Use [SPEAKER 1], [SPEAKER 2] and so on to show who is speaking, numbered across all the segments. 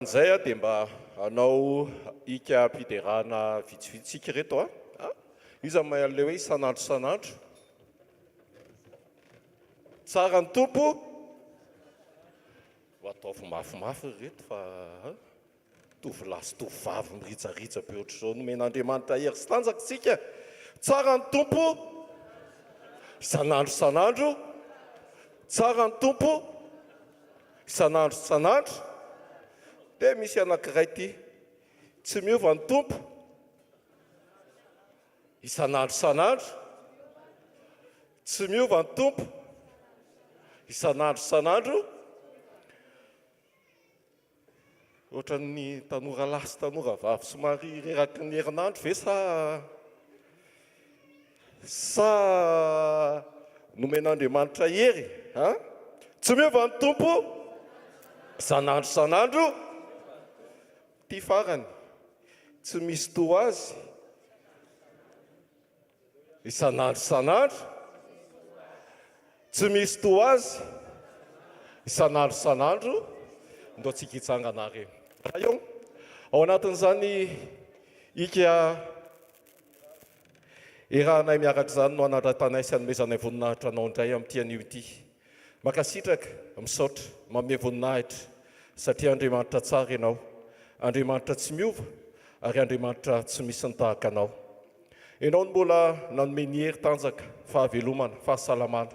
[SPEAKER 1] Izay dia mba hanao hikam-piderana vitsivitsy isika ireto a. Iza no mahay an'ilay hoe isan'andro isan'andro? Tsara ny Tompo. Ho ataovy mafimafy ry reto fa tovolahy sy tovovavy mirijarija be ohatr'izao nomen'Andriamanitra hery sy tanjaka isika. Tsara ny Tompo isan'andro isan'andro. Tsara ny Tompo isan'andro isan'andro. Dia misy anankiray ity, tsy miova ny Tompo isan'andro isan'andro. Tsy miova ny Tompo isan'andro isan'andro. Ohatran'ny tanora lahy sy tanora vavy somary reraky ny herinandro ve sa sa nomen'Andriamanitra hery a? Tsy miova ny Tompo isan'andro isan'andro. Ity farany, tsy misy toa azy. Isan'andro isan'andro, tsy misy toa azy, isan'andro isan'andro, ndao tsika hitsangana ary. Raha eo, ao anatin'izany hika erahanay miaraka izany no anandratanay sy anomezanay voninahitra anao indray amin'ity anio ity. Mankasitraka, misaotra, manome voninahitra satria Andriamanitra tsara Ianao, Andriamanitra tsy miova ary Andriamanitra tsy misy ny tahaka Anao. Ianao no mbola nanome ny hery, tanjaka, fahavelomana, fahasalamana.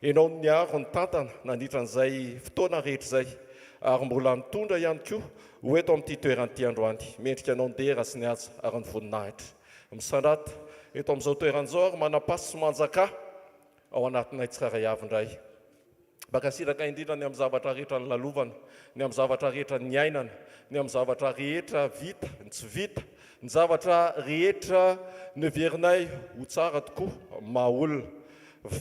[SPEAKER 1] Ianao no niaro, nitantana nandritra an'izay fotoana rehetra izay ary mbola nitondra ihany koa ho eto amin'ity toerana ity androany. Mendrika Anao ny dera sy ny haja ary ny voninahitra. Misandrata eto amin'izao toerana izao ary manam-pasy sy manjakà ao anatinay tsirairay avy indray. Mankasitraka indrindra ny amin'ny zavatra rehetra nolalovana, ny amin'ny zavatra rehetra niainana, ny amin'ny zavatra rehetra vita, ny tsy vita, ny zavatra rehetra neverinay ho tsara tokoa maha olona,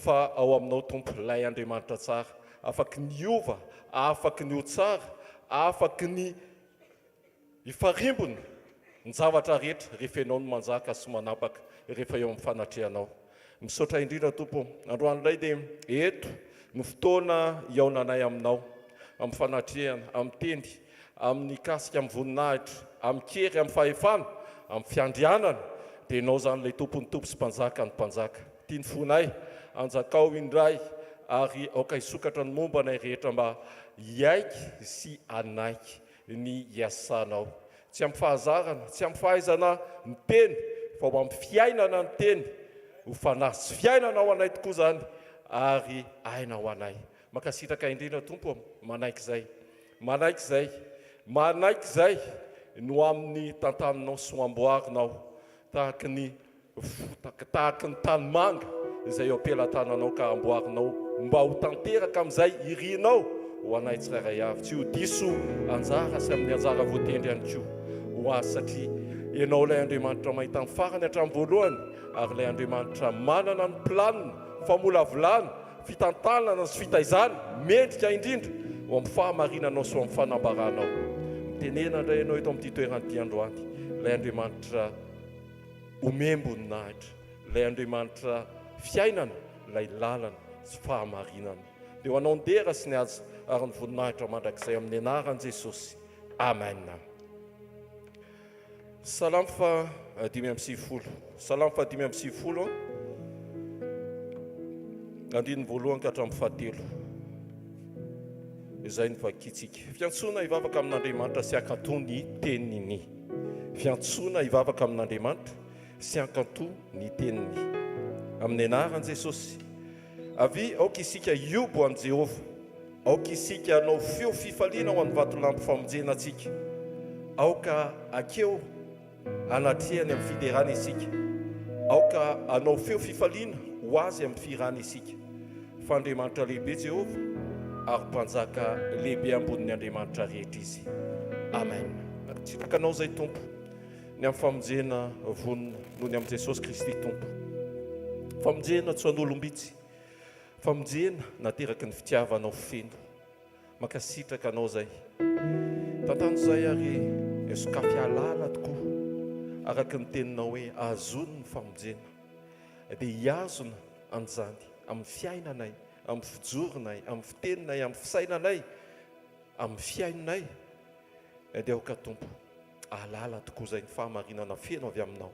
[SPEAKER 1] fa ao aminao Tompo, ilay Andriamanitra tsara, afaky ny hiova, afaky ny ho tsara, afaky ny Hifarimbona ny zavatra rehetra rehefa Ianao no manjaka sy manapaka rehefa eo amin'ny fanatrehanao. Misaotra indrindra Tompo o. Androany indray dia eto no fotoana hihaonanay Aminao, amin'ny fanatrehana, amin'ny teny, amin'ny kasika, amin'ny voninahitra, amin-kery, amin'ny fahefana, amin'ny fiandrianana. Dia Ianao izany ilay Tompon'ny tompo sy Mpanjakan'ny mpanjaka. Tia ny fonay, anjakao indray ary aoka hisokatra ny momba anay rehetra mba hiaiky sy hanaiky ny hiasanao. Tsy amin'ny fahazarana, tsy amin'ny fahaizana miteny, fa ho amin'ny fiainana ny teny, ho fanahy sy fiainana ho anay tokoa izany, ary aina ho anay. Mankasitraka indrindra Tompo ô, manaiky izay, manaiky izay, manaiky izay no amin'ny tantaninao sy ho amboarinao tahaka ny Fotaka tahaka ny tanimanga izay eo am-pelatananao ka amboarinao mba ho tanteraka amin'izay irinao ho anay tsirairay avy, tsy ho diso anjara sy amin'ny anjara voatendry ihany koa ho azy, satria Ianao ilay Andriamanitra mahita ny farany hatramin'ny voalohany ary ilay Andriamanitra manana ny planina, famolavolana, fitantanana sy fitaizana mendrika indrindra ho amin'ny fahamarinanao sy ho amin'ny fanambaranao. Mitenena indray Ianao eto amin'ity toerana ity androany, ilay Andriamanitra. Omem-boninahitra ilay Andriamanitra fiainana, ilay lalana sy fahamarinana. Dia ho Anao ny dera sy ny haja ary ny voninahitra mandrakizay amin'ny anaran'i Jesosy. Amen. Salamo faha 95. Salamo faha 95, andininy voalohany ka hatramin'ny fahatelo. Izay no vakintsika. Fiantsoana hivavaka amin'Andriamanitra sy hankatò ny teniny. Fiantsoana hivavaka amin'Andriamanitra sy hankatò ny teniny. Amin'ny anaran'i Jesosy. Avia, aoka isika hiobo an'i Jehovah. Aoka isika hanao feo fifaliana ho an'ny vatolampy famonjena antsika. Aoka hakeo Anatrehany amin'ny fiderana isika. Aoka hanao feo fifaliana ho Azy amin'ny fihirana isika. Fa Andriamanitra lehibe Jehovah, ary Mpanjaka lehibe ambonin'ny andriamanitra rehetra Izy. Amen. Sitraka Anao izay, Tompo, ny amin'ny famonjena vonona noho ny amin'i Jesosy Kristy Tompo. Famonjena tsy ho an'olom-bitsy, famonjena nateraky ny fitiavanao feno. Mankasitraka anao zay. Tantano zay ary sokafy halala tokoa araka ny teninao hoe ahazoany ny famonjena dia hihazona an'izany amin'ny fiainanay, amin'ny fijoronay, amin'ny fiteninay, amin'ny fisainanay, amin'ny fihainonay. Dia aoka Tompo hahalala tokoa izay ny fahamarinana feno avy Aminao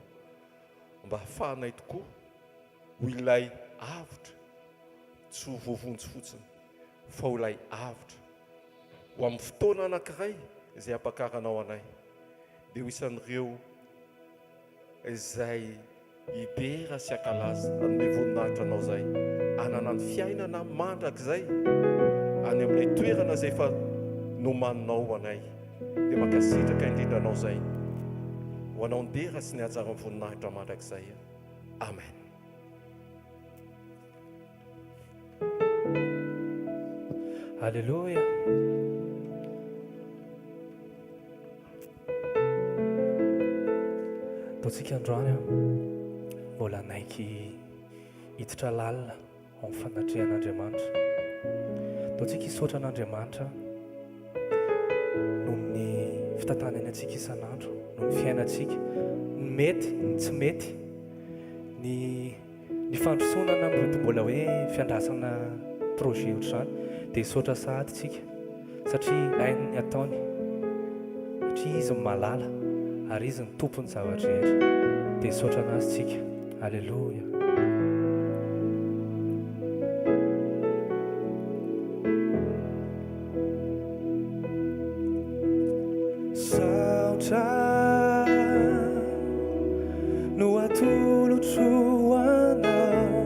[SPEAKER 1] mba hahafahanay tokoa ho ilay avotra, tsy ho voavonjy fotsiny fa ho ilay avotra ho amin'ny fotoana anankiray izay hampakaranao anay dia ho isan'ireo izay hidera sy hankalaza, hanome voninahitra Anao izay hanana ny fiainana mandrakizay any amin'ilay toerana izay efa nomaninao ho anay. Dia mankasitraka indrindra Anao izay. Ho Anao ny dera sy ny haja ary ny voninahitra mandrakizay. Amen.
[SPEAKER 2] Aleloia. Ataontsika androany an, mbola hanaiky hiditra lalina ao amin'ny fanatrehan'Andriamanitra. Ataontsika hisaotra an'Andriamanitra noho ny fitantanany antsika isan'andro, noho ny fiainantsika, ny mety, ny tsy mety, ny Ny fandrosoana na mety mbola hoe fiandrasana projet ohatr'izany dia hisaotra sahady tsika satria hainy ny ataony satria izy no mahalala ary izy no tompon'ny zava-drehetra dia hisaotra an'azy tsika. Aleloia. Saotra no atolotro ho anao,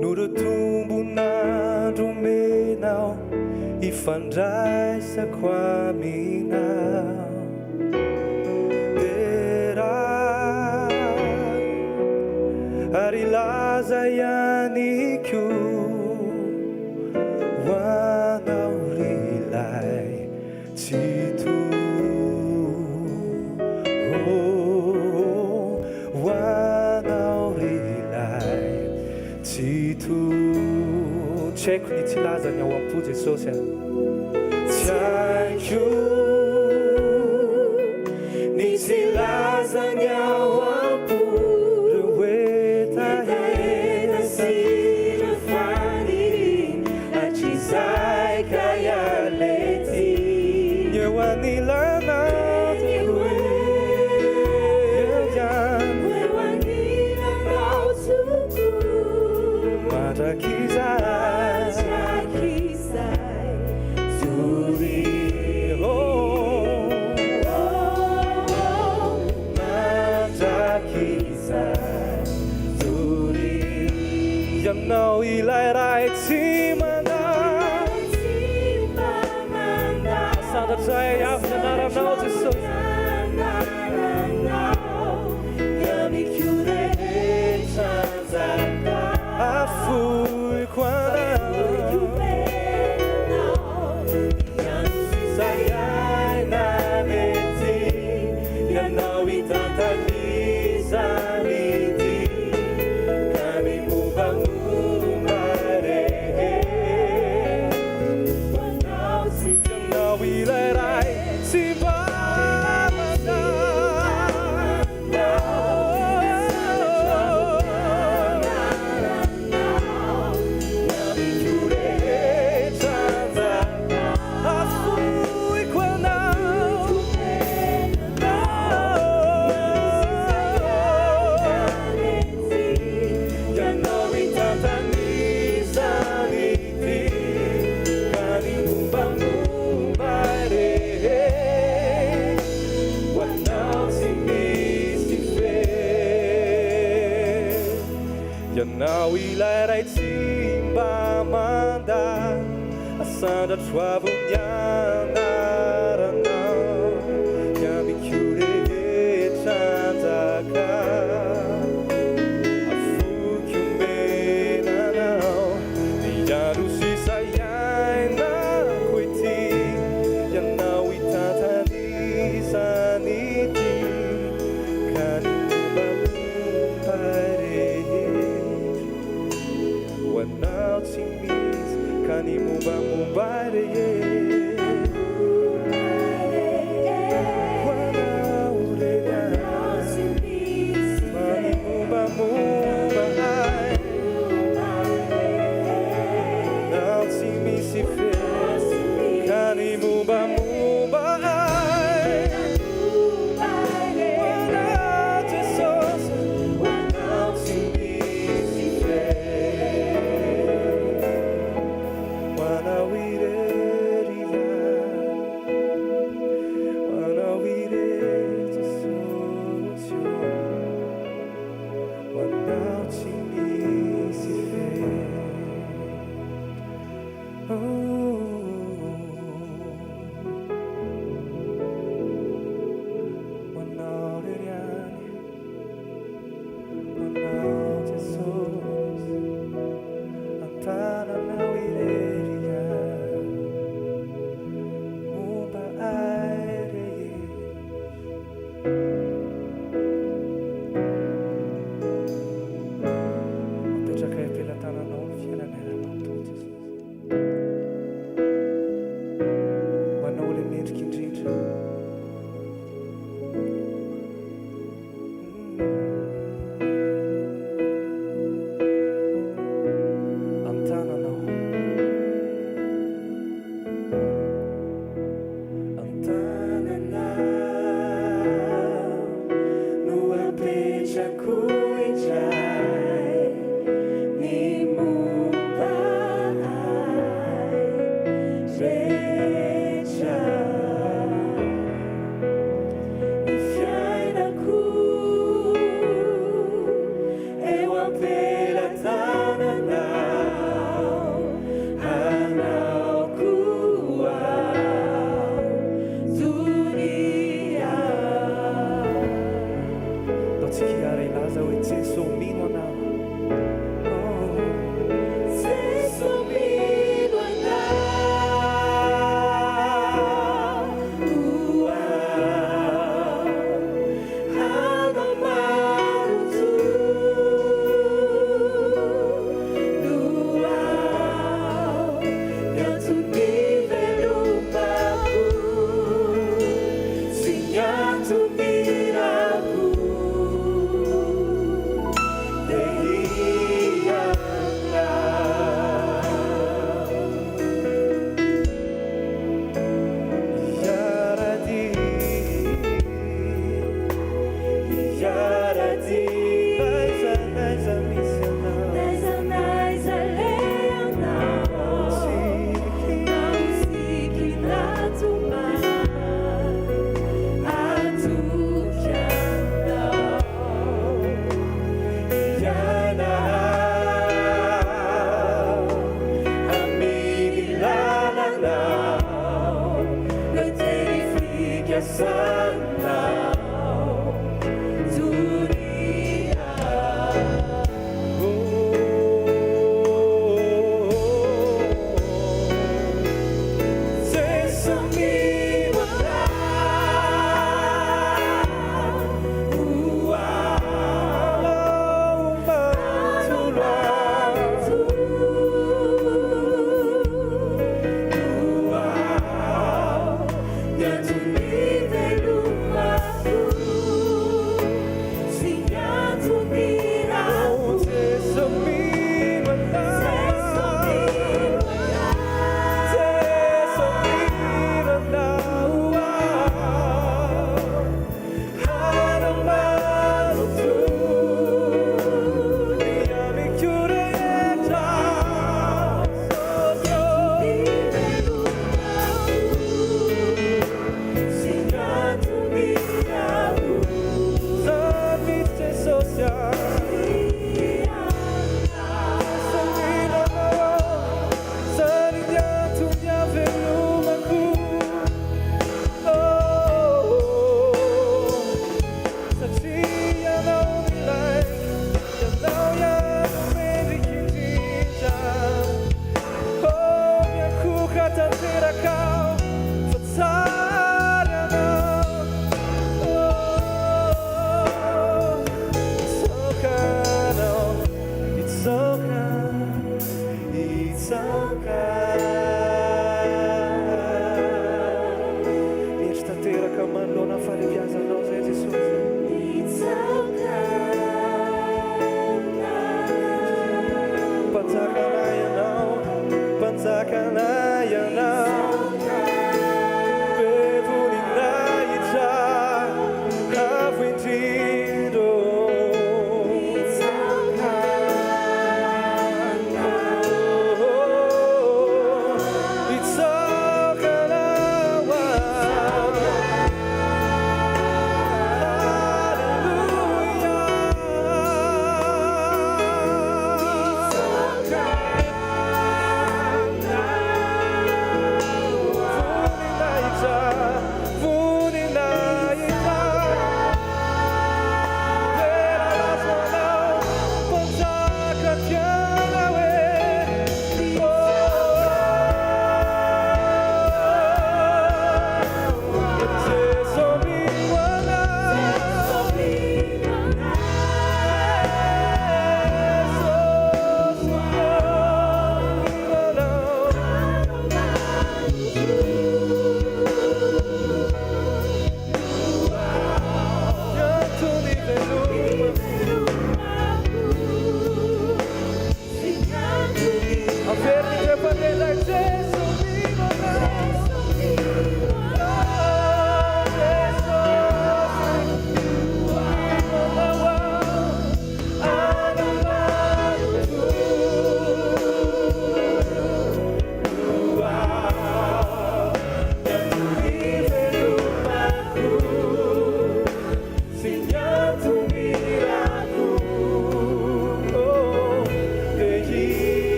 [SPEAKER 2] noho ireo tombon'andro omenao hifandraisako aminao. Dera ary laza ihany koa. Ho anao ry ilay Tsitoha Ho anao ry ilay Tsitoha Tsy haiko ny tsy hilaza ny ao am-po Jesosy a Tsy haiko ny tsy hilaza ny ao am-po Ireo hetaheta sy ireo faniriana hatrizay ka hiala ety. Ny eo anilanao tokoa, eo ihany. Eo anilanao tokoa. Mandrakizay. Mandrakizay doria. Oh, oh, mandrakizay. Ianao ilay Ray tsy mandà. Sandratray avo ny anaranao Jesosy. Afoiko anao. Izay aina mety. Ianao hitantan'izany ity ka ny mombamomba rehetra ho anao tsy Ianao ilay Ray tsy mba mandà. Afoiko anao. Ianao hitantan'izany ity ka ny mombamomba rehetra ho anao tsy misy fery. Ianao ilay Ray tsy mba mandà. Asandratro avo ny anaranao, ny amiko rehetra anjaka. Afoiko omena anao, ny andro sisa iainako ity. Ianao hitantana izany ity, ka ny mombamomba rehetra. Ho anao tsy misy ka ny mombamomba rehetra.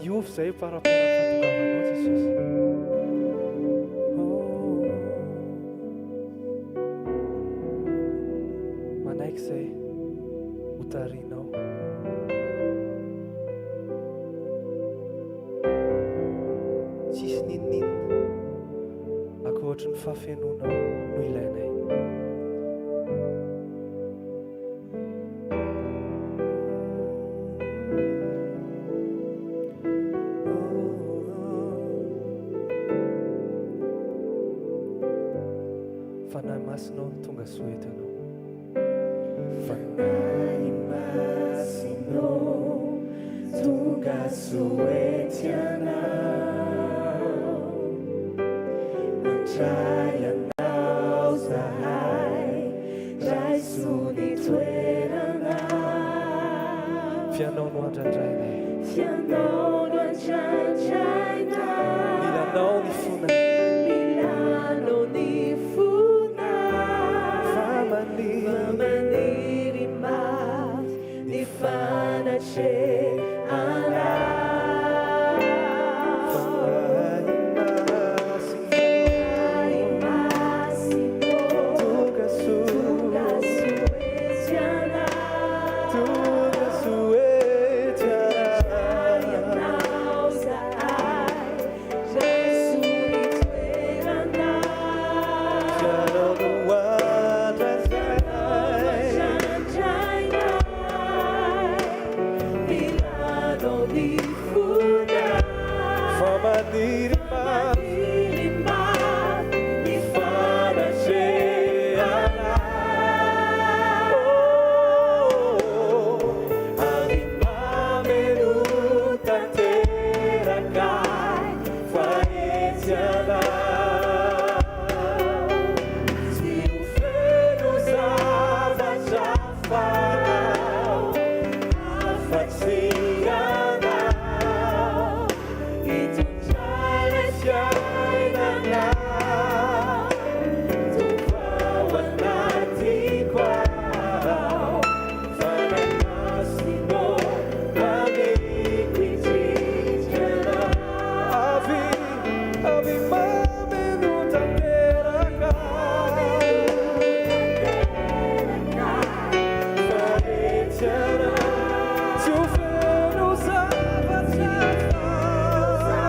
[SPEAKER 2] Hiova izay par rapport amin'ny fahatongavanao Jesosy. Oh. Manaiky izay ho tarihinao. Tsisy n'inon'inona ankoatry ny fahafenoanao no ilainay. Fanahy Masina ô, tonga soa eto Ianao.
[SPEAKER 3] Fanahy Masina ô, tonga. Tonga soa ety Anao, Mandray Anao zahay, Raiso ny toeranao.
[SPEAKER 2] F'ianao no andrandrainay.
[SPEAKER 3] F'ianao no andrandrainay.
[SPEAKER 2] Mila Anao ny fonay.
[SPEAKER 3] Mila Anao ny fonay.
[SPEAKER 2] Fa maniry.
[SPEAKER 3] Fa maniry mafy ny fanatrehanao.
[SPEAKER 2] Fanahy Masina.
[SPEAKER 3] Fanahy Masina.
[SPEAKER 2] Tonga soa.
[SPEAKER 3] Tonga soa ety Anao.
[SPEAKER 2] Tonga soa ety Anao.
[SPEAKER 3] Anao zahay, Raiso ny toeranao.
[SPEAKER 2] F'ianao no andrandrainay.
[SPEAKER 3] Andrandrainay, mila Anao ny fonay.
[SPEAKER 2] Fa maniry mafy.
[SPEAKER 3] Maniry mafy ny fanatrehanao.
[SPEAKER 2] Avy mameno tanteraka fa ety Anao.
[SPEAKER 3] Tsy ho feno zavatra hafa
[SPEAKER 2] Afa-tsy Ianao.
[SPEAKER 3] Hitondrana
[SPEAKER 2] Fiainana Tompo ao anatiko ao. Fanahy Masina mamiko indrindra. Avy, avy mameno tanteraka. Fa ety Anao. Tsy ho feno zavatra hafa.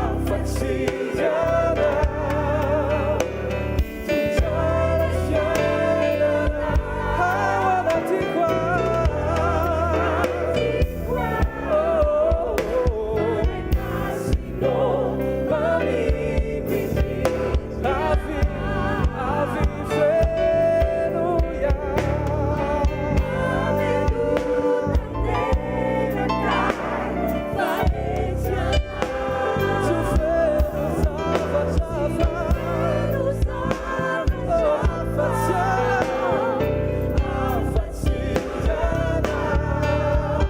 [SPEAKER 2] Afa-tsy Ianao. Hitondrana fiainana ao anatiko ao. Oh, oh, mamiko indrindra. Avy, avy feno Ianao.
[SPEAKER 3] Mameno tanteraka fa ety Anao.
[SPEAKER 2] Tsy ho feno zavatra hafa.
[SPEAKER 3] Feno
[SPEAKER 2] Afa-tsy Ianao. Afa-tsy Ianao.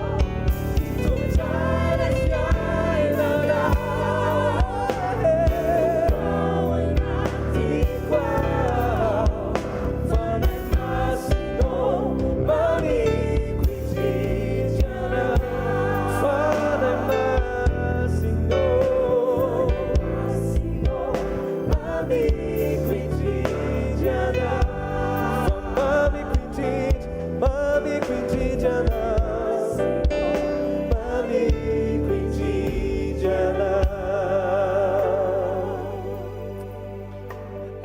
[SPEAKER 2] Hitondrana fiainana ao anatiko ao. Fanahy Masina mamiko indrindra. Fanahy Masina. Mamiko indrindra. Fa mamiko indrindra, mamiko indrindra. Mamiko indrindra.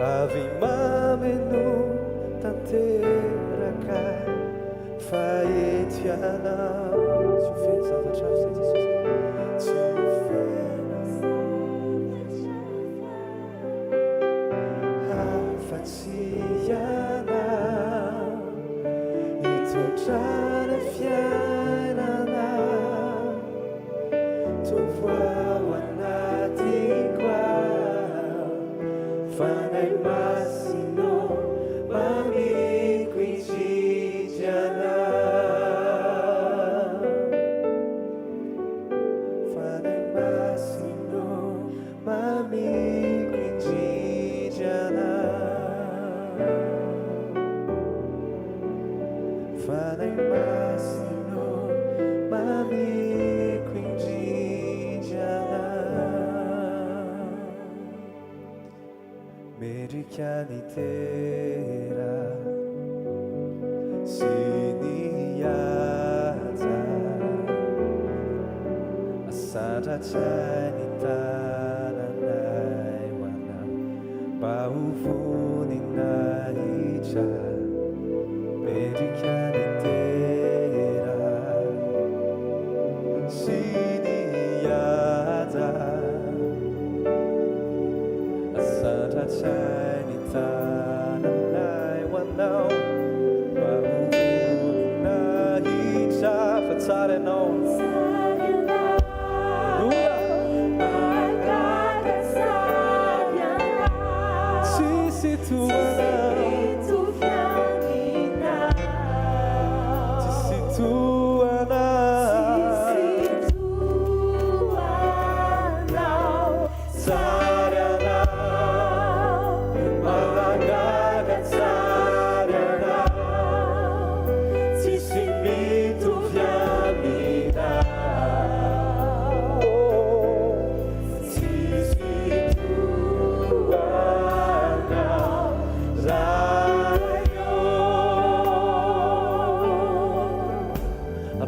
[SPEAKER 2] Avy mameno tanteraka fa ety Anao. Tsy ho feno zavatra hafa izay Jesosy. Tsy ho feno afa-tsy Ianao. Hitondrana fiainana Tompo ao anatiko ao. Fanahy Masina mamiko indrindra. Fanahy Masina mamiko indrindra. Fanahy Masina mamiko indrindra. Mendrika ny dera sy ny haja asandratray ny tananay ho anao mba ho voninahitra. Mendrika ny dera sy ny haja asandratray ny tananay ho anao mba ho voninahitra.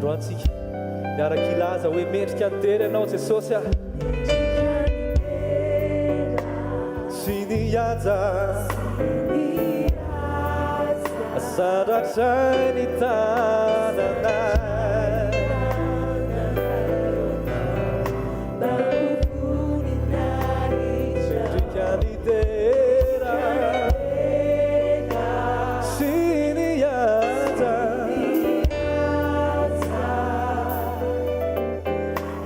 [SPEAKER 2] Androany tsika miaraka hilaza hoe mendrika ny dera ianao Jesosy a. Sy ny haja. Asandratray ny tananay. Mendrika ny dera. Sy ny haja.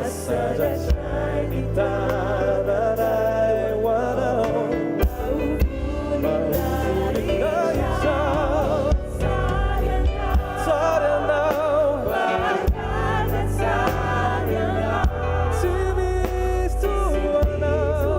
[SPEAKER 2] Asandratray ny tananay ho anao. Mba ho voninahitra. Tsara ianao. Tsy misy toa anao.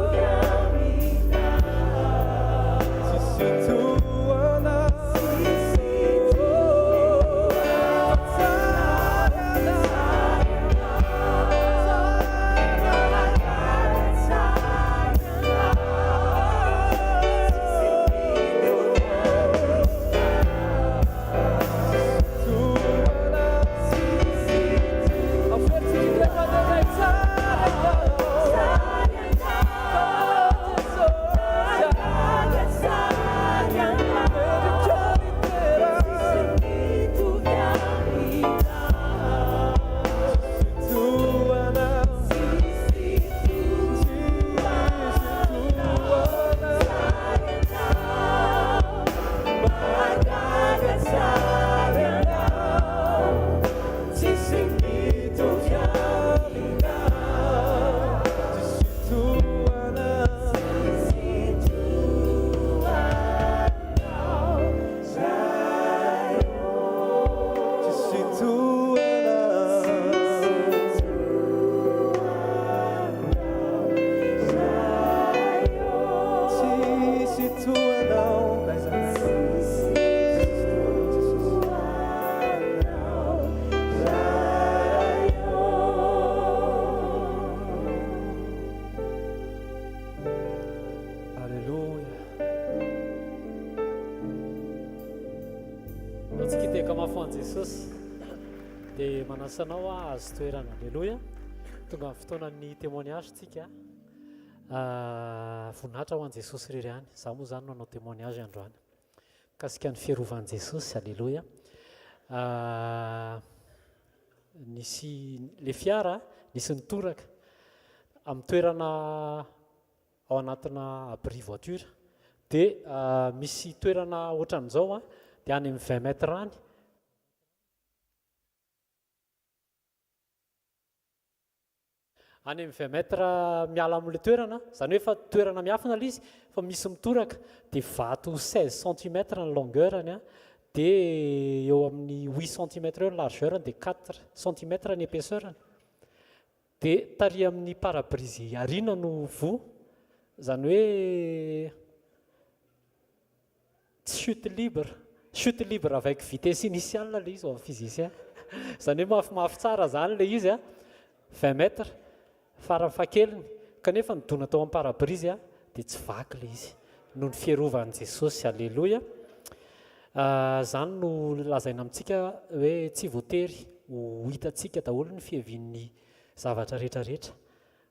[SPEAKER 2] Tsisy toa anao. Tsara ianao. Aleloia.
[SPEAKER 4] Antsika hitehaka mafy ho an'i Jesosy. Dia manasa anao hahazo toerana. Aleloia. Tonga amin'ny fotoanan'ny témoignage tsika. Ah, voninahitra ho an'i Jesosy irery ihany. Izaho moa izany no hanao témoignage androany. Mikasika ny fiarovan'i Jesosy. Aleloia. Ah, nisy le fiara nisy nitoraka amin'ny toerana ao anatina abri voiture dia misy toerana ohatran'izao dia any amin'ny 20 mètres any Any amin'ny 20 mètres miala amin'ilay toerana, izany hoe efa toerana miafina ilay izy fa misy mitoraka, dia vato 16 centimètres ny longueur-ny dia eo amin'ny 8 centimètres eo ny largeur-ny dia 4 centimètres ny épaisseur-ny. Dia tary amin'ny pare-brise aoriana no voa, izany hoe Tsy chute libre, chute libre avec vitesse initiale ilay izy ho an'ny physicien. Izany hoe mafimafy tsara izany ilay izy an, 20 mètres fara fahakeliny, kanefa nidona tao amin'ny pare-brise dia tsy vaky ilay izy noho ny fiarovan'i Jesosy. Aleloia. Izany no lazaina amintsika hoe tsy voatery ho hitantsika daholo ny fiavian'ny zavatra rehetra rehetra.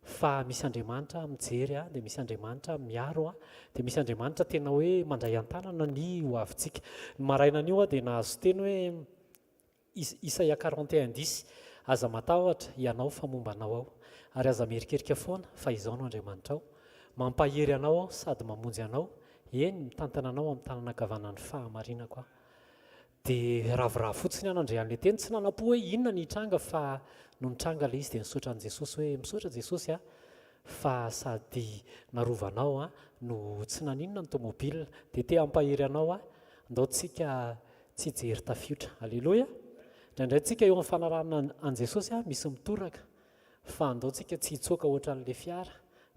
[SPEAKER 4] Fa misy Andriamanitra mijery ahy, dia misy Andriamanitra miaro ahy, dia misy Andriamanitra tena hoe mandray an-tanana ny ho avintsika. Ny marainan'io aho dia nahazo teny hoe Isaia 41 dix, Aza matahotra ianao fa momba anao aho, ary aza mierikerika foana fa izaho no Andriamanitrao. Mampahery anao aho sady mamonjy anao, eny, mitantana anao amin'ny tanana ankavanan'ny fahamarinako aho. Dia ravoravo fotsiny aho nandre an'ilay teny, tsy nanam-po hoe inona ny hitranga fa nony nitranga ilay izy dia nisaotra an'i Jesosy hoe misaotra Jesosy a, fa sady narovanao aho no tsy naninona ny tomobile, dia te hampahery anao aho, ndao tsika tsy hijery tafiotra. Aleloia! Indraindray tsika eo amin'ny fanarahana an'i Jesosy misy mitoraka, Fa andao tsika tsy hitsoaka ohatran'le fiara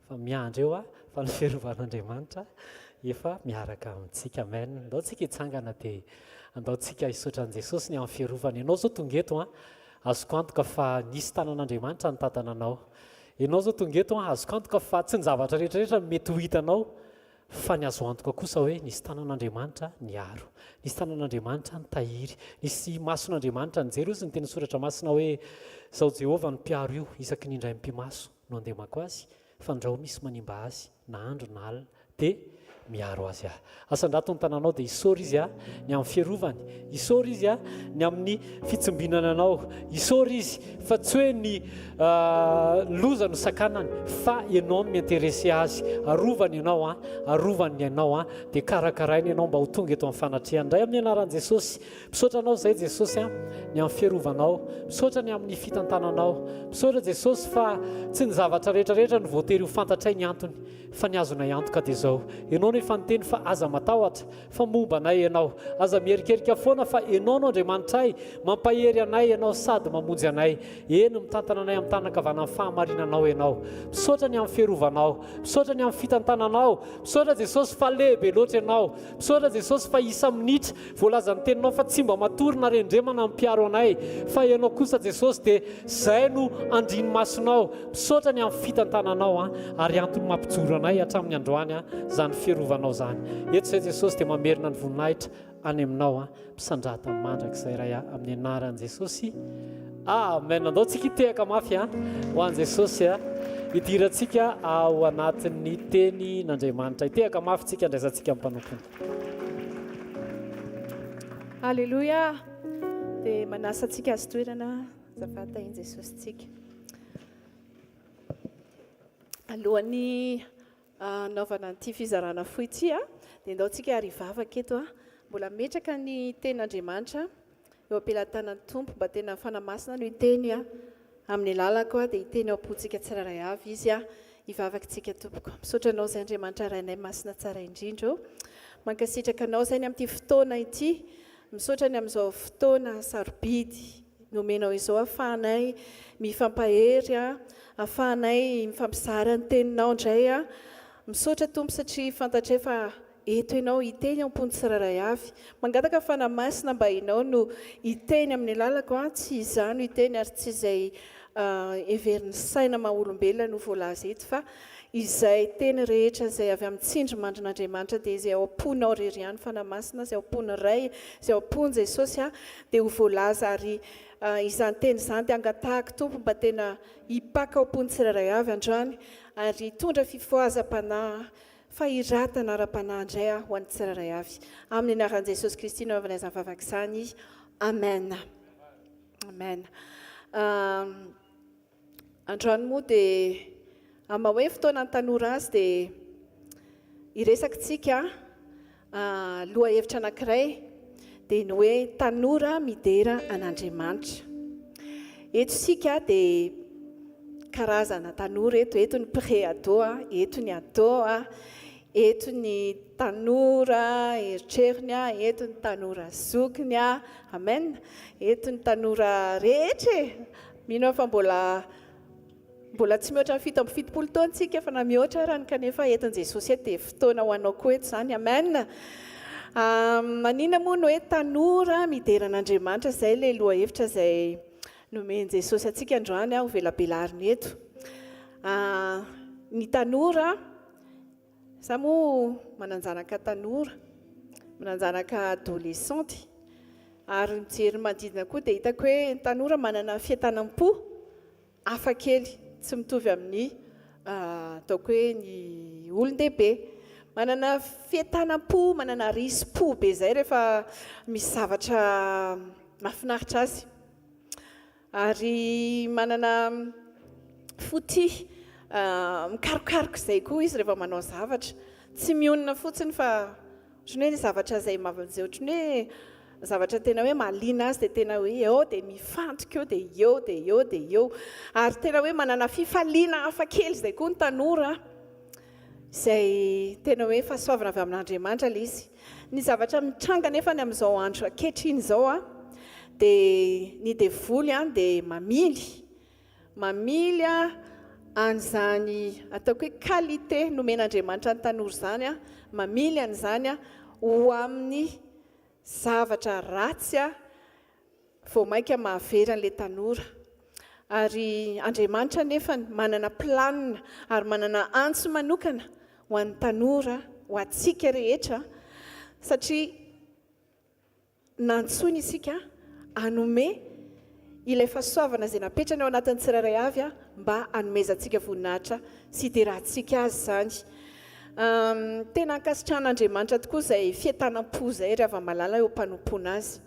[SPEAKER 4] fa miandry eo fa ny fiarovan'Andriamanitra efa miaraka amintsika. Amen. Andao tsika hitsangana dia andao tsika hisaotra an'i Jesosy ny amin'ny fiarovany. Ianao zao tonga eto an, azoko antoka fa nisy tanan'Andriamanitra nitantana anao. Ianao zao tonga eto an, azoko antoka fa tsy ny zavatra rehetra rehetra no mety ho hitanao. Fa ny azo antoka kosa hoe nisy tanan'Andriamanitra niaro, nisy tanan'Andriamanitra nitahiry, nisy mason'Andriamanitra nijery. Hozy ny tenin'ny Soratra Masina hoe, Izaho Jehovah no mpiaro io, isaky ny indray mipi-maso no andemako azy, fandrao misy manimba azy na andro na alina, dia miaro azy aho. Asandrato ny tananao dia isaory izy ny amin'ny fiarovany, isaory izy ny amin'ny fitsimbinana anao, isaory izy fa tsy hoe ny loza no sakanany fa ianao no mi-intéresser azy, arovany ianao an, arovany ny ainao an, dia karakarainy ianao mba ho tonga eto amin'ny fanatrehany indray amin'ny anaran'i Jesosy. Misaotra anao izay Jesosy an, ny amin'ny fiarovanao, misaotra ny amin'ny fitantananao, misaotra Jesosy fa tsy ny zavatra rehetra rehetra no voatery ho fantatray ny antony fa ny azonay antoka dia izao, Ianao no efa niteny fa aza matahotra fa momba anay Ianao, aza miherikerika foana fa Ianao no Andriamanitray, mampahery anay Ianao sady mamonjy anay, eny mitantana anay amin'ny tanan-kavanan'ny fahamarinanao Ianao. Misaotra ny amin'ny fiarovanao, misaotra ny amin'ny fitantananao, misaotra Jesosy fa lehibe loatra Ianao, misaotra Jesosy fa isa-minitra Voalazan'ny teninao fa tsy mba matory na rendremana ny mpiaro anay, fa Ianao kosa Jesosy dia zay no andrin'ny masonao. Misaotra ny amin'ny fitantananao an, ary antony mampijoro anay hatramin'ny androany an, zany fiarovanao zany. Eto izay Jesosy dia mamerina ny voninahitra any aminao an, misandrata mandrakizay Ray an, amin'ny anaran'i Jesosy. Amen. Andao tsika hitehaka mafy an, ho an'i Jesosy an. Hidirantsika ao anatin'ny tenin'Andriamanitra. Hitehaka mafy tsika andraisantsika ny mpanompony.
[SPEAKER 5] Aleloia! Dia manasa antsika azo toerana azafady tahin'i Jesosy tsika. Alohan'ny hanaovana an'ity fizarana fohy ity dia ndao tsika ary hivavaka eto. Mbola metraka ny tenin'Andriamanitra eo am-pelatanan'ny Tompo mba tena Fanahy Masina no hiteny amin'ny alalako dia hiteny ao am-pontsika tsirairay avy Izy. Hivavaka isika tompoko. Misaotra Anao izay Andriamanitra Rainay Masina tsara indrindra ô. Mankasitraka Anao izay ny amin'ity fotoana ity. Misaotra ny amin'izao fotoana sarobidy nomenao izao ahafahanay mifampahery, ahafahanay mifampizara ny teninao indray. Misaotra Tompo satria fantatray fa Eto Ianao hiteny ao am-pon'ny tsirairay avy. Mangataka Fanahy Masina mba Ianao no hiteny amin'ny alalako an, tsy izaho no hiteny ary tsy izay heverin'ny saina maha olombelona no voalaza eto fa izay teny rehetra izay avy amin'ny tsindrimandrin'Andriamanitra dia izay ao am-ponao irery ihany Fanahy Masina, izay ao am-pon'ny Ray, izay ao am-pon'i Jesosy an, dia ho voalaza ary izany teny izany dia angatahako Tompo mba tena hipaka ao am-pon'ny tsirairay avy androany ary hitondra fifohazam-panahy Fahiratana ara-panahy indray aho ho an'ny tsirairay avy. Amin'ny anaran'i Jesosy Kristy no anaovana izany vavaka izany. Amen. Amen. Androany moa dia amin'ny maha hoe fotoanan'ny tanora azy dia hiresaka tsika lohahevitra anankiray dia ny hoe tanora midera an'Andriamanitra. Eto isika dia karazana tanora eto, eto ny pré-ado, eto ny ado, eto ny tanora eritreriny, eto ny tanora zokiny, amen, eto ny tanora rehetra e! Mino aho fa mbola Mbola tsy mihoatra ny 77 taona tsika fa na mihoatra arany kanefa entin'i Jesosy eto dia fotoana ho anao koa eto izany. Amen. Maninona moa no hoe tanora midera an'Andriamanitra izay ilay lohahevitra izay nomen'i Jesosy antsika androany ho velabelarina eto. Ny tanora, za moa manan-janaka tanora, manan-janaka adolescente ary mijery ny manodidina koa dia hitako hoe ny tanora manana fientanam-po. hafa kely, tsy mitovy amin'ny ataoko hoe ny olon-dehibe. Manana fientanam-po, manana risi-po be izay rehefa misy zavatra mahafinaritra azy. Ary manana fo tia, mikarokaroka izay koa izy rehefa manao zavatra. Tsy mionona fotsiny fa Ohatran'ny hoe ny zavatra izay izay ohatran'ny hoe zavatra tena hoe mahaliana azy dia tena hoe eo dia mifantoka eo dia eo dia eo dia eo. Ary tena hoe manana fifaliana hafa kely izay koa ny tanora izay tena hoe fahasoavana avy amin'Andriamanitra ilay izy. Ny zavatra mitranga anefa ny amin'izao andro ankehitriny izao dia ny devoly dia mamily Mamily an'izany ataoko hoe qualité nomen'Andriamanitra ny tanora izany, mamily an'izany ho amin'ny zavatra ratsy vao mainka mahavery an'ilay tanora. Ary Andriamanitra anefa manana planina ary manana antso manokana ho an'ny tanora. ho antsika rehetra satria nantsoiny isika hanome ilay fahasoavana izay napetrany ao anatin'ny tsirairay avy mba hanomezantsika voninahitra sy hiderantsika Azy izany. Tena ankasitrahan'Andriamanitra tokoa izay fientanam-po izay ry hava-malala eo am-panompoana Azy.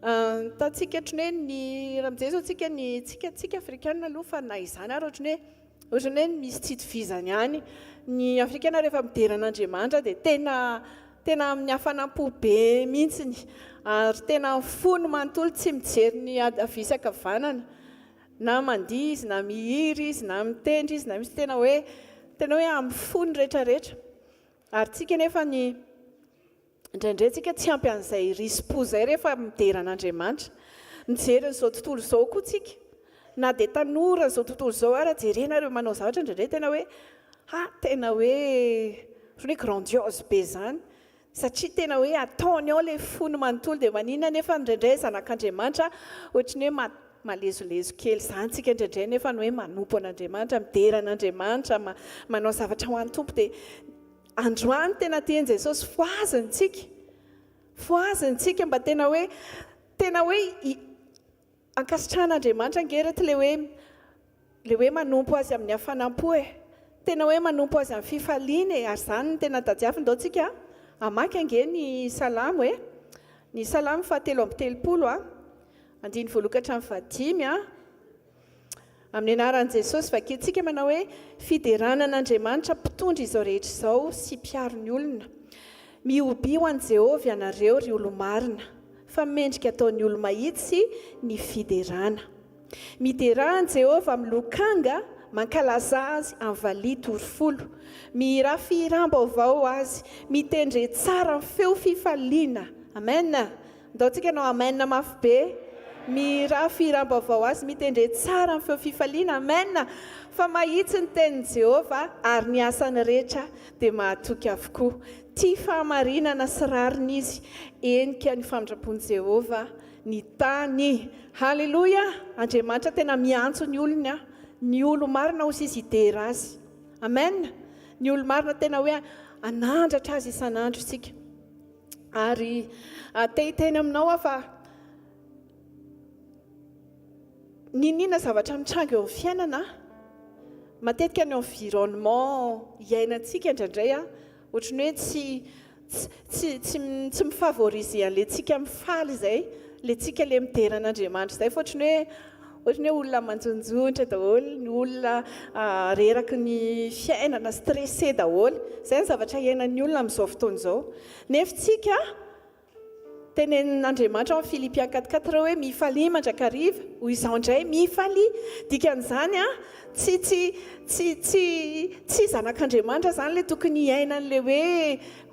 [SPEAKER 5] Hitantsika ohatran'ny hoe ny, raha mijery izao tsika ny, tsika, tsika afrikana aloha fa na izany ary ohatran'ny hoe, ohatran'ny hoe misy tsy itovizany ihany. Ny afrikana rehefa midera an'Andriamanitra dia tena, tena amin'ny hafanam-po be mihitsiny ary tena amin'ny fony manontolo tsy mijery ny havia sy ankavanana. Na mandihy izy na mihira izy na mitendry izy na misy tena hoe, tena hoe amin'ny fony rehetrarehetra. Ary tsika nefa ny. Indraindray tsika tsy ampy an'izay risi-po izay rehefa midera an'Andriamanitra. Mijery an'izao tontolo izao koa tsika. Na dia tanora an'izao tontolo izao ara, jerena ireo manao zavatra indraindray tena hoe ha, tena hoe ohatran'ny hoe grandiose be izany. Satria tena hoe ataony ao ilay fony manontolo dia maninona nefa indraindray zanak'Andriamanitra ohatran'ny hoe malezolezo kely izany tsika indraindray nefa ny hoe manompo an'Andriamanitra, midera an'Andriamanitra, manao zavatra ho an'ny Tompo dia Androany tena tian'i Jesosy fohaziny tsika, fohaziny tsika mba tena hoe, tena hoe ankasitrahan'Andriamanitra ange reto le hoe, le hoe manompo Azy amin'ny hafanam-po e, tena hoe manompo Azy amin'ny fifaliana e, ary izany no tena tadiaviny, ndao tsika hamaky ange ny Salamo e, ny Salamo fahatelo amby telopolo a, andininy voalohany ka hatramin'ny fahadimy a. Amin'ny anaran'i Jesosy, vakintsika manao hoe, Fiderana an'Andriamanitra mpitondra izao rehetra izao sy mpiaro ny olona. Mihobia ho an'i Jehovah ianareo, ry olo-marina, fa mendrika ataon'ny olo-mahitsy ny fiderana. Miderà an'i Jehovah amin'ny lokanga, mankalazà azy amin'ny valiha torifolo. Mihirà fihiram-baovao ho azy, mitendre tsara amin'ny feo fifaliana. Amen! Ndao tsika hanao amen mafy be. Mihirà fihiram-baovao azy, mitendre tsara amin'ny feo fifaliana. Amen! Fa mahitsy ny tenin'i Jehovah ary ny asany rehetra dia mahatoky avokoa. Tia fahamarinana sy rariny izy. Henika ny famindram-pon'i Jehovah ny tany. Haleloia! Andriamanitra tena miantso ny olony, ny olo-marina hozy izy hidera azy. Amen! Ny olo-marina tena hoe hanandratra azy isan'andro isika. Ary te hiteny aminao aho fa n'inon'inona zavatra mitranga eo amin'ny fiainana, matetika ny environnement iainantsika indraindray ohatran'ny hoe tsy tsy tsy tsy mi-favoriser an'ilay tsika mifaly izay, ilay tsika ilay midera an'Andriamanitra izay fa ohatran'ny hoe Ohatran'ny hoe olona manjonjonitra daholo, ny olona reraky ny fiainana, stressé daholo. Izay ny zavatra iainan'ny olona amin'izao fotoana izao. Nefa tsika, tenenin'Andriamanitra ao amin'ny Philippiens 4, 4 hoe mifalia mandrakariva, hoy izao indray, mifalia. Dikan'izany, tsy, tsy, tsy, tsy, tsy zanak'Andriamanitra izany ilay tokony hiaina an'ilay hoe,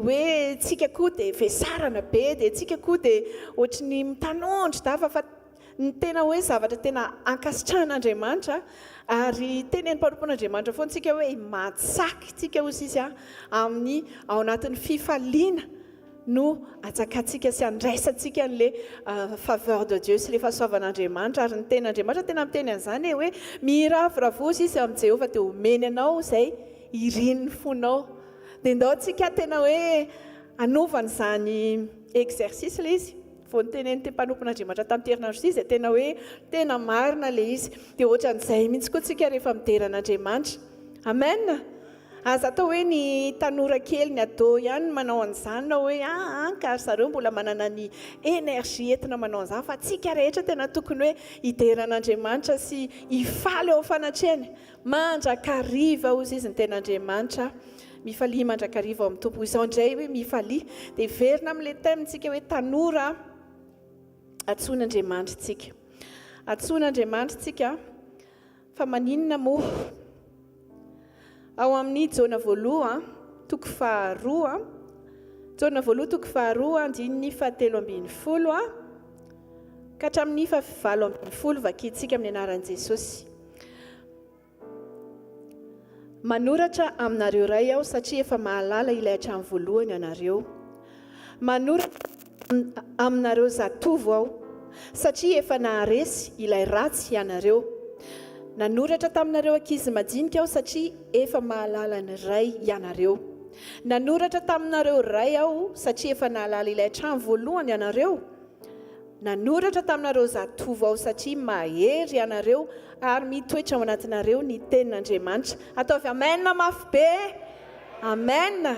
[SPEAKER 5] hoe tsika koa dia vesarana be, dia tsika koa dia ohatry ny mitanondry dava fa Ny tena hoe zavatra tena ankasitrahan'Andriamanitra ary tenenin'ny mpanompon'Andriamanitra foana tsika hoe matsaky tsika hoy sisa amin'ny ao anatin'ny fifaliana no atsakantsika sy andraisantsika an'le faveur de Dieu sy le fahasoavan'Andriamanitra ary ny tenin'Andriamanitra tena miteny an'izany e hoe miravoravoa sisa amin'i Jehovah dia omeny anao izay irin'ny fonao dia ndao tsika tena hoe hanova an'izany exercice ilay izy Vao notenenin'ity mpanompon'Andriamanitra tamin'ity herinandro ity izay tena hoe tena marina ilay izy. Dia ohatran'izay mihitsy koa tsika rehefa midera an'Andriamanitra. Amen! Aza atao hoe ny tanora kely, ny ado ihany no manao an'izany na hoe aa ka ry zareo mbola manana ny énergie entina manao an'izany fa tsika rehetra tena tokony hoe hidera an'Andriamanitra sy hifaly eo amin'ny fanatrehany mandrakariva hozy izy ny tena Andriamanitra. Mifalia mandrakariva ao amin'ny Tompo. Izao indray hoe mifalia. Dia hiverina amin'ilay thème-ntsika hoe tanora antsoin'Andriamanitra tsika. Antsoin'Andriamanitra tsika fa maninona moa? Ao amin'ny Jaona voaloha toko faharoa, Jaona voaloha toko faharoa andininy fahatelo ambin'ny folo ka hatramin'ny fahavalo ambin'ny folo vakintsika amin'ny anaran'i Jesosy. Manoratra aminareo Ray aho satria efa mahalala ilay hatramin'ny voalohany ianareo. Manoratra aminareo zatovo aho satria efa naharesy ilay ratsy ianareo. Nanoratra taminareo ankizy madinika aho satria efa mahalala ny Ray ianareo. Nanoratra taminareo ray aho satria efa nahalala ilay hatramin'ny voalohany ianareo. Nanoratra taminareo zatovo aho satria mahery ianareo ary mitoetra ao anatinareo ny tenin'Andriamanitra. Ataovy amen mafy be! Amen!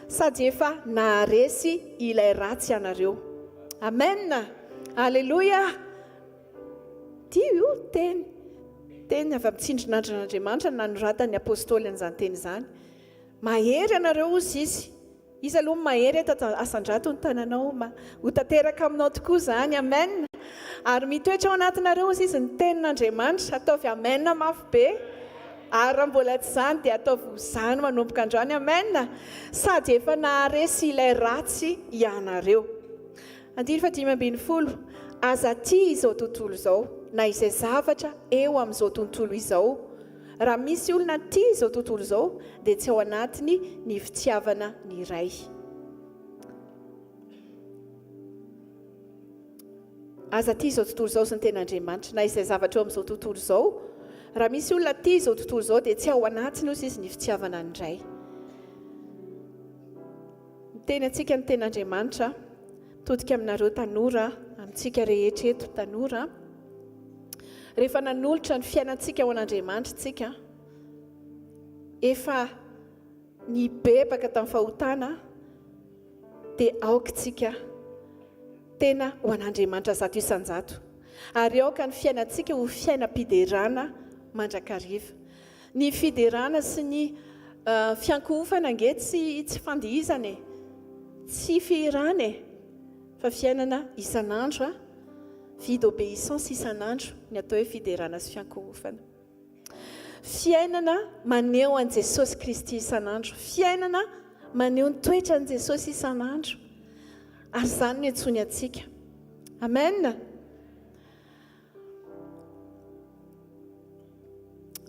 [SPEAKER 5] Sady efa naharesy ilay ratsy ianareo. Amen! Aleloia! Ity io teny, teny avy amin'ny tsindrinandrin'Andriamanitra no nanoratan'ny apostoly an'izany teny izany. Mahery ianareo hozy izy. Iza aloha no mahery eto asandrato ny tananao ma ho tanteraka aminao tokoa izany amen ary mitoetra ao anatinareo hozy izy ny tenin'Andriamanitra ataovy amen mafy be ary raha mbola tsy izany dia ataovy ho izany manomboka androany amen sady efa naharesy ilay ratsy ianareo andiny fa 15 aza tia izao tontolo izao na izay zavatra eo amin'izao tontolo izao Raha misy olona tia izao tontolo izao dia tsy ao anatiny ny fitiavana ny Ray. Aza tia izao tontolo izao sy ny ten'Andriamanitra na izay zavatra eo amin'izao tontolo izao. Raha misy olona tia izao tontolo izao dia tsy ao anatiny ozy izy ny fitiavana ny Ray. Miteny antsika ny ten'Andriamanitra, mitodika aminareo tanora, amintsika rehetra eto tanora. Rehefa nanolotra ny fiainantsika ho an'Andriamanitra isika, efa nibebaka tamin'ny fahotana, dia aoka isika tena ho an'Andriamanitra 100%. Ary aoka ny fiainantsika ho fiainam-piderana mandrakariva. Ny fiderana sy ny fiankohofana ange tsy tsy fandihizana e, tsy fihirana e, fa fiainana isan'andro a. Vie d'obéissance isan'andro ny atao hoe fiderana sy fiankohofana. Fiainana maneho an'i Jesosy Kristy isan'andro. Fiainana maneho ny toetran'i Jesosy isan'andro. Ary izany no iantsoany antsika. Amen.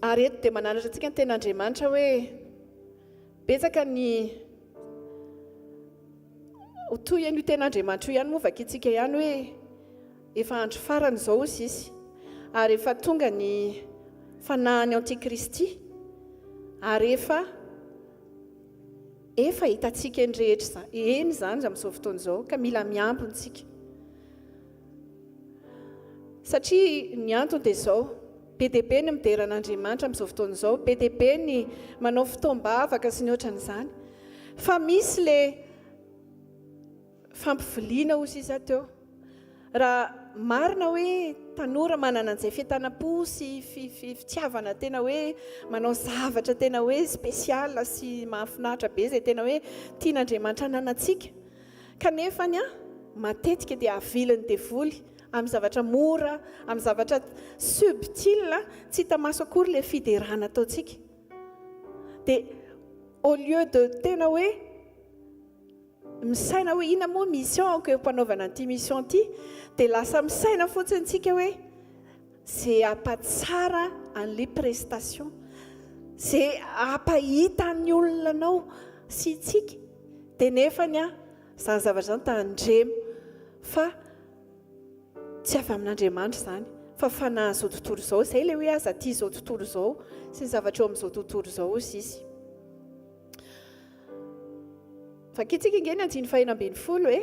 [SPEAKER 5] Ary eto dia mananatra antsika ny tenin'Andriamanitra hoe betsaka ny Ho toy an'io tenin'Andriamanitra io ihany moa vakintsika ihany hoe efa andro farany izao hozy izy ary efa tonga ny fanahin'ny antikristy ary efa efa hitantsika eny rehetra eny izany amin'izao fotoana izao ka mila miambina isika. Satria ny antony dia izao, be dia be ny midera an'Andriamanitra amin'izao fotoana izao, be dia be ny manao fotoam-bavaka sy ny ohatran'izany. Fa misy le fampiviliana hoy sisa teo. Raha marina hoe tanora manana an'izay fientanam-po sy fitiavana tena hoe manao zavatra tena hoe spécial sy mahafinaritra be izay tena hoe tian'Andriamanitra hananantsika. Kanefa ny ahy, matetika dia avilin'ny devoly amin'ny zavatra mora, amin'ny zavatra subtil, tsy hita maso akory ilay fiderana ataontsika. Dia au lieu de tena hoe misaina hoe inona moa mission-ko eo am-panaovana an'ity mission ity, dia lasa misaina fotsiny tsika hoe ze hampatsara an'ilay prestation, ze hampahita ny olona anao sy itsika. Dia nefany an, izany zavatra izany tandremo fa tsy avy amin'Andriamanitra izany fa fanahin'izao tontolo izao, izay ilay hoe aza tia izao tontolo izao sy ny zavatra eo amin'izao tontolo izao hozy izy. Vakintsika ange ny andininy fahenina ambin'ny folo e.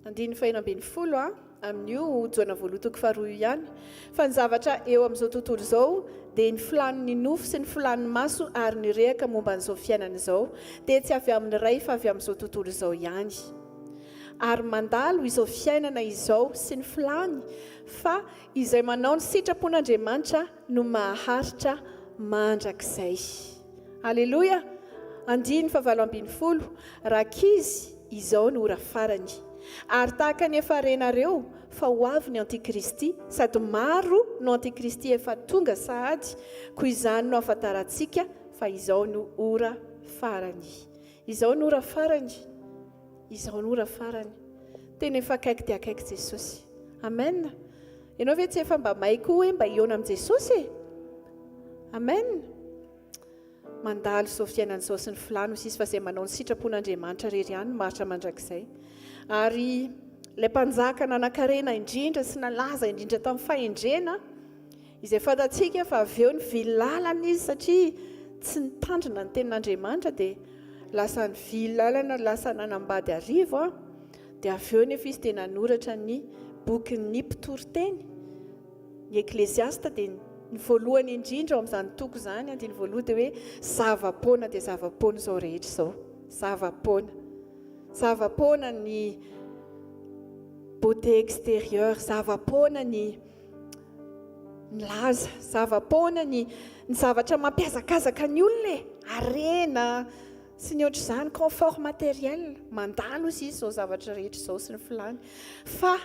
[SPEAKER 5] Andininy fahenina ambin'ny folo a, amin'io Jaona voalohany toko faharoa io ihany. Fa ny zavatra eo amin'izao tontolo izao dia ny filàn'ny nofo sy ny filàn'ny maso ary ny rehaka momba an'izao fiainana izao dia tsy avy amin'ny Ray fa avy amin'izao tontolo izao ihany. Ary mandalo izao fiainana izao sy ny filàny fa izay manao ny sitrapon'Andriamanitra no maharitra mandrakizay. Aleloia! Andininy fahavalo ambin'ny folo, Rankizy, izao no ora farany. Ary tahaka ny efa renareo fa ho avy ny antikristy, sady maro no antikristy efa tonga sahady, koa izany no ahafantarantsika fa izao no ora farany. Izao no ora farany. Izao no ora farany. Tena efa akaiky dia akaiky Jesosy. Amen. Ianao ve tsy efa mba may koa hoe mba hihaona amin'i Jesosy e? Amen. Mandalo izao fiainana izao sy ny filàny hoy sisa fa izay manao ny sitrapon'Andriamanitra irery ihany no maharitra mandrakizay. Ary ilay mpanjaka nanankarena indrindra sy nalaza indrindra tamin'ny fahendrena, izay fantatsika fa avy eo nivily lalana izy satria tsy nitandrina ny tenin'Andriamanitra dia lasa nivily lalana, lasa nanambady arivo an, dia avy eo nefa izy dia nanoratra ny bokin'ny Mpitoriteny, ny Ekleziasta dia ny voalohany indrindra ao amin'izany toko izany, andininy voalohany dia hoe zava-poana dia zava-poana izao rehetra izao, zava-poana. Zava-poana ny beauté extérieure, zava-poana ny ny laza, zava-poana ny ny zavatra mampihazakazaka ny olona e, harena sy ny ohatr'izany, confort matériel, mandalo izy izao zavatra rehetra izao sy ny filany. Fa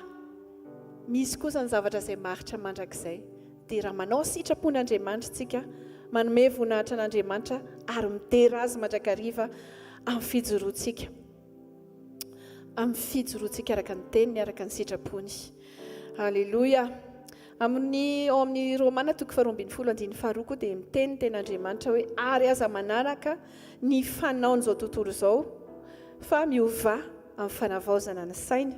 [SPEAKER 5] misy kosa ny zavatra izay maharitra mandrakizay, dia raha manao sitrapon'Andriamanitra isika, manome voninahitra an'Andriamanitra ary midera Azy mandrakariva amin'ny fijoroantsika. Amin'ny fijoroantsika araka ny teniny, araka ny sitrapony. Aleloia. Amin'ny ao amin'ny Romana toko faharoa ambin'ny folo andininy faharoa koa dia miteny ny tenin'Andriamanitra hoe ary aza manaraka ny fanaon'izao tontolo izao fa miovà amin'ny fanavaozana ny saina.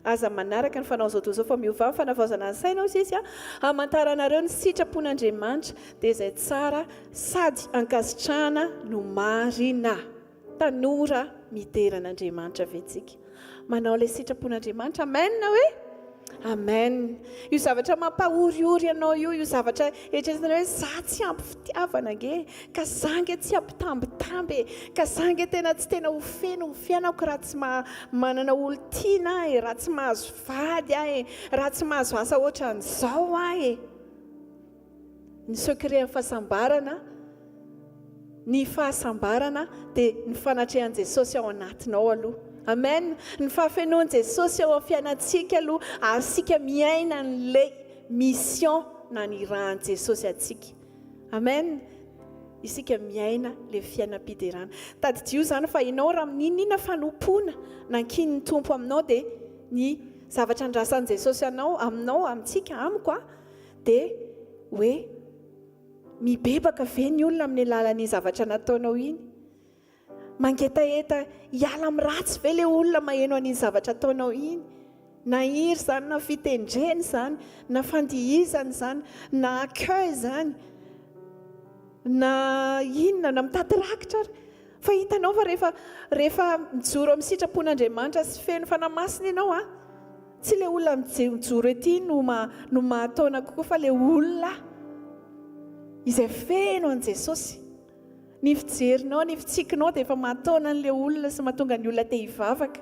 [SPEAKER 5] Aza manaraka ny fanaon'izao tontolo izao fa miovà amin'ny fanavaozana ny saina hoy izy hamantaranareo ny sitrapon'Andriamanitra dia izay tsara sady ankasitrahana no marina. Tanora midera an'Andriamanitra ve tsika? Manao ilay sitrapon'Andriamanitra? Amen hoe? Amen. Io zavatra mampahoriory anao io, io zavatra eritreretinao hoe za tsy ampy fitiavana ange, ka za ange tsy ampy tambitamby e, ka za ange tena tsy tena ho feno ny fiainako raha tsy manana olon-tiana aho e, raha tsy mahazo vady aho e, raha tsy mahazo asa ohatran'izao aho e. Ny secret an'ny fahasambarana, ny fahasambarana dia ny fanatrehan'i Jesosy ao anatinao aloha. Amen. Ny fahafenoan'i Jesosy ao amin'ny fiainantsika aloha ary isika miaina an'ilay mission nanirahan'i Jesosy antsika. Amen. Isika miaina ilay fiainam-piderana. Tadidio izany fa ianao raha amin'inona fanompoana nankinin'ny Tompo aminao dia ny zavatra andrasan'i Jesosy anao, aminao, amintsika, amiko a, Dia hoe mibebaka ve ny olona amin'ny alalan'iny zavatra nataonao iny? Mangetaheta hiala amin'ny ratsy ve ilay olona maheno an'iny zavatra ataonao iny? Na hira izany, na fitendrena izany, na fandihizana izany, na accueil izany, na inona, na mitaty rakitra ary. Fa hitanao fa rehefa rehefa mijoro amin'ny sitrapon'Andriamanitra sy feno Fanahy Masina ianao an, Tsy ilay olona mijoro ety no no mahataona kokoa fa ilay olona izay feno an'i Jesosy. Ny fijerinao, ny fitsikinao dia efa mahataona an'ilay olona sy mahatonga ny olona te hivavaka.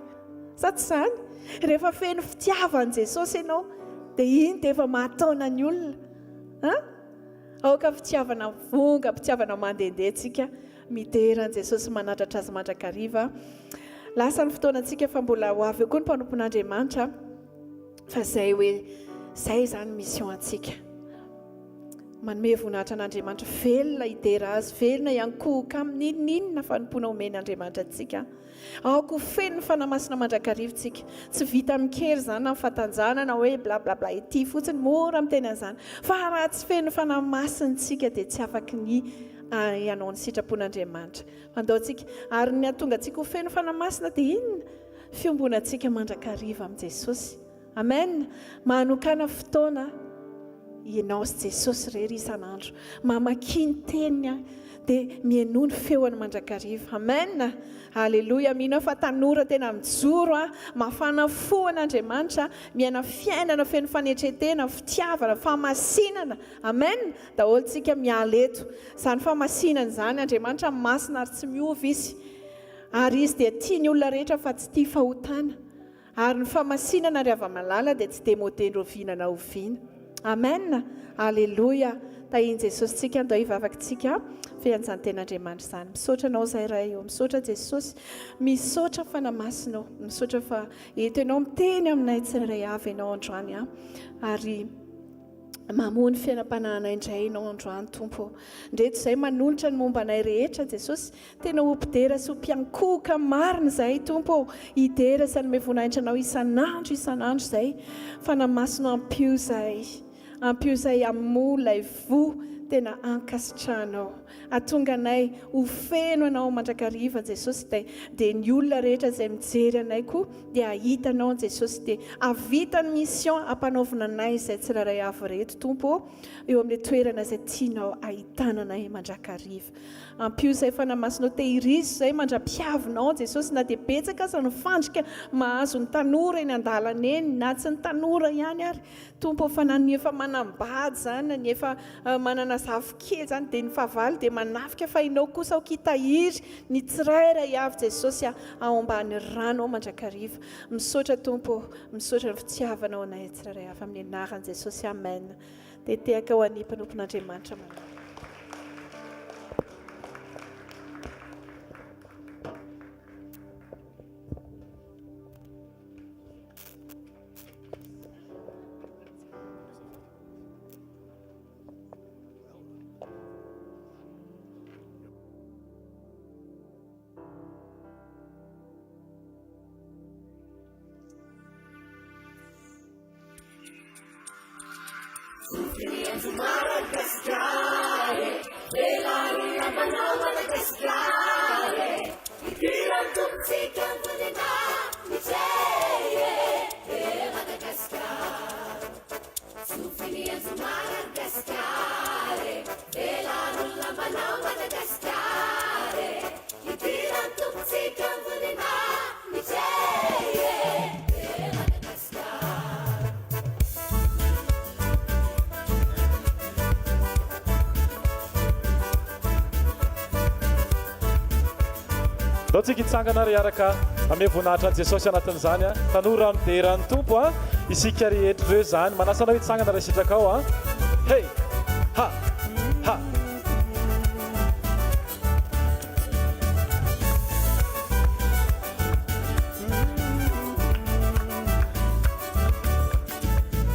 [SPEAKER 5] Sa tsy izany? Rehefa feno fitiavan'i Jesosy ianao dia iny dia efa mahataona ny olona. An? Aoka fitiavana vonga, fitiavana mandehandeha tsika. Midera an'i Jesosy manatratra azy mandrakariva. Lasa ny fotoanantsika fa mbola ho avy eo koa ny mpanompon'Andriamanitra fa zay hoe zay izany mission antsika. Manome voninahitra an'Andriamanitra, velona hidera azy, velona hiankohoka aminy, n'inon'inona fanompoana omen'Andriamanitra antsika. Aoka ho feno ny Fanahy Masina mandrakariva tsika. Tsy vita amin-kery izany na fahatanjahana na hoe bla bla bla ety fotsiny, mora miteny an'izany. Fa raha tsy feno ny Fanahy Masina tsika dia tsy afaky ny hanao ny sitrapon'Andriamanitra. Andao tsika. Ary ny hahatonga antsika ho feno Fanahy Masina dia inona? Fiombonantsika mandrakariva amin'i Jesosy. Amen! Manokàna fotoana ianao sy Jesosy irery isan'andro. Mamakia ny teniny dia mihainoa ny feony mandrakariva. Amen! Aleloia! Mino aho fa tanora tena mijoro, mafana fo an'Andriamanitra, miaina fiainana feno fanetren-tena, fitiavana, fahamasinana. Amen! Daholo tsika miala eto. Izany fahamasinana izany, Andriamanitra masina ary tsy miova Izy. Ary Izy dia tia ny olona rehetra fa tsy tia fahotana. Ary ny famasinana ry hava-malala dia tsy demode ndroviana na oviana. Amen! Aleloia! Tahin'i Jesosy tsika andao hivavaka tsika fean'izany ten'Andriamanitra izany. Misaotra anao zahay Ray ô, misaotra Jesosy, misaotra Fanahy Masina ô, misaotra fa eto ianao miteny aminay tsirairay avy ianao androany an, ary mamoha ny fiainam-panahinay indray ianao androany Tompo ô. Ndreto izay manolotra ny momba anay rehetra Jesosy, Tena ho mpidera sy ho mpiankohoka marina izahay Tompo ô, hidera sy hanome voninahitra Anao isan'andro isan'andro izahay. Fanahy Masina ampio izahay, ampio izahay hamoa ilay voa tena ankasitrahanao. Hahatonga anay ho feno Anao mandrakariva Jesosy dia dia ny olona rehetra izay mijery anay koa dia hahita Anao Jesosy dia hahavita ny mission ampanaovina anay izay tsirairay avy ireto Tompo ô eo amin'ilay toerana izay tianao hahitana anay mandrakariva. Ampio izay Fanahy Masinao tehirizo izay mandra-piavinao Jesosy na dia betsaka aza ny fandrika mahazo ny tanora eny an-dalana eny na tsy ny tanora ihany ary Tompo ô fa na ny efa manambady izany na ny efa manana zafikely izany dia ny fahavalo dia manafika fa Ianao kosa aoka hitahiry ny tsirairay avy Jesosy a ao ambany rano ao mandrakariva. Misaotra Tompo ô, misaotra ny fitiavanao anay tsirairay avy amin'ny anaran'i Jesosy Amen. Dia tehaka ho an'ny mpanompon'Andriamanitra malala.
[SPEAKER 6] Ndao tsika hitsangana ary hiaraka hamehy voninahitra an'i Jesosy anatin'izany a. Tanora midera ny Tompo a. Isika rehetra ireo izany. Manasa anao hitsangana raha sitrakao a. Hey! Ha! Ha!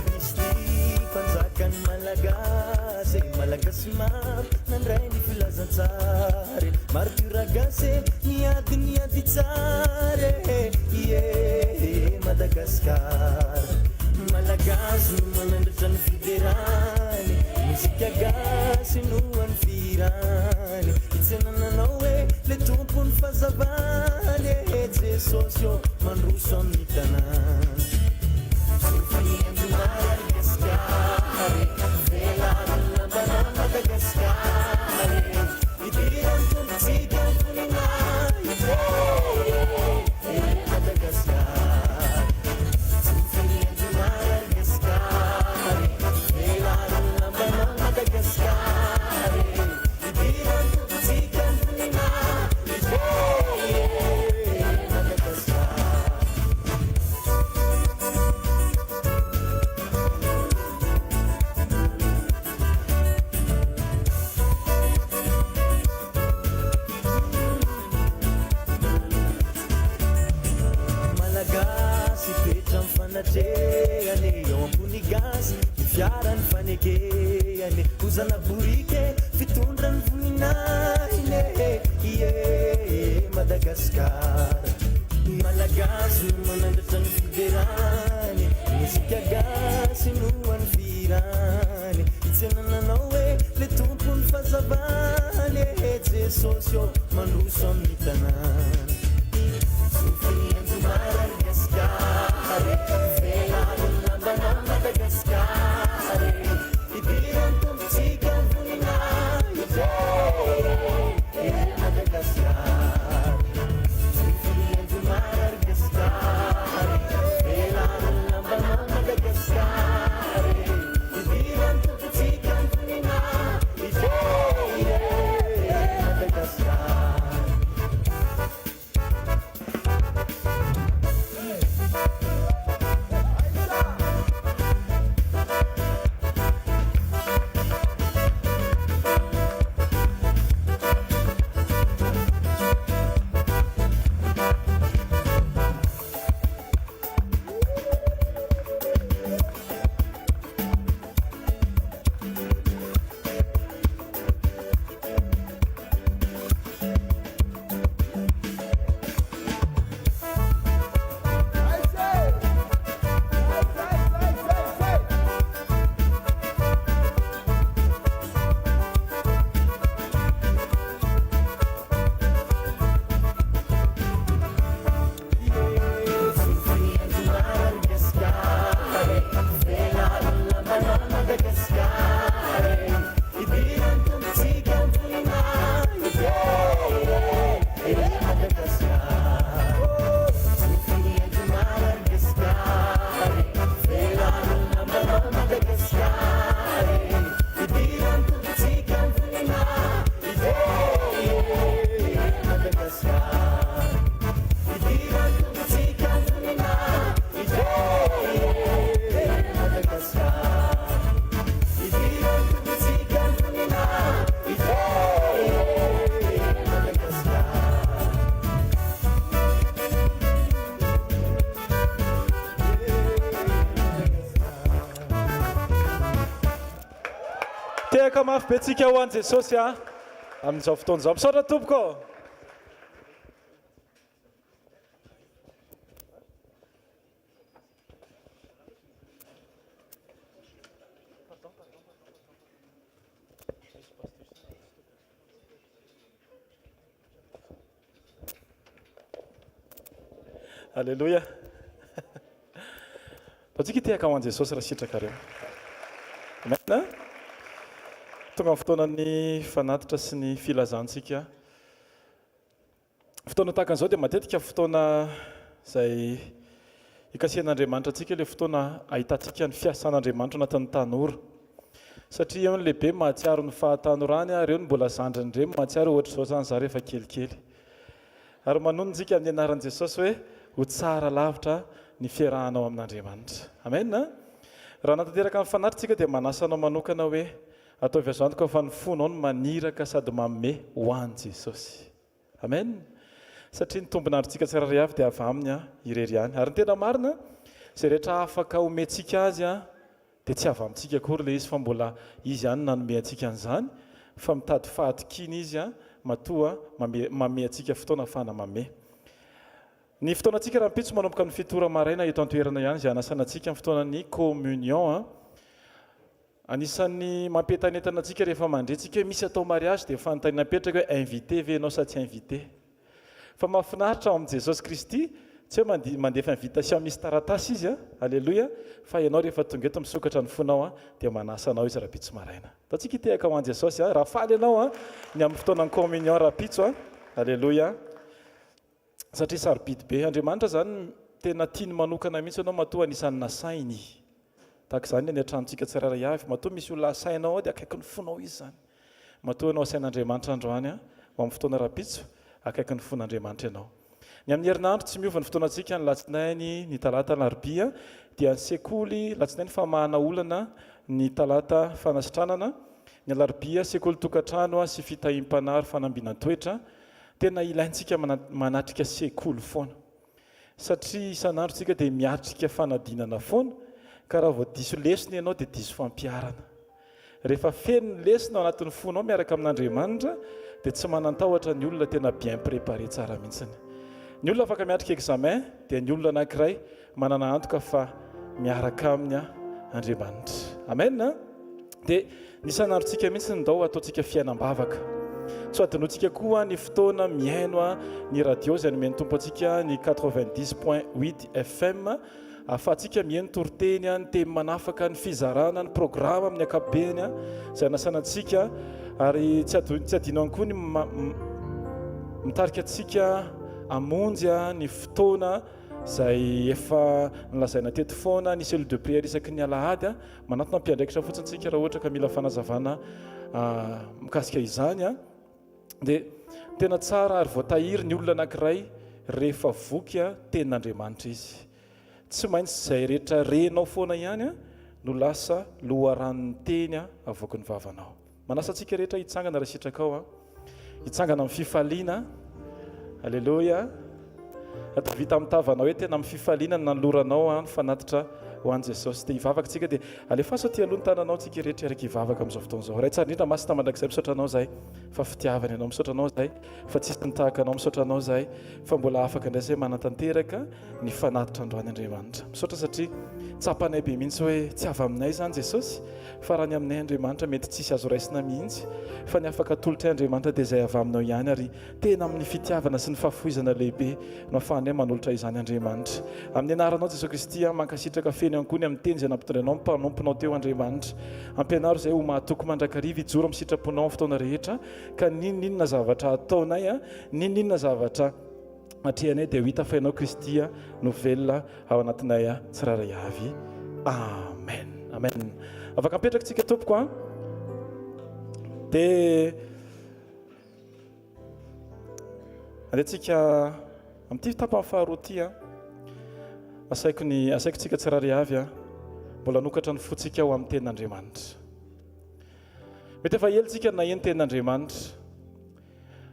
[SPEAKER 7] Kristy mpanjakan'ny Malagasy e, Malagasy maro nandray ny filazantsara e, Martyrs gasy e, niady niady tsara e, ie Madagascar. Malagasy no manandratra ny fiderany, mozika gasy no hany fihirany, hitsenana anao e, le tompon'ny fahazavany e, Jesosy ô, mandroso amin'ny tanàna. Malagasy toetra mifanatrehana e, ao am-pon'ny gasy ny fiara ny fanekehana e, ho zana-boriky e, fitondra ny voninahiny e, ie Madagasikara. Malagasy no manandratra ny fiderany, mozika gasy no hany fihirany, hitsenana anao e, le tompon'ny fahazavany e, Jesosy ô, mandroso amin'ny tanàna.
[SPEAKER 6] Tehaka mafy be tsika ho an'i Jesosy a amin'izao fotoana izao. Misaotra tompoko. Aleloia. Ataontsika hitehaka ho an'i Jesosy raha sitrakareo. Amen. Tonga ny fotoanan'ny fanatitra sy ny filazantsika. Fotoana tahaka an'izao dia matetika fotoana izay ikasihan'Andriamanitra antsika ilay fotoana ahitantsika ny fiasan'Andriamanitra ao anatin'ny tanora. Satria eo ny lehibe mahatsiaro ny fahatanorany ary eo ny mbola zandriny ireny mahatsiaro hoe ohatr'izao izany izaho rehefa kelikely. Ary manonona isika amin'ny anaran'i Jesosy hoe ho tsara lavitra ny fiarahanao amin'Andriamanitra. Amen. Raha hanatanteraka ny fanatitra isika dia manasa anao manokana hoe ataovy azo antoka fa ny fonao no maniraka sady manome ho an'i Jesosy. Amen! Satria ny tombon'androntsika tsirairay avy dia avy Aminy irery ihany. Ary ny tena marina, izay rehetra afaka omentsika Azy dia tsy avy amintsika akory ilay izy fa mbola Izy ihany no nanome antsika an'izany, fa mitady fahatokiana Izy matoa manome antsika fotoana ahafahana manome. Ny fotoanantsika rahampitso manomboka amin'ny fito ora maraina eto an-toerana ihany izay hanasana antsika amin'ny fotoanan'ny communion. Anisan'ny mampientanentana antsika rehefa mandre tsika hoe misy atao mariage dia fanontaniana mipetraka hoe invité ve ianao sa tsy invité? Fa mahafinaritra ao amin'i Jesosy Kristy tsy hoe mandefa invitation misy taratasy Izy a, aleloia, fa ianao rehefa tonga eto misokatra ny fonao a, dia manasa anao Izy rahampitso maraina. Ataontsika hitehaka ho an'i Jesosy a, raha faly ianao a, ny amin'ny fotoanan'ny communion rahampitso a, aleloia. Satria sarobidy be. Andriamanitra izany tena tiany manokana mihitsy ianao matoa anisan'ny nasainy. Tahaka izany ny any an-tranontsika tsirairay avy. Matoa misy olona asainao ao dia akaikin'ny fonao izy izany. Matoa ianao asain'Andriamanitra androany ho amin'ny fotoana rahampitso, akaikin'ny fon'Andriamanitra ianao. Ny amin'ny herinandro tsy miova ny fotoanantsika, ny latsinainy, ny talata, ny alarobia dia ny sekoly, latsinainy famahana olana, ny talata fanasitranana, ny alarobia sekoly tokantrano sy fitahiam-panahy ary fanambinan-toetra. Tena ilaintsika manatrika sekoly foana. Satria isan'andro tsika dia miatrika fanadinana foana, ka raha vao diso lesona ianao dia diso fampiharana. Rehefa feno ny lesona ao anatin'ny fonao miaraka amin'Andriamanitra dia tsy manan-tahotra ny olona tena bien préparé tsara mihitsiny. Ny olona afaka miatrika examen dia ny olona anankiray manana antoka fa miaraka aminy Andriamanitra. Amen! Dia ny isan'androntsika mihitsy no ndao ataontsika fiainam-bavaka. Tsy ho adinointsika koa ny fotoana mihaino ny radio izay nomen'ny Tompo antsika ny 90.8 FM ahafahantsika mihaino toriteny, ny teny manafaka, ny fizarana, ny programa amin'ny ankapobeny izay anasana antsika ary tsy tsy adino ihany koa ny mitarika antsika hamonjy ny fotoana izay efa nolazaina teto foana, ny cellule de prière isaky ny alahady. Manatona mpiandraikitra fotsiny tsika raha ohatra ka mila fanazavana mikasika izany. Dia tena tsara ary voatahiry ny olona anankiray rehefa voky tenin'Andriamanitra izy. Tsy maintsy izay rehetra renao foana ihany no lasa loharanon'ny teny avoaky ny vavanao. Manasa antsika rehetra hitsangana raha sitrakao an. Hitsangana amin'ny fifaliana. Aleloia. Ataovy hita amin'ny tavanao hoe tena amin'ny fifaliana no nanoloranao an ny fanatitra ho an'i Jesosy. Dia hivavaka tsika dia alefaso aty aloha ny tananao tsika rehetra hiaraka hivavaka amin'izao fotoana izao. Ray tsara indrindra masina mandrakizay misaotra anao izahay fa fitiavana ianao. Misaotra anao izahay fa tsisy ny tahaka anao. Misaotra anao izahay fa mbola afaka indray izahay manatanteraka ny fanatitra androany Andriamanitra. Misaotra satria tsapanay be mihitsy hoe tsy avy aminay izany Jesosy fa raha ny aminay Andriamanitra mety tsisy azo raisina mihitsy fa ny afaka atolotray Andriamanitra dia izay avy aminao ihany ary tena amin'ny fitiavana sy ny fahafoizana lehibe no afahanay manolotra izany Andriamanitra. Amin'ny anaranao Jesosy Kristy aho mankasitraka feno ihany koa ny amin'ny teny izay nampitondrainao ny mpanomponao teo Andriamanitra. Ampianaro izay ho mahatoky mandrakariva hijoro amin'ny sitraponao amin'ny fotoana rehetra ka n'inon'inona zavatra ataonay n'inon'inona zavatra atrehanay dia ho hita fa Ianao Kristy no velona ao anatinay tsirairay avy. Amen. Amen. Afaka mipetraka tsika tompoko an. Dia andeha tsika amin'ity tapany faharoa ity an. Asaiko ny asaiko tsika tsirairay avy an. Mbola hanokatra ny fontsika ho amin'ny tenin'Andriamanitra. Mety efa ela tsika naheno tenin'Andriamanitra.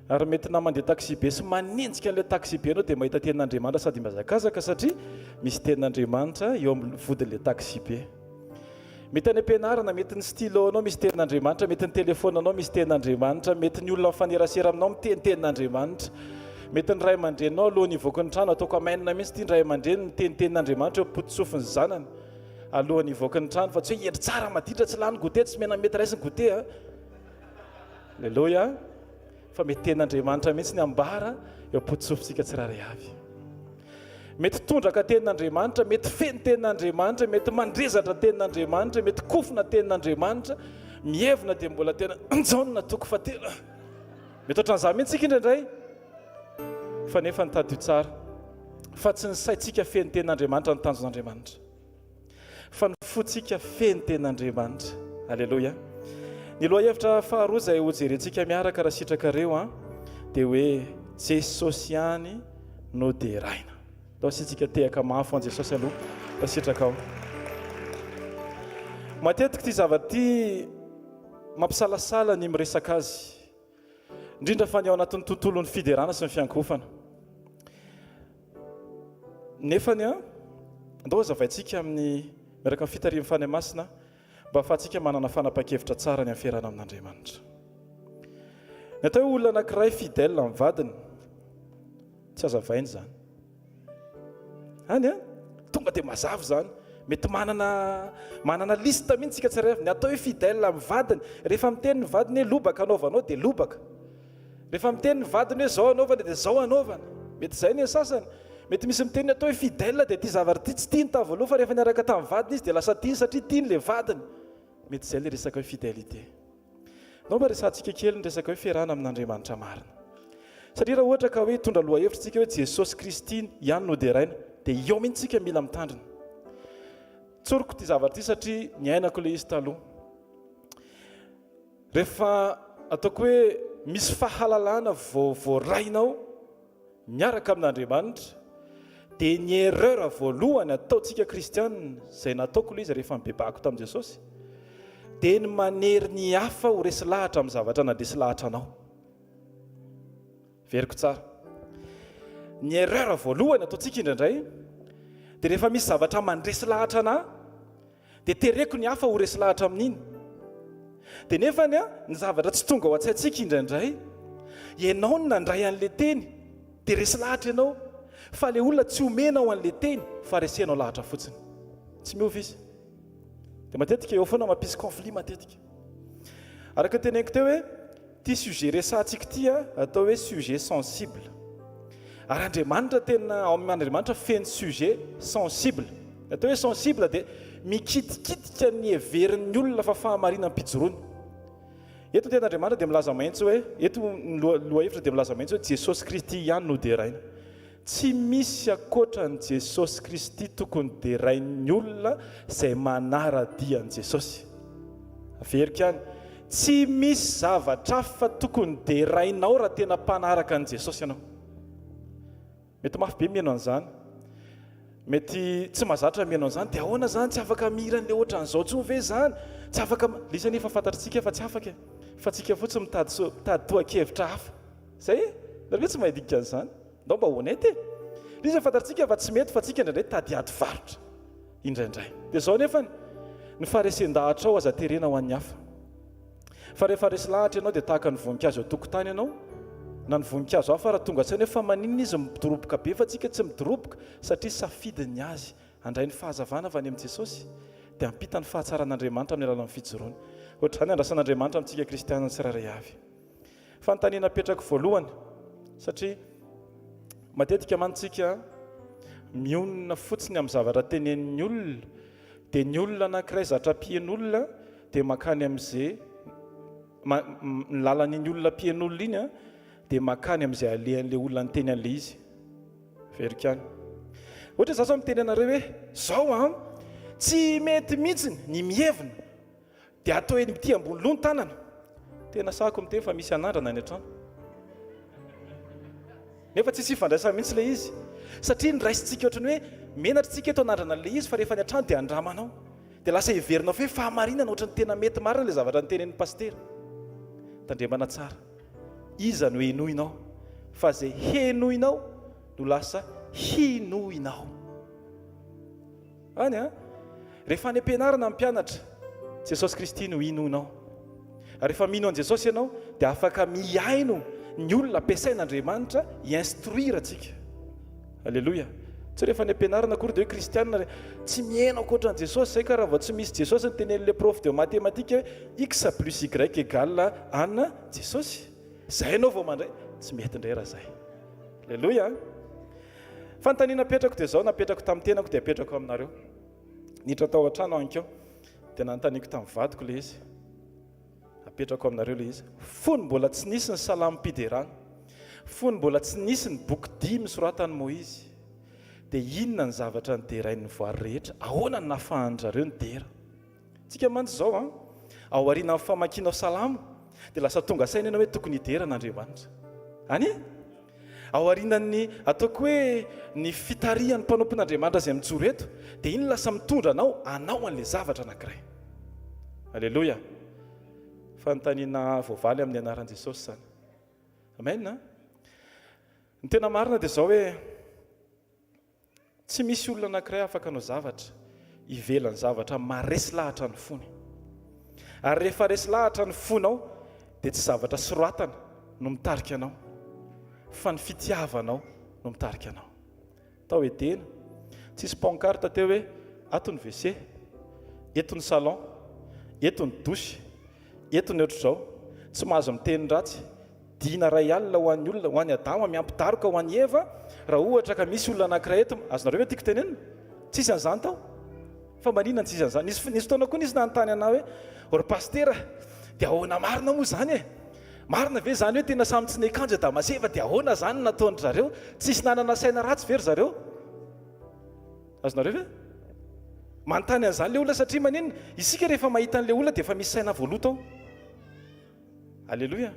[SPEAKER 6] Ary mety na mandeha taxi-be sy manenjika an'ilay taxi-be ianao dia mahita tenin'Andriamanitra sady mihazakazaka satria misy tenin'Andriamanitra eo amin'ny vodin'ilay taxi-be. Mety any am-pianarana, mety ny stylo-nao misy tenin'Andriamanitra, mety ny telefaonanao misy tenin'Andriamanitra, mety ny olona mifanerasera aminao miteny tenin'Andriamanitra, mety ny ray aman-dreninao alohan'ny hivoaka ny trano, ataoko amen mihitsy ity ny ray aman-dreny miteny tenin'Andriamanitra eo am-pototsofin'ny zanany alohan'ny hivoaka ny trano fa tsy hoe hendry tsara maditra tsy lany goûter tsy mena mety raisiny goûter a. Aleloia. Fa mety tenin'Andriamanitra mihitsy ny ambara eo am-pototsofintsika tsirairay avy. Mety tondraka tenin'Andriamanitra, mety feno tenin'Andriamanitra, mety mandrezatra tenin'Andriamanitra, mety kofona tenin'Andriamanitra, mihevina dia mbola tena Jaona toko fahatelo. Mety ohatran'izany mihitsy isika indraindray. Fa nefa ny tadidio tsara fa tsy ny saintsika feno tenin'Andriamanitra ny tanjon'Andriamanitra. Fa ny fontsika feno tenin'Andriamanitra. Aleloia. Ny lohahevitra faharoa izay hojerentsika miaraka raha sitrakareo an, dia hoe Jesosy ihany no deraina. Ndao asiantsika tehaka mafy ho an'i Jesosy aloha raha sitrakao. Matetika ity zavatra ity mampisalasala ny miresaka azy. Indrindra fa ny ao anatin'ny tontolon'ny fiderana sy ny fiankohofana. Nefany an, andao hazavaintsika amin'ny miaraka amin'ny fitarihan'ny Fanahy Masina mba hahafahantsika manana fanapahan-kevitra tsara ny amin'ny fiarahana amin'Andriamanitra. Ny atao hoe olona anankiray fidèle amin'ny vadiny, tsy hazavaina izany. Any an, tonga dia mazava izany. Mety manana manana liste mihitsy isika tsirairay avy. Ny atao hoe fidèle amin'ny vadiny, rehefa miteny ny vadiny hoe lobaka anaovanao dia lobaka. Rehefa miteny ny vadiny hoe zao anaovana dia zao anaovana. Mety izay ny sasany. Mety misy miteny ny atao hoe fidèle dia ity zavatra ity tsy tiany tamin'ny voalohany fa rehefa niaraka tamin'ny vadiny izy dia lasa tiany satria tiany ilay vadiny. Mety izay ilay resaka hoe fidélité. Ndao mba resahantsika kely ny resaka hoe fiarahana amin'Andriamanitra marina. Satria raha ohatra ka hoe hitondra lohahevitra isika hoe Jesosy Kristy ihany no deraina, dia eo mihitsy isika mila mitandrina. Tsoriko ity zavatra ity satria niainako ilay izy taloha. Rehefa ataoko hoe misy fahalalana vao voarainao, miaraka amin'Andriamanitra, dia ny erreur voalohany ataontsika kristiana, izay nataoko ilay izy rehefa nibebahako tamin'i Jesosy, dia ny manery ny hafa ho resy lahatra amin'ny zavatra nandresy lahatra anao. Veriko tsara. Ny erreur voalohany ataontsika indraindray, dia rehefa misy zavatra mandresy lahatra anà, Dia tereko ny hafa ho resy lahatra amin'iny. Dia nefany an, ny zavatra tsy tonga ao an-tsaintsika indraindray, ianao no nandray an'ilay teny, dia resy lahatra ianao, fa ilay olona tsy omenao an'ilay teny fa resenao lahatra fotsiny. Tsy miova izy. Dia matetika eo foana mampisy conflit matetika. Araka ny teneniko teo hoe, Ity sujet resahantsika ity atao hoe sujet sensible. Ary Andriamanitra tena ao amin' Andriamanitra feno sujet sensible. Ny atao hoe sensible dia mikitikitika ny heverin'ny olona fa fahamarinam-pijoroany. Eto ny tenin'Andriamanitra dia milaza mahitsy hoe, eto ny lohahevitra dia milaza mahitsy hoe Jesosy Kristy ihany no deraina. Tsy misy ankoatra an'i Jesosy Kristy tokony derain'ny olona izay manara-dia an'i Jesosy. Averiko ihany, tsy misy zavatra hafa tokony derainao raha tena mpanaraka an'i Jesosy ianao. Mety mafy be miheno an'izany. Mety tsy mahazatra miheno an'izany, dia ahoana izany? Tsy afaka mihira an'ilay ohatran'izao intsony ve izany? Tsy afaka, ilay izy anie efa fantatr'tsika fa tsy afaka e. Fa tsika fotsiny mitady mitady tohan-kevitra hafa. Zay e! Nareo ve tsy mahay dikan'izany? Ndao mba honnête e! Ilay izy fantatsika fa tsy mety fa tsika indraindray tady ady varotra indraindray. Dia zao nefany, ny faharesen-dahatrao aza terena ho an'ny hafa. Fa rehefa resy lahatra ianao dia tahaka ny voninkazo eo an-tokotany ianao, na ny voninkazo hafa raha tonga saina hoe fa maninona izy midoroboka be fa tsika tsy midoroboka satria safidiny ny azy handray ny fahazavana avy any amin'i Jesosy dia hampita ny fahatsaran'Andriamanitra amin'ny alalan'ny fijoroany. Ohatr'izany andrasan'Andriamanitra amintsika kristiana tsirairay avy. Fanontaniana apetrako voalohany, satria matetika mantsy tsika mionona fotsiny amin'ny zavatra tenenin'ny olona, dia ny olona anankiray zatra mpihaino olona dia mankany amin'izay ny lalan'iny olona mpihaino olona iny dia mankany amin'izay alehan'ilay olona niteny an'ilay izy. Averiko ihany. Ohatra za zao miteny anareo hoe zao an, tsy mety mihitsy ny mihevina Dia atao eny ity ambony loha ny tanana. Tena sahako miteny fa misy anandrana any an-trano. Nefa tsisy ifandraisany mihitsy ilay izy. Satria ny raisintsika ohatran'ny hoe menatra tsika eto anandrana an'ilay izy fa rehefa any an-trano dia andramanao. Dia lasa heverinao fa hoe fahamarinana ohatran'ny tena mety marina ilay zavatra notenenin'ny pasitera. Tandremana tsara. Iza no henoinao? Fa izay henoinao no lasa hinoinao. Any an! Rehefa any am-pianarana ny mpianatra. Jesosy Kristy no inoanao. Ary rehefa mino an'i Jesosy ianao dia afaka mihaino ny olona ampiasain'Andriamanitra hi-instruire antsika. Aleloia. Tsy rehefa any am-pianarana akory dia hoe kristianina tsy mihaino ankoatra an'i Jesosy izay ka raha vao tsy misy Jesosy ny tenenin'ilay prof de mathématique hoe x plus y égale an Jesosy. Izay ianao vao mandray. Tsy mety indray raha izay. Aleloia. Fanontaniana apetrako dia izao, napetrako tamin'ny tenako dia apetrako aminareo. Niditra tao an-trano aho ankeo dia nanontaniako tamin'ny vadiko ilay izy. Apetrako aminareo ilay izy. Fony mbola tsy nisy ny salamim-piderana, fony mbola tsy nisy ny boky dimy soratan'i Moizy, dia inona ny zavatra niderain'ny voary rehetra? Ahoana no nahafahan-dry zareo nidera? Tsika mantsy izao an, ao aorianan'ny famakianao salamo dia lasa tonga saina ianao hoe tokony hidera an'Andriamanitra. Any e? Ao aorianan'ny ataoko hoe ny fitarihan'ny mpanompon'Andriamanitra izay mijoro eto dia iny lasa mitondra anao hanao an'ilay zavatra anankiray. Aleloia. Fanontaniana voavaly amin'ny anaran'i Jesosy izany. Amen. Ny tena marina dia izao hoe Tsy misy olona anankiray afaka hanao zavatra ivelan'ny zavatra maharesy lahatra ny fony. Ary rehefa resy lahatra ny fonao dia tsy zavatra soratana no mitarika anao fa ny fitiavanao no mitarika anao. Tao Edena, tsisy pancarte teo hoe ato ny WC, eto ny salon, eto ny douche, eto ny ohatr'izao, tsy mahazo miteny ratsy, Dina iray alina ho an'ny olona, ho an'i Adama miampy daroka ho an'i Eva, raha ohatra ka misy olona anankiray eto, azonareo ve tiako tenenina? Tsisy an'izany tao. Fa maninona no tsisy an'izany? Nisy, nisy fotoana koa nisy nanontany anah hoe, O ry pasitera, dia ahoana marina moa izany e? Marina ve izany hoe tena samy tsy niakanjo Adama sy Eva, dia ahoana izany no nataon-dry zareo? Tsisy nanana saina ratsy ve ry zareo? Azonareo ve? Manontany an'izany ilay olona satria maninona? Isika rehefa mahita an'ilay olona dia efa misy saina voaloto ao. Aleloia!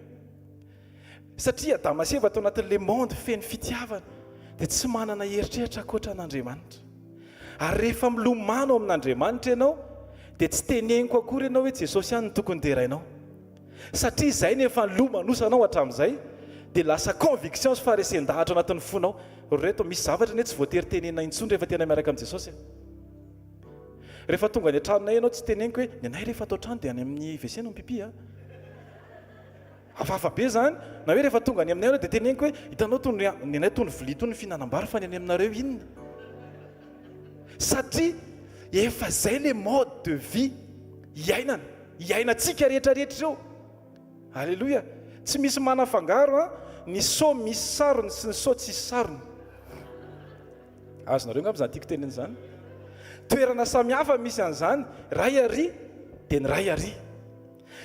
[SPEAKER 6] Satria Adama sy Eva tao anatin'ilay monde feno fitiavana dia tsy manana eritreritra ankoatra an'Andriamanitra. Ary rehefa milomano amin'Andriamanitra ianao dia tsy teneniko akory ianao hoe Jesosy ihany no tokony derainao. Satria izay no efa nilomanosanao hatramin'izay dia lasa conviction sy faharesen-dahatra ao anatin'ny fonao. Ry reto, misy zavatra anie tsy voatery tenenina intsony rehefa tena miaraka amin'i Jesosy e. Rehefa tonga any an-tranonay ianao tsy teneniko hoe ny anay rehefa ato an-trano dia any amin'ny WC no mipipi a. Hafahafa be izany. Na hoe rehefa tonga any aminay ianao dia teneniko hoe hitanao tony ny anay tony vilia tony fihinanam-bary fa ny any aminareo inona? Satria efa izay le mode de vie iainana, iainantsika rehetra rehetra ireo. Aleloia! Tsy misy manafangaro an, ny seau misy sarony sy ny seau tsisy sarony. Azonareo angamba izany tiako tenena izany. Toerana samihafa misy an'izany, ray ary dia ny ray ary.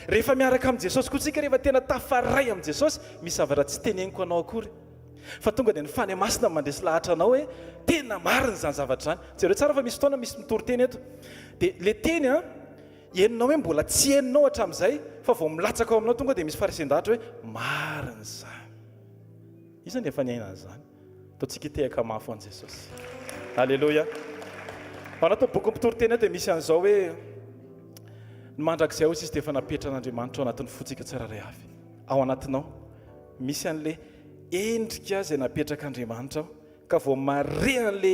[SPEAKER 6] Rehefa miaraka amin'i Jesosy koa tsika, rehefa tena tafaray amin'i Jesosy, misy zavatra tsy teneniko anao akory. Fa tonga dia ny Fanahy Masina mandresy lahatra anao hoe tena marina izany zavatra izany. Jereo tsara fa misy fotoana misy mitory teny eto. Dia le teny an, henonao hoe mbola tsy henonao hatramin'izay, fa vao milatsaka ao aminao tonga dia misy faharesen-dahatra hoe marina izany. Iza no efa niaina an'izany? Ataontsika hitehaka mafy ho an'i Jesosy. Aleloia. Ao anatin'ny bokin'ny Mpitoriteny ao dia misy an'izao hoe ny mandrakizay hoy izy dia efa napetran'Andriamanitra ao anatin'ny fontsika tsirairay avy. Ao anatinao misy an'le endrika izay napetrak'Andriamanitra ao ka vao mahare an'le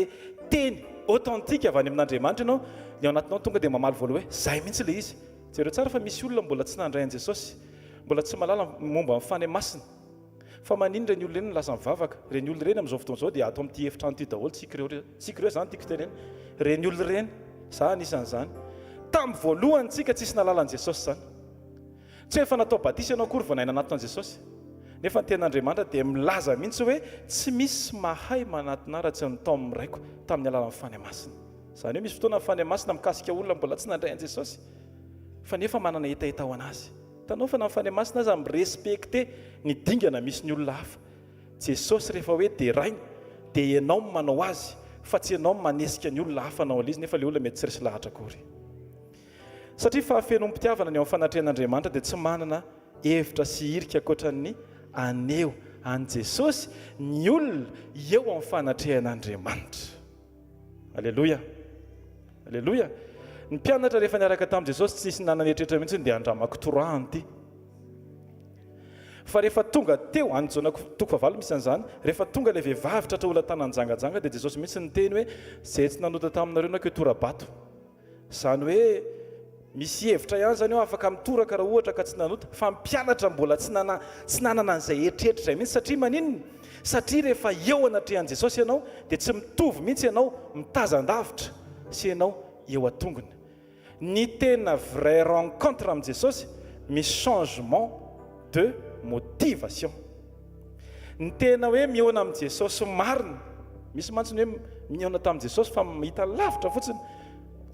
[SPEAKER 6] teny authentique avy any amin'Andriamanitra ianao, ny ao anatinao tonga dia mamaly voalohany hoe zay mihitsy ilay izy. Jereo tsara fa misy olona mbola tsy nandray an'i Jesosy, mbola tsy mahalala momba ny Fanahy Masina. Fa maninona ireny olona ireny no lasa mivavaka? Ireny olona ireny amin'izao fotoana izao dia ato amin'ity efitrano ity daholo, tsika ireo, tsika ireo izany tiako tenena. Ireny olona ireny, za anisan'izany. Tamin'ny voalohany tsika tsisy nahalala an'i Jesosy izany. Tsy hoe efa natao batisa ianao akory vao nahay nanatona an'i Jesosy. Nefa ny tenin'Andriamanitra dia milaza mihitsy hoe tsy misy mahay manatona raha tsy ny taomin'ny Raiko tamin'ny alalan'ny Fanahy Masina. Izany hoe misy fotoana ny Fanahy Masina mikasika olona mbola tsy nandray an'i Jesosy fa nefa manana hetaheta ho an'Azy. Hitanao fa na ny Fanahy Masina aza mi-respecter ny dingana misy ny olona hafa. Jesosy rehefa hoe deraina dia ianao no manao azy fa tsy ianao no manesika ny olona hafa hanao an'ilay izy nefa ilay olona mety tsy resy lahatra akory. Satria fahafenoam-pitiavana ny ao amin'ny fanatrehan'Andriamanitra dia tsy manana hevitra sy hirika ankoatran'ny haneho an'i Jesosy ny olona eo amin'ny fanatrehan'Andriamanitra. Aleloia! Aleloia! Ny mpianatra rehefa niaraka tamin'i Jesosy tsy nisy nanana eritreritra mihitsy dia andramako torahany ity. Fa rehefa tonga teo, any Jaona toko fahavalo misy an'izany, rehefa tonga ilay vehivavy tratra olon-tanany jangajanga dia Jesosy mihitsy niteny hoe izay tsy nanota taminareo na ko tora-bato. Izany hoe. Misy hevitra ihany izany eo afaka mitoraka raha ohatra ka tsy nanota, fa ny mpianatra mbola tsy nana tsy nanana an'izay eritreritra izay mihitsy satria maninona? Satria rehefa eo anatrehan'i Jesosy ianao dia tsy mitovy mihitsy ianao mitazan-davitra sy ianao eo an-tongony. Ny tena vrai rencontre amin'i Jesosy misy changement de motivation. Ny tena hoe mihaona amin'i Jesosy marina, misy mantsy ny hoe mihaona tamin'i Jesosy fa mahita lavitra fotsiny,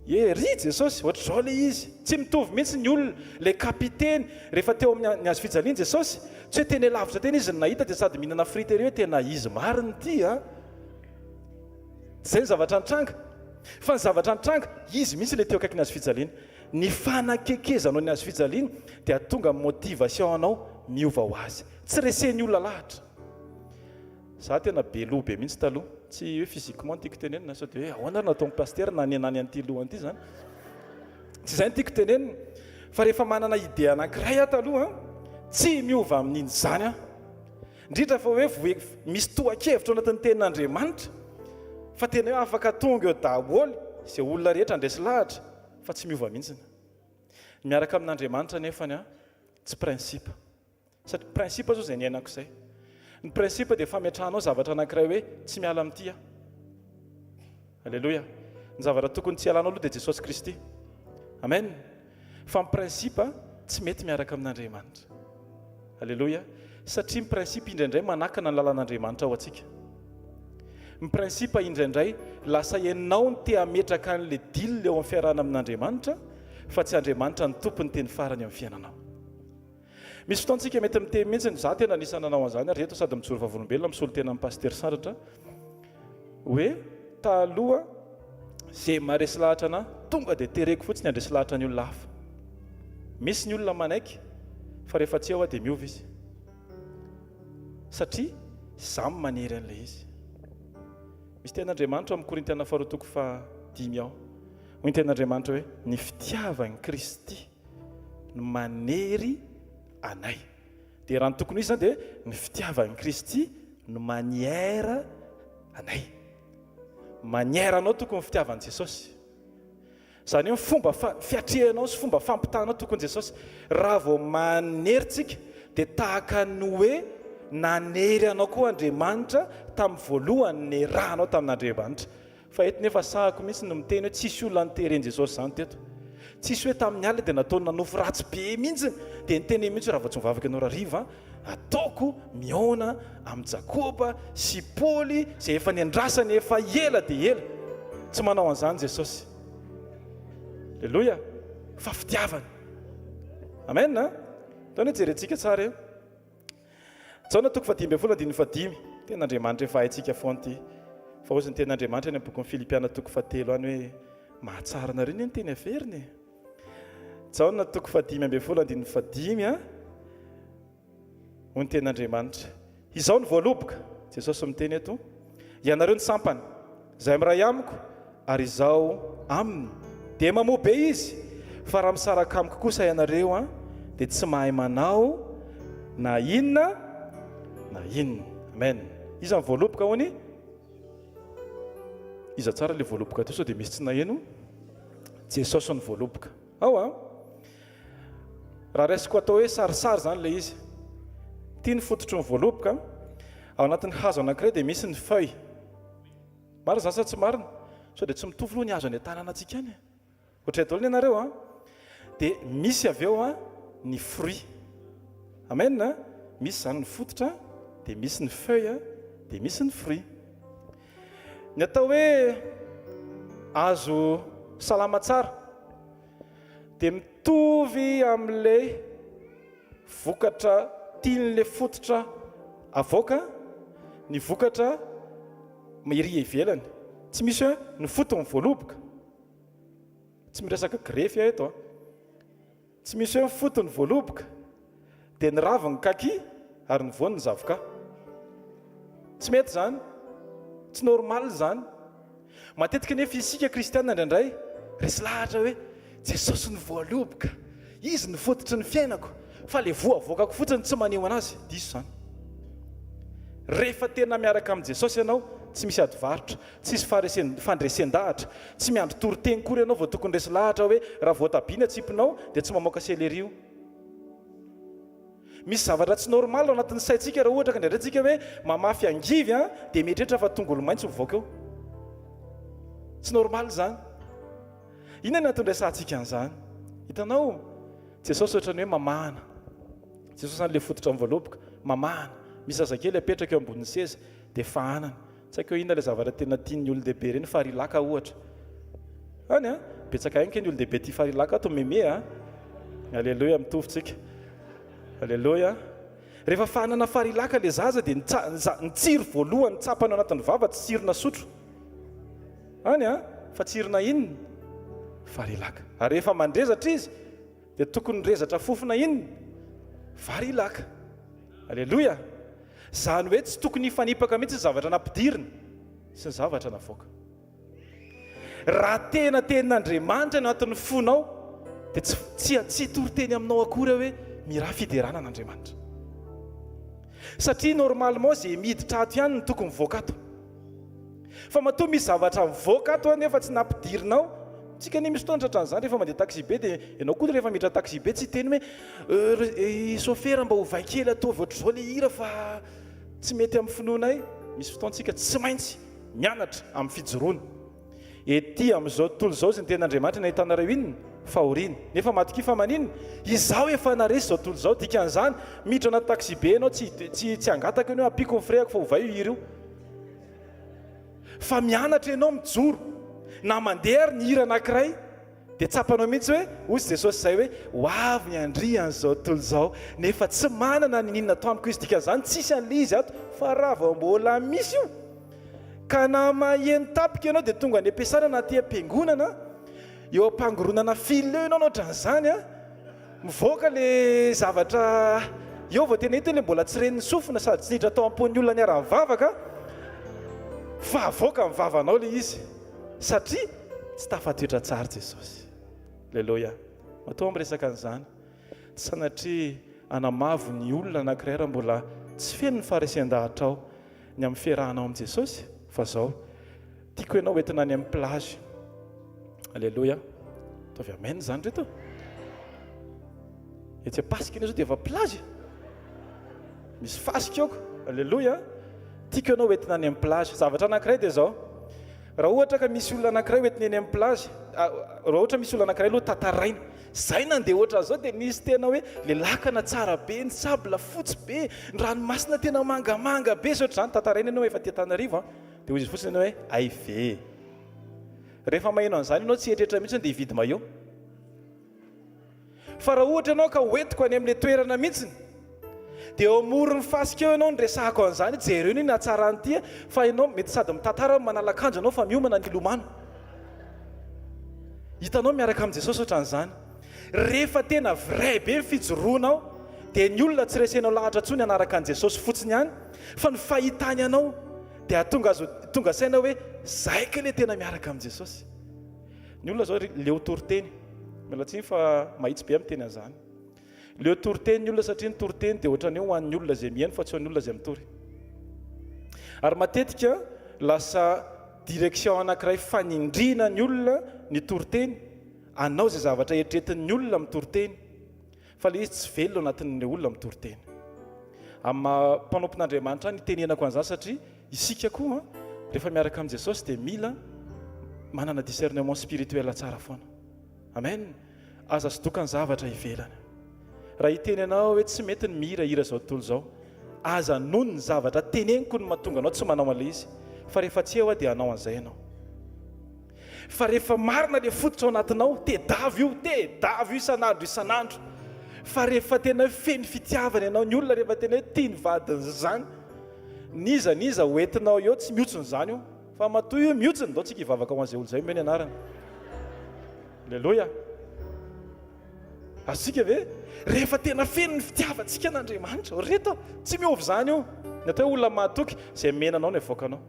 [SPEAKER 6] Ye ry Jesosy, ohatr'izao ilay izy. Tsy mitovy mihitsy ny olona. Ilay kapiteny, rehefa teo amin'ny ny hazo fijaliana Jesosy, tsy hoe teny lavitra teny izy no nahita dia sady mihinana frite ery hoe tena izy marina ity a. Tsy izay ny zavatra nitranga. Fa ny zavatra nitranga, izy mihitsy ilay teo akaikin'ny hazo fijaliana. Ny fanakekezanao ny hazo fijaliana dia hahatonga ny motivation anao miova ho azy. Tsy resen'ny olona lahatra. Za tena be loha be mihitsy taloha, tsy hoe physiquement no tiako tenenina sao dia hoe ahoana ary nataon'i Pasitera nanenany an'ity lohany ity zany. Tsy izay no tiako tenenina fa rehefa manana idée anankiray aho taloha an, tsy miova amin'iny izany aho. Indrindra fa hoe voe misy tohan-kevitra ao anatin'ny tenin'Andriamanitra fa tena hoe afaka tonga eo daholo izay olona rehetra handresy lahatra fa tsy miova mihitsy. Ny miaraka amin'Andriamanitra nefany an, tsy principe. Satria principe zao izay niainako izay. Ny principe dia fametrahanao zavatra anankiray hoe tsy miala amin'ity aho. Alléluia. Ny zavatra tokony tsy hialanao aloha dia Jesosy Kristy. Amen. Fa ny principe tsy mety miaraka amin'Andriamanitra. Alléluia. Satria ny principe indraindray manakana ny lalan'Andriamanitra ao antsika. Ny principe indraindray lasa ianao no te hametraka an'ilay deal eo amin'ny fiarahana amin'Andriamanitra fa tsy Andriamanitra no tompon'ny teny farany amin'ny fiainanao. Misy fotoantsika mety miteny mihitsy, za tena anisan'ny nanao an'izany ary eto sady mijoro vavolombelona misolo tena amin'i Pasitera Sandratra hoe taloha ze maharesy lahatra anah tonga dia tereko fotsiny handresy lahatra ny olona hafa. Misy ny olona manaiky fa rehefa tsy eo aho dia miova izy satria za manery an'ilay izy. Misy tenin'Andriamanitra ao amin'ny Korintiana faharoa toko fahadimy ao. Hoy ny tenin'Andriamanitra hoe ny fitiavan'i Kristy no manery anay. Dia raha ny tokony ho izy izany dia ny fitiavan'i Kristy no manière anay. Manière anao tokony ny fitiavan'i Jesosy. Izany hoe ny fomba fiatrehanao sy fomba fampitahanao tokony Jesosy. Raha vao manery tsika dia tahaka ny hoe nanery anao koa Andriamanitra tamin'ny voalohany nerahanao tamin'Andriamanitra. Fa eto nefa sahako mihitsy ny miteny hoe tsisy olona niteren'i Jesosy izany teto. Tsisy hoe tamin'ny alina dia nataony nanofy ratsy be mihitsy dia niteneny mihitsy hoe raha vao tsy mivavaka ianao hariva ataoko mihaona amin'i Jakoba sy Paoly izay efa niandrasany efa ela dia ela. Tsy manao an'izany Jesosy. Aleloia. Fa fitiavana. Amen. Ndao anie jerentsika tsara eo. Jaona toko fahadimy ambin'ny folo andininy fahadimy. Tenin'Andriamanitra efa haintsika foana ity. Fa hozy ny tenin'Andriamanitra any amin'ny bokin'ny Filipiana toko fahatelo any hoe mahatsara anareo anie ny teny averina e. Jaona toko fahadimy ambin'ny folo andininy fahadimy a. Hoy ny tenin'Andriamanitra. Izao ny voaloboka, Jesosy miteny eto, ianareo ny sampana, izay miray amiko ary izaho aminy, dia mamoa be izy, fa raha misaraka amiko kosa ianareo an, dia tsy mahay manao na inona na inona. Amen. Iza ny voaloboka hono? Iza tsara ilay voaloboka teo sao dia misy tsy naheno? Jesosy ny voaloboka. Ao an. Raha raisiko atao hoe sarisary izany ilay izy. Ity ny fototry ny voaloboka. Ao anatin'ny hazo anankiray dia misy ny feuille. Marina izany sa tsy marina? Sao dia tsy mitovy aloha ny hazo any an-tanànantsika any e? Ohatray daholo ny anareo an. Dia misy avy eo an ny fruit. Amen a. Misy izany ny fototra, dia misy ny feuille, dia misy ny fruit. Ny atao hoe hazo salama tsara dia mitovy amin'ilay vokatra tian'ilay fototra avoaka ny vokatra ery ivelany. Tsy misy hoe ny fotony voaloboka. Tsy miresaka grefy aho eto an. Tsy misy hoe ny fotony voaloboka dia ny raviny kaki ary ny voany ny zavoka. Tsy mety izany. Tsy normal izany. Matetika nefa isika kristiana indraindray resy lahatra hoe Jesosy no voaloboka, Izy no fototry ny fiainako, fa ilay voa avoakako fotsiny tsy maneho an'Azy. Diso izany. Rehefa tena miaraka amin'i Jesosy ianao, Tsy misy ady varotra, tsisy faharesen, fandresen-dahatra, tsy miandry toriteny kory ianao vao tokony resy lahatra hoe raha voatabia ny atsipinao dia tsy mamoaka céleri io. Misy zavatra tsy normal ao anatin'ny saintsika raha ohatra ka indraindray tsika hoe mamafy angivy an dia mieritreritra fa tongolo maitso mivoaka eo. Tsy normal izany. Inona ny antony resahantsika an'izany? Hitanao, Jesosy ohatran'ny hoe mamahana. Jesosy izany ilay fototra amin'ny voaloboka, mamahana. Misy zazakely apetraka eo ambonin'ny seza dia fahanana. Tsy haiko hoe inona ilay zavatra tena tian'ny olon-dehibe ireny, farilaka ohatra. Any an, betsaka ihany kay ny olon-dehibe tia farilaka ato, meme a. Aleloia, mitovy tsika. Aleloia. Rehefa fahanana farilaka ilay zaza dia ny tsiro voalohany tsapany ao anatin'ny vava tsy tsirona sotro. Any an, fa tsirona inona? Farilaka. Ary rehefa mandrezatra izy dia tokony mirezatra fofona inona? Varilaka. Aleloia! Izany hoe tsy tokony hifanipaka mihitsy ny zavatra nampidirina sy ny zavatra navoaka. Raha tena tenin'Andriamanitra ny anatin'ny fonao dia tsy tsy tsy hitory teny aminao akory aho hoe mirà fiderana an'Andriamanitra. Satria normalement izay miditra ato ihany no tokony mivoaka ato. Fa matoa misy zavatra mivoaka ato nefa tsy nampidirinao, tsika anie misy fotoana tratran'izany rehefa mandeha taxi be dia ianao koa rehefa miditra taxi be tsy hiteny hoe eh sôfera mba ovay kely ataovy ohatr'izao le hira fa tsy mety amin'ny finoanay, misy fotoana tsika tsy maintsy mianatra amin'ny fijoroana. Ety amin'izao tontolo izao izy ny tenin'Andriamanitra ny ahitanareo inona? Fahoriana. Nefa matokia fa maninona? Izaho efa naresy izao tontolo izao, dikan'izany miditra anaty taxi be ianao tsy tsy tsy hangataka ianao hoe ampiako ny frais-ako fa ovay io hira io. Fa mianatra ianao mijoro. Na mandeha ary ny hira anankiray dia tsapanao mihitsy hoe hozy Jesosy izay hoe ho avy ny andrian'izao tontolo izao nefa tsy manana niniana ato amiko izy dikan'izany tsisy an'ilay izy ato fa raha vao mbola misy io ka na maheno tapika ianao dia tonga any am-piasana na aty am-piangonana eo am-pangoronana fil eo ianao na ohatran'izany an Mivoaka le zavatra eo vao tena hita le mbola tsy ren'ny sofina sady tsy niditra tao am-pon'ny olona niara-nivavaka fa avoaka ny vavanao le izy satria tsy tafatoetra tsara Jesosy. Aleloia. Matoa miresaka an'izany, tsy sanatria hanamavo ny olona anankiray raha mbola tsy feno ny faharesen-dahatrao ny amin'ny fiarahanao amin'i Jesosy fa zao, Tiako ianao entina any amin'ny plage. Alléluia. Ataovy amen izany reto. Etsy Ampasika anie zao dia efa plage. Misy fasika eo. Alléluia. Tiako ianao entina any amin'ny plage. Zavatra anankiray dia izao. Raha ohatra ka misy olona anankiray hoentina eny amin'ny plage, ah, raha ohatra misy olona anankiray aloha tantaraina. Zay nandeha ohatran'izao dia nisy tena hoe le lakana tsara be, ny sable fotsy be, ny ranomasina tena mangamanga be sy ohatr'izany. Tantaraina ianao efa aty Antananarivo an. Dia hoy izy fotsiny hoe, Hay ve e! Rehefa maheno an'izany ianao tsy hieritreritra mihitsy dia hividy maillot. Fa raha ohatra ianao ka hoentiko any amin'ilay toerana mihitsiny, dia eo amoron'ny fasika eo ianao no resahako an'izany, jereo anie ny hatsaran'ity e, fa ianao mety sady mitantara no manala akanjo ianao fa miomana ny hilomano. Hitanao miaraka amin'i Jesosy ohatran'izany. Rehefa tena vrai be ny fijoroanao, dia ny olona tsy resenao lahatra intsony hanaraka an'i Jesosy fotsiny ihany, Fa ny fahitany anao dia hahatonga azy ho tonga saina hoe zay kay le tena miaraka amin'i Jesosy. Ny olona zao ry leo toriteny. Miala tsiny fa mahitsy be amin'ny teny an'izany. Leo toriteny ny olona satria ny toriteny dia ohatran'ny hoe ho an'ny olona izay mihaino fa tsy ho an'ny olona izay mitory. Ary matetika lasa direction anankiray fanindriana ny olona ny toriteny, anao izay zavatra eritreretin'ny olona amin'ny toriteny. Fa ilay izy tsy velona ao anatin'ilay olona mitory teny. Amin'ny maha mpanompon'Andriamanitra ahy no itenenako an'izany satria isika koa rehefa miaraka amin'i Jesosy dia mila manana discernement spirituel tsara foana. Amen. Aza sodoka ny zavatra ivelany. Raha hiteny anao hoe tsy mety ny mihira hira izao tontolo izao, aza noho ny zavatra teneniko no mahatonga anao tsy manao an'ilay izy, fa rehefa tsy eo aho dia hanao an'izay ianao. Fa rehefa marina le fototra ao anatinao, tedavo io, tedavo io isan'andro isan'andro. Fa rehefa tena hoe feno fitiavana ianao, ny olona rehefa tena hoe tia ny vadiny izany, n'iza n'iza ho entinao eo tsy mihontsona izany io. Fa matoa io mihontsona, ndao tsika hivavaka ho an'izay olona izay, omeo ny anarany. Aleloia. Azontsika ve? Rehefa tena feno ny fitiavantsika an'Andriamanitra, reto, tsy miova izany io. Ny atao hoe olona mahatoky, izay mena anao no avoakanao.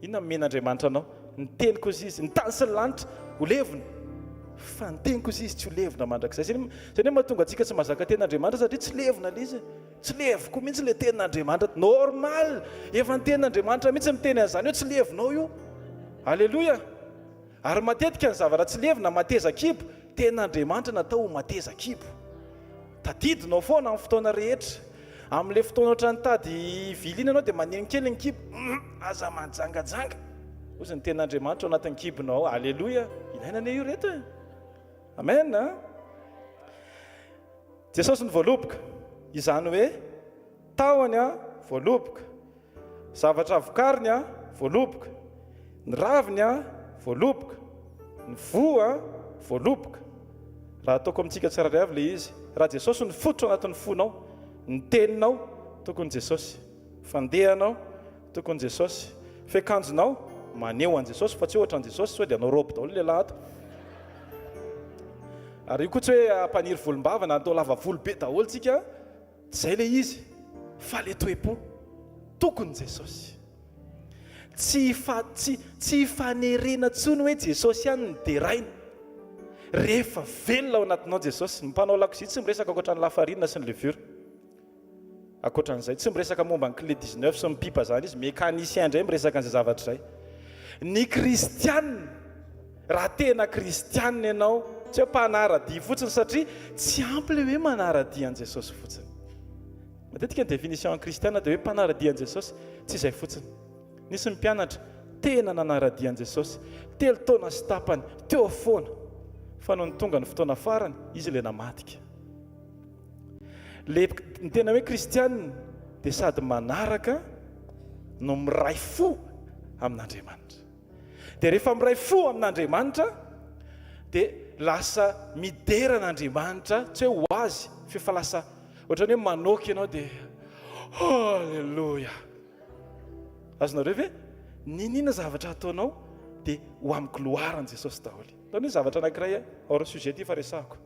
[SPEAKER 6] Inona no omen'Andriamanitra anao? Ny teniko hozy izy, ny tany sy ny lanitra ho levona. Fa ny teniko hozy izy tsy ho levona mandrakizay. Zay zay anie mahatonga antsika tsy mahazaka tenin'Andriamanitra satria tsy levona ilay izy e. Tsy levoko mihitsy ilay tenin'Andriamanitra. Normal! Efa ny tenin'Andriamanitra mihitsy miteny an'izany hoe tsy levonao io. Aleloia! Ary matetika ny zavatra tsy levona mateza kibo, tenin'Andriamanitra natao ho mateza kibo. Tadidinao foana amin'ny fotoana rehetra. Amin'ilay fotoana ohatran'ny mitady hivily iny ianao dia maneno kely ny kibo, hum, aza manjangajanga. Hozy ny tenin'Andriamanitra ao anatin'ny kibonao ao. Aleloia! Ilaina anie io reto e! Amen a! Jesosy ny voaloboka, izany hoe tahony a, voaloboka. Zavatra vokariny a, voaloboka. Ny raviny a, voaloboka. Ny voa a, voaloboka. Raha ataoko amintsika tsirairay avy ilay izy, raha Jesosy no fototra anatin'ny fonao, ny teninao, tokony Jesosy. Fandehanao, tokony Jesosy. Fiakanjonao, maneho an'i Jesosy fa tsy ohatra an'i Jesosy, sao dia hanao robe daholo ny lehilahy ato. Ary io koa tsy hoe hampaniry volombava na atao lava volo be daholo tsika. Tsy izay ilay izy fa ilay toe-po. Tokony Jesosy. Tsy hifa, tsy, tsy hifanerena intsony hoe Jesosy ihany no deraina. Rehefa velona ao anatinao Jesosy. Ny mpanao lakozia tsy miresaka ankoatra ny lafarina sy ny levure. Ankoatra an'izay, tsy miresaka momba ny clé 19 sy ny pipa izany izy. Mécanicien indray miresaka an'izay zavatra izay. Ny kristiana. Raha tena kristianina ianao, tsy hoe mpanara-dia fotsiny satria tsy ampy ilay hoe manara-dia an'i Jesosy fotsiny. Matetika ny définition an'ny kristianina dia hoe mpanara-dia an'i Jesosy, tsy izay fotsiny. Nisy ny mpianatra tena nanara-dia an'i Jesosy, telo taona sy tapany, teo foana. Fa nony tonga ny fotoana farany, izy ilay namadika. Le, ny tena hoe kristianina dia sady manaraka no miray fo amin'Andriamanitra. Dia rehefa miray fo amin'Andriamanitra dia lasa midera an'Andriamanitra, tsy hoe ho azy, fa efa lasa ohatran'ny hoe manoaka ianao dia Alléluia. Azonareo ve? N'inona zavatra ataonao dia ho amin'ny gloire an'i Jesosy daholo. Ataony hoe zavatra anankiray hors sujet ity fa resahako.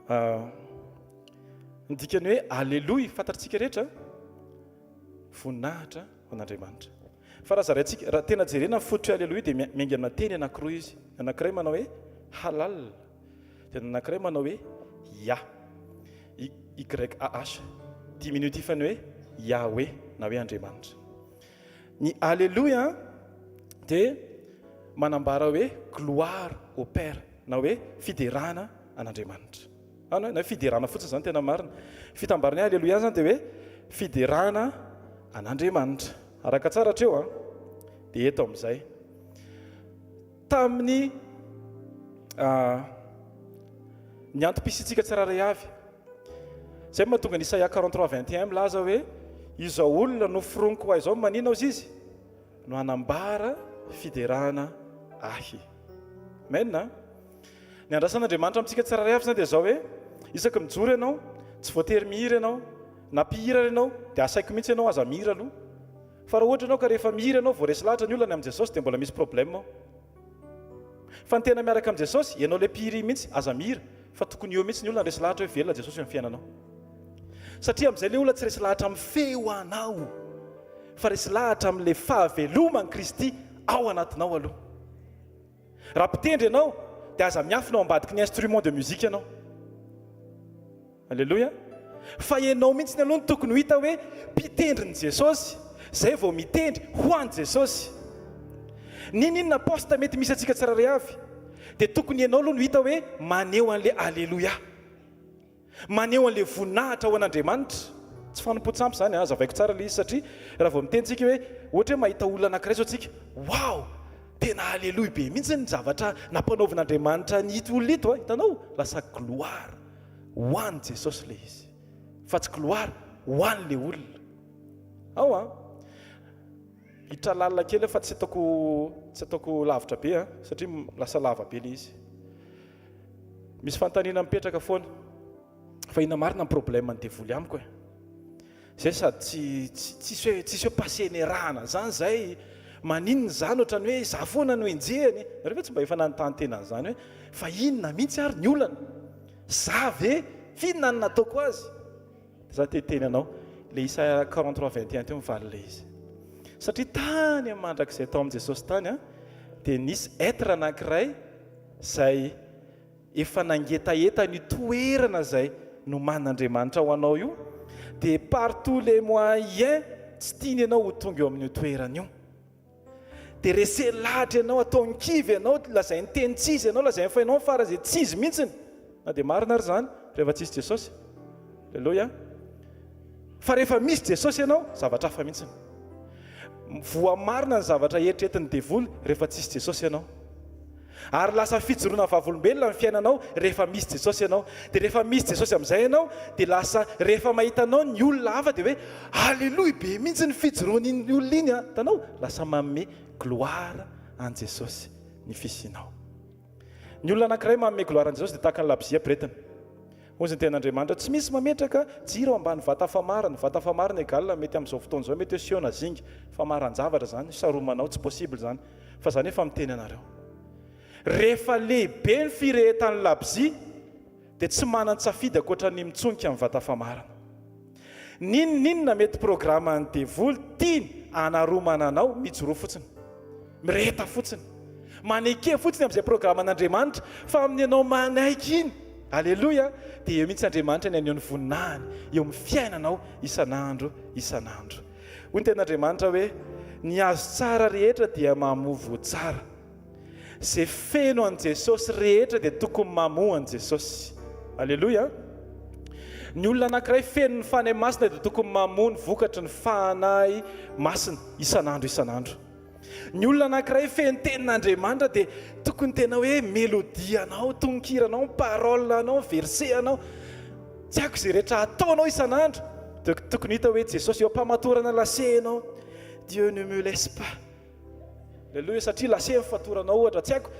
[SPEAKER 6] Ah, ny dikany hoe Alléluia fantatritsika rehetra, voninahitra ho an'Andriamanitra. Fa raha zaraintsika, raha tena jerena ny fototr'i Aleloia dia miainga amina teny anankiroa izy. Ny anankiray manao hoe Halal, dia ny anankiray manao hoe Yah. YAH, diminutif-n'ny hoe Yahweh na hoe Andriamanitra. Ny Aleloia dia manambara hoe gloire au Père na hoe fiderana an'Andriamanitra. An, na hoe fiderana fotsiny izany tena marina. Fitambaran'ny hoe Aleloia izany dia hoe fiderana an'Andriamanitra. Araka tsara hatreo an, dia eto amin'izay. Tamin'ny ny antom-pisiantsika tsirairay avy. Izay mahatonga ny Isaia 43 21 milaza hoe izao olona noforoniko ho ahy izao manina ozy izy no hanambara fiderana ahy. Amen. Ny andrasan'Andriamanitra amintsika tsirairay avy izany dia izao hoe, isaky mijoro ianao, tsy voatery mihira ianao, na mpihira ary ianao, dia asaiko mihitsy ianao aza mihira aloha. Fa raha ohatra ianao ka rehefa mihira ianao vao resy lahatra ny olona ny amin'i Jesosy dia mbola misy problème ao. Fa ny tena miaraka amin'i Jesosy, ianao ilay mpihira iny mihitsy, aza mihira, fa tokony eo mihitsy ny olona resy lahatra hoe velona Jesosy eo amin'ny fiainanao. Satria amin'izay ilay olona tsy resy lahatra amin'ny feo anao, fa resy lahatra amin'ilay fahaveloman'i Kristy ao anatinao aloha. Raha mpitendry ianao dia aza miafina ao ambadiky ny instrument de musique ianao. Alléluia. Fa ianao mihitsy aloha no tokony ho hita hoe mpitendrin'i Jesosy, zay vao mitendry ho an'i Jesosy. N'inon'inona poste mety misy antsika tsirairay avy dia tokony ianao aloha no hita hoe maneho an'ilay Alléluia. Maneho an'ilay voninahitra ho an'Andriamanitra. Tsy fanompoan-tsampy izany an, hazavaiko tsara ilay izy satria raha vao miteny tsika hoe, ohatra hoe mahita olona anankiray izao tsika, wow! Tena aleloia be mihitsy ny zavatra nampanaovin'Andriamanitra an'ito olona ito an, hitanao? Lasa gloire ho an'i Jesosy ilay izy, fa tsy gloire ho an'ilay olona. Ao an! Hiditra lalina kely aho fa tsy ataoko tsy ataoko lavitra be an, satria lasa lava be ilay izy. Misy fanontaniana mipetraka foana. Fa inona marina ny problème ny devoly amiko e? Zay sady tsy tsisy hoe tsisy hoe passé niarahana zany zay, maninona izany ohatrany hoe za foana no enjehiny? Nareo ve tsy mba efa nanontany tena an'izany hoe fa inona mihitsy ary ny olana? Za ve? F'inona no nataoko azy? Za te hiteny anao, le Isaia 43 21 teo mivaly le izy. Satria tany amin'ny mandrakizay tao amin'i Jesosy tany an, dia nisy être anankiray. izay efa nangetaheta ny toerana izay nomanin'Andriamanitra ho anao io, dia par tous les moyens tsy tiany ianao ho tonga eo amin'io toerana io. Dia reseny lahatra ianao, ataony kivy ianao, lazainy teny tsy izy ianao, lazainy fa ianao ny faran'izay tsy izy mihitsiny. Na dia marina ary izany, rehefa tsisy Jesosy. Aleloia. Fa rehefa misy Jesosy ianao, zavatra hafa mihitsiny. Voamarina ny zavatra eritreretin'ny devoly rehefa tsisy Jesosy ianao. Ary lasa fijoroana vavolombelona ny fiainanao rehefa misy Jesosy ianao. Dia rehefa misy Jesosy amin'izay ianao dia lasa rehefa mahita anao ny olona hafa dia hoe aleloia be mihitsy ny fijoroan'iny olona iny an! Hitanao? Lasa manome gloire an'i Jesosy ny fisianao. Ny olona anankiray manome gloire an'i Jesosy dia tahaka ny labozia ampiretina. Hoy ny tenin'Andriamanitra, tsy misy mametraka jiro ambany vata famarana, vata famarana egal mety amin'izao fotoana izao mety hoe seho na zinga, famaran-javatra izany, saromanao, tsy possible izany. Fa za nefa miteny anareo. Rehefa lehibe ny firehetan'ny labozia dia tsy manan-tsafidy ankoatra ny mitsonika amin'ny vata famarana. N'inon'inona mety programan'ny devoly tiany hanaromana anao, mijoroa fotsiny. Mireheta fotsiny. Maneke fotsiny amin'izay programan'Andriamanitra fa amin'ny ianao manaiky iny, Aleloia, dia eo mihitsy Andriamanitra ny haneho ny voninahiny eo amin'ny fiainanao isan'andro isan'andro. Hoy ny tenin'Andriamanitra hoe, Ny hazo tsara rehetra dia mamoa voa tsara. Izay feno an'i Jesosy rehetra dia tokony mamoa an'i Jesosy. Aleloia! Ny olona anankiray feno ny Fanahy Masina dia tokony mamoa ny vokatry ny Fanahy Masina isan'andro isan'andro. Ny olona anankiray feno tenin'Andriamanitra dia tokony tena hoe mélodie anao, tononkiranao, parole anao, verset anao. Tsy haiko izay rehetra ataonao isan'andro dia tokony hita hoe Jesosy eo am-pamatorana lase ianao. Dieu ne me laisse pas. Alléluia, satria lase ny fatoranao ohatra, tsy haiko.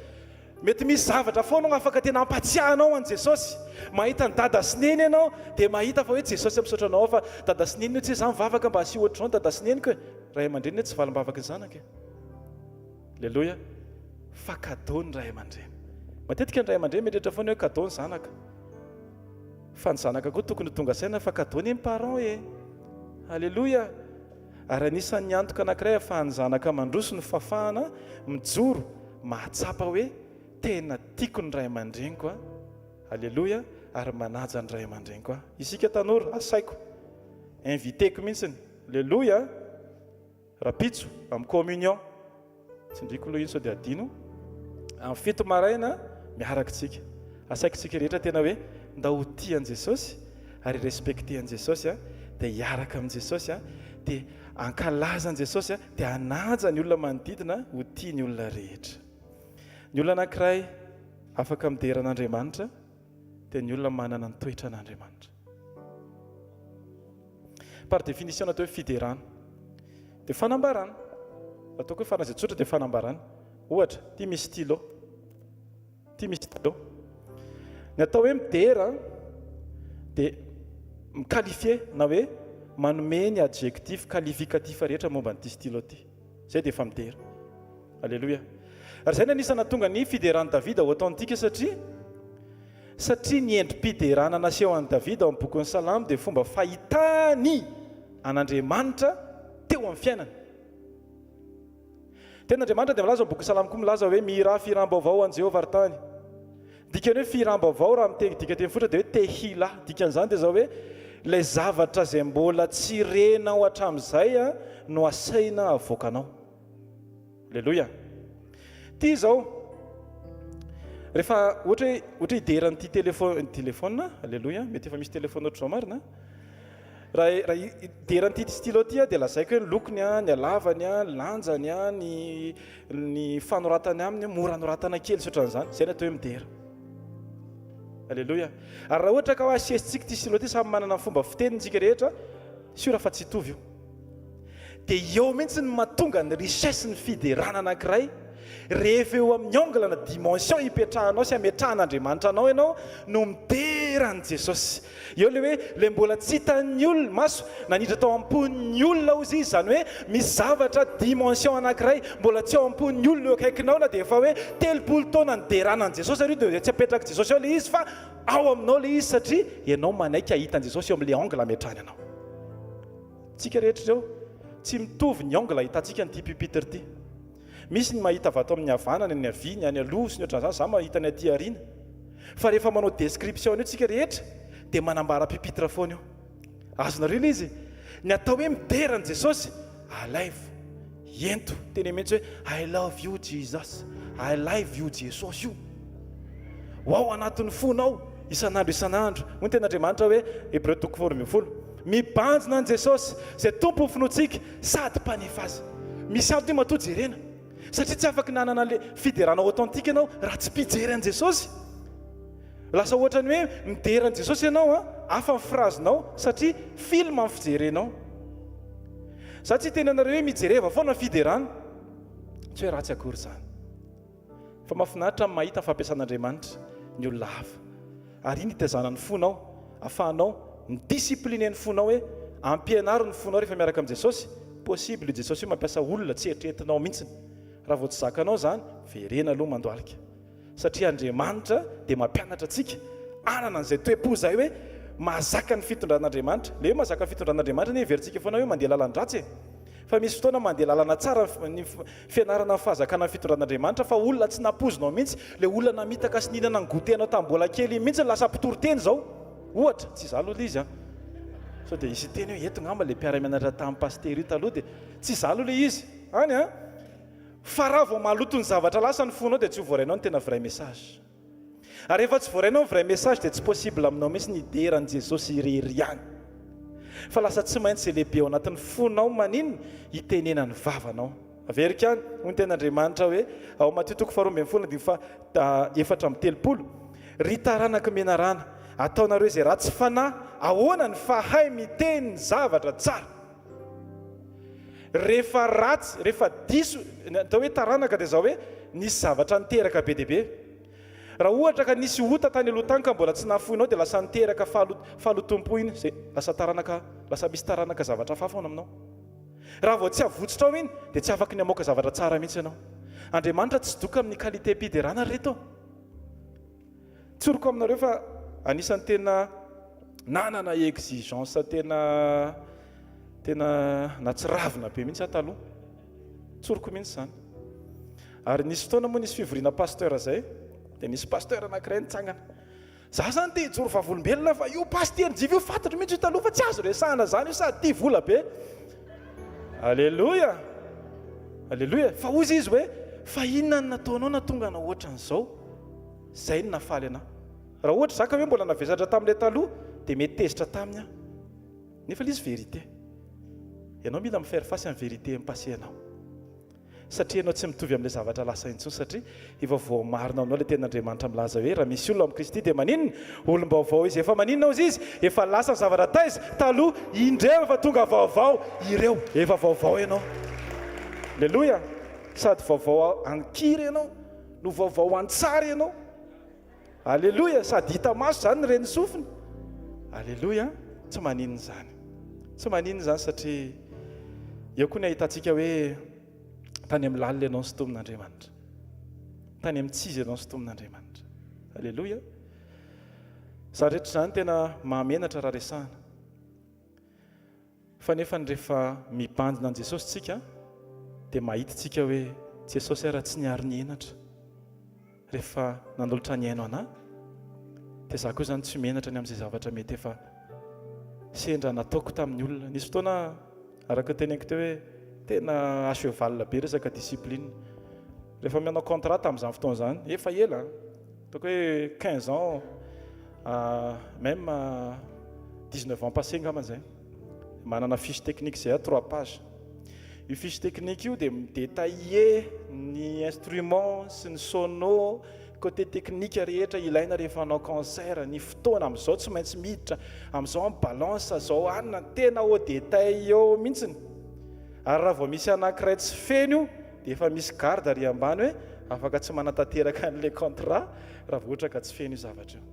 [SPEAKER 6] Mety misy zavatra foana ao afaka tena hampatsiahy anao an'i Jesosy. Mahita an'i Dada sy Neny ianao dia mahita fa hoe Jesosy misaotra anao fa Dada sy Neny io tsy hoe za mivavaka mba asio ohatr'izao ny Dada sy Neniko e. Ray aman-dreny anie tsy valim-bavaky ny zanaka e. Aleloia. Fa cadeau ny ray aman-dreny. Matetika ny ray aman-dreny mieritreritra foana hoe cadeau ny zanaka. Fa ny zanaka koa tokony ho tonga saina fa cadeau anie ny parents e. Aleloia. Ary anisan'ny antoka anankiray ahafahan'ny zanaka mandroso ny fahafahana mijoro mahatsapa hoe tena tiako ny ray aman-dreniko a! Aleloia! Ary manaja ny ray aman-dreniko aho. Isika tanora, asaiko, inviteko mihitsiny, Aleloia! Rapitso, amin'ny communion. Tsindriko aloha iny sao dia adino. Amin'ny fito maraina, miaraka isika. Asaiko isika rehetra tena hoe ndao ho tia an'i Jesosy ary hi-respecter an'i Jesosy a, dia hiaraka amin'i Jesosy a, dia hankalaza an'i Jesosy a, dia hanaja ny olona manodidina, ho tia ny olona rehetra. Ny olona anankiray afaka midera an'Andriamanitra dia ny olona manana ny toetran'Andriamanitra. Par définition ny atao hoe fiderana dia fanambarana. Ataoko hoe faran'izay tsotra dia fanambarana. Ohatra, ity misy stylo. Ity misy stylo. Ny atao hoe midera dia mi-qualifier na hoe manome ny adjectif qualificatif rehetra momba an'ity stylo ity. Izay dia efa midera. Aleloia. Ary izay no anisan'ny nahatonga ny fideran'i Davida ho authentique satria Satria ny endri-piderana naseho an'i Davida ao amin'ny bokin'ny Salamo dia fomba fahitany an'Andriamanitra teo amin'ny fiainany. Tenin'Andriamanitra dia milaza ao amin'ny bokin'ny Salamo koa milaza hoe mihirà fihiram-baovao ho an'i Jehovah ry tany. Dikany hoe fihiram-baovao raha miteny dikateny fototra dia hoe tehila. Dikan'izany dia izao hoe ilay zavatra izay mbola tsy renao hatramin'izay no asaina avoakanao. Aleloia. Ty izao, rehefa ohatra hoe ohatra hidera an'ity téléphone téléphone, aleloia, mety efa misy téléphone ohatr'izao marina. Raha raha hidera an'ity stylo ity aho dia lazaiko hoe ny lokony, ny halavany, ny lanjany, ny ny fanoratany aminy, mora anoratana kely sy ohatran'izany. Izay ny atao hoe midera. Aleloia. Ary raha ohatra ka hoe asesitsika ity stylo ity, samy manana ny fomba fiteniny isika rehetra, sûr fa tsy hitovy io. Dia eo mihitsy no mahatonga ny richesse ny fiderana anankiray, rehefa eo amin'ny angle na dimension ipetrahanao sy ametrahan'Andriamanitra anao ianao no midera an'i Jesosy. Eo ilay hoe ilay mbola tsy hitan'ny olona maso, naniditra tao am-pon'ny olona hozy izy, izany hoe misy zavatra dimension anankiray mbola tsy ao am-pon'ny olona eo akaikinao na dia efa hoe 30 taona niderana an'i Jesosy ary io dia tsy apetrak'i Jesosy ao ilay izy fa ao aminao ilay izy satria ianao manaiky hahita an'i Jesosy eo amin'ilay angle ametrahany anao. Tsika rehetra ireo, tsy mitovy ny angle ahitantsika an'ity pupitre ity. Misy ny mahita avy ato amin'ny havanana, ny havia, ny any aloha sy ny ohatran'izany, za mahita ny aty aoriana. Fa rehefa manao description an'io tsika rehetra dia manambara pupitre foana eo. Azonareo ilay izy? Ny atao hoe midera an'i Jesosy, alaivo, ento, teny mihitsy hoe I love you Jesus, I live io Jesosy io. Ho ao anatin'ny fonao isan'andro isan'andro. Hoy ny tenin'Andriamanitra hoe, Hebreo toko faharoa 12, Mibanjina an'i Jesosy, izay Tompon'ny finoantsika sady Mpanefa azy. Misy antony matoa jerena. Satria tsy afaky nanana an'ilay fiderana authentique ianao raha tsy mpijery an'i Jesosy. Lasa ohatran'ny hoe midera an'i Jesosy ianao an, hafa ny phrase-nao satria film ny fijerenao. Za tsy hiteny anareo hoe mijereva foana ny fiderana. Tsy hoe ratsy akory izany. Fa mahafinaritra ny mahita ny fampiasan'Andriamanitra ny olona hafa. Ary iny itaizana ny fonao, afahanao mi-discipliner ny fonao hoe ampianaro ny fonao rehefa miaraka amin'i Jesosy. Possible io Jesosy io mampiasa olona tsy eritreretinao mihitsiny. Raha vao tsy zakanao izany, verena aloha mandohalika. Satria Andriamanitra dia mampianatra antsika hanana an'izay toe-po izay hoe mahazaka ny fitondran'Andriamanitra. Ilay hoe mahazaka ny fitondran'Andriamanitra anie heverintsika foana hoe mandeha lalan-dratsy e. Fa misy fotoana mandeha lalana tsara ny fianarana ny fahazakana ny fitondran'Andriamanitra fa olona tsy nampoizinao mihitsy, ilay olona namitaka sy nihinana ny goûter anao tamin'ny mbola kely iny mihitsy no lasa mpitory teny izao. Ohatra, tsy izaho aloha ilay izy an. Sao dia hisy hiteny hoe eto ngamba ilay mpiara-mianatra tamin'ny pasitera io taloha dia tsy izaho aloha ilay izy. Any an. Fa raha vao maloto ny zavatra lasa ny fonao dia tsy ho voarainao ny tena vrai message. Ary rehefa tsy voarainao ny vrai message dia tsy possible aminao mihitsy ny hidera an'i Jesosy irery ihany. Fa lasa tsy maintsy izay lehibe ao anatin'ny fonao maninona hitenena ny vavanao. Averiko ihany, hoy ny tenin'Andriamanitra hoe ao Matio toko faharoa 12 andininy faha 34, Ry taranaky menarana, ataonareo izay ratsy fanahy, ahoana ny fahay miteny ny zavatra tsara? Rehefa ratsy, rehefa diso, ny atao hoe taranaka dia izao hoe nisy zavatra niteraka be dia be. Raha ohatra ka nisy ota tany aloha tany ka mbola tsy nahafoinao dia lasa niteraka fahalotoam-po iny, izay lasa taranaka, lasa misy taranaka zavatra hafa foana aminao. Raha vao tsy avotsitrao iny dia tsy afaky ny hamoaka zavatra tsara mihitsy ianao. Andriamanitra tsy doka amin'ny qualité-piderana ry reto a! Tsoriko aminareo fa anisan'ny tena nanana exigence tena tena natsiravina be mihitsy aho taloha. Tsoriko mihitsy izany. Ary nisy fotoana moa nisy fivoriana pasteur zay, dia nisy pasteur anankiray nitsangana. Za zany te hijoro vavolombelona fa io pasteur Jivy io fantatro mihitsy io taloha fa tsy azo resahana zany io sady tia vola be. Aleloia! Aleloia! Fa hozy izy hoe, fa inona no nataonao nahatonga anao ohatran'izao? Zay no nahafaly anah. Raha ohatra za ka hoe mbola navesatra tamin'ilay taloha dia mety tezitra taminy aho. Nefa ilay izy vérité. Ianao mila mi-faire face amin'ny vérité amin'ny passé anao. Satria ianao tsy mitovy amin'ilay zavatra lasa intsony satria efa voamarina aminao ilay tenin'Andriamanitra milaza hoe raha misy olona ao amin'i Kristy dia maninona? Olom-baovao izy. Efa maninona hozy izy? Efa lasa ny zavatra taiza? Taloha. Indreo efa tonga vaovao ireo. Efa vaovao ianao. Aleloia! Sady vaovao an-kira ianao no vaovao an-tsary ianao. Aleloia! Sady hita maso izany ny ren'ny sofina. Aleloia! Tsy maninona izany. Tsy maninona izany satria eo koa ny ahitantsika hoe tany amin'ny lalina ianao nosintomin'Andriamanitra. Tany amin'ny tsy izy ianao nosintomin'Andriamanitra. Aleloia! Izany rehetra izany tena mahamenatra raha resahana. Fa nefany rehefa mibanjina an'i Jesosy tsika dia mahita tsika hoe Jesosy ara tsy niaro ny henatra rehefa nanolotra ny aino anah dia za koa zany tsy menatra ny amin'izay zavatra mety efa sendra nataoko tamin'ny olona. Nisy fotoana araka ny teneniko teo hoe tena à cheval be resaka discipline. Rehefa manao contrat tamin'izany fotoana izany, efa ela, ataoko hoe 15 ans même 19 ans passé angamba izay. Manana fiche technique izay aho, 3 pages. Io fiche technique io dia mi-détailler ny instrument sy ny sono, côté technique rehetra ilaina rehefa hanao concert, ny fotoana amin'izao tsy maintsy miditra, amin'izao ny balance, izao anona, tena au détail eo mihitsiny. Ary raha vao misy anankiray tsy feno io dia efa misy garde ary ambany hoe afaka tsy manatanteraka an'ilay contrat raha vao ohatra ka tsy feno io zavatra io.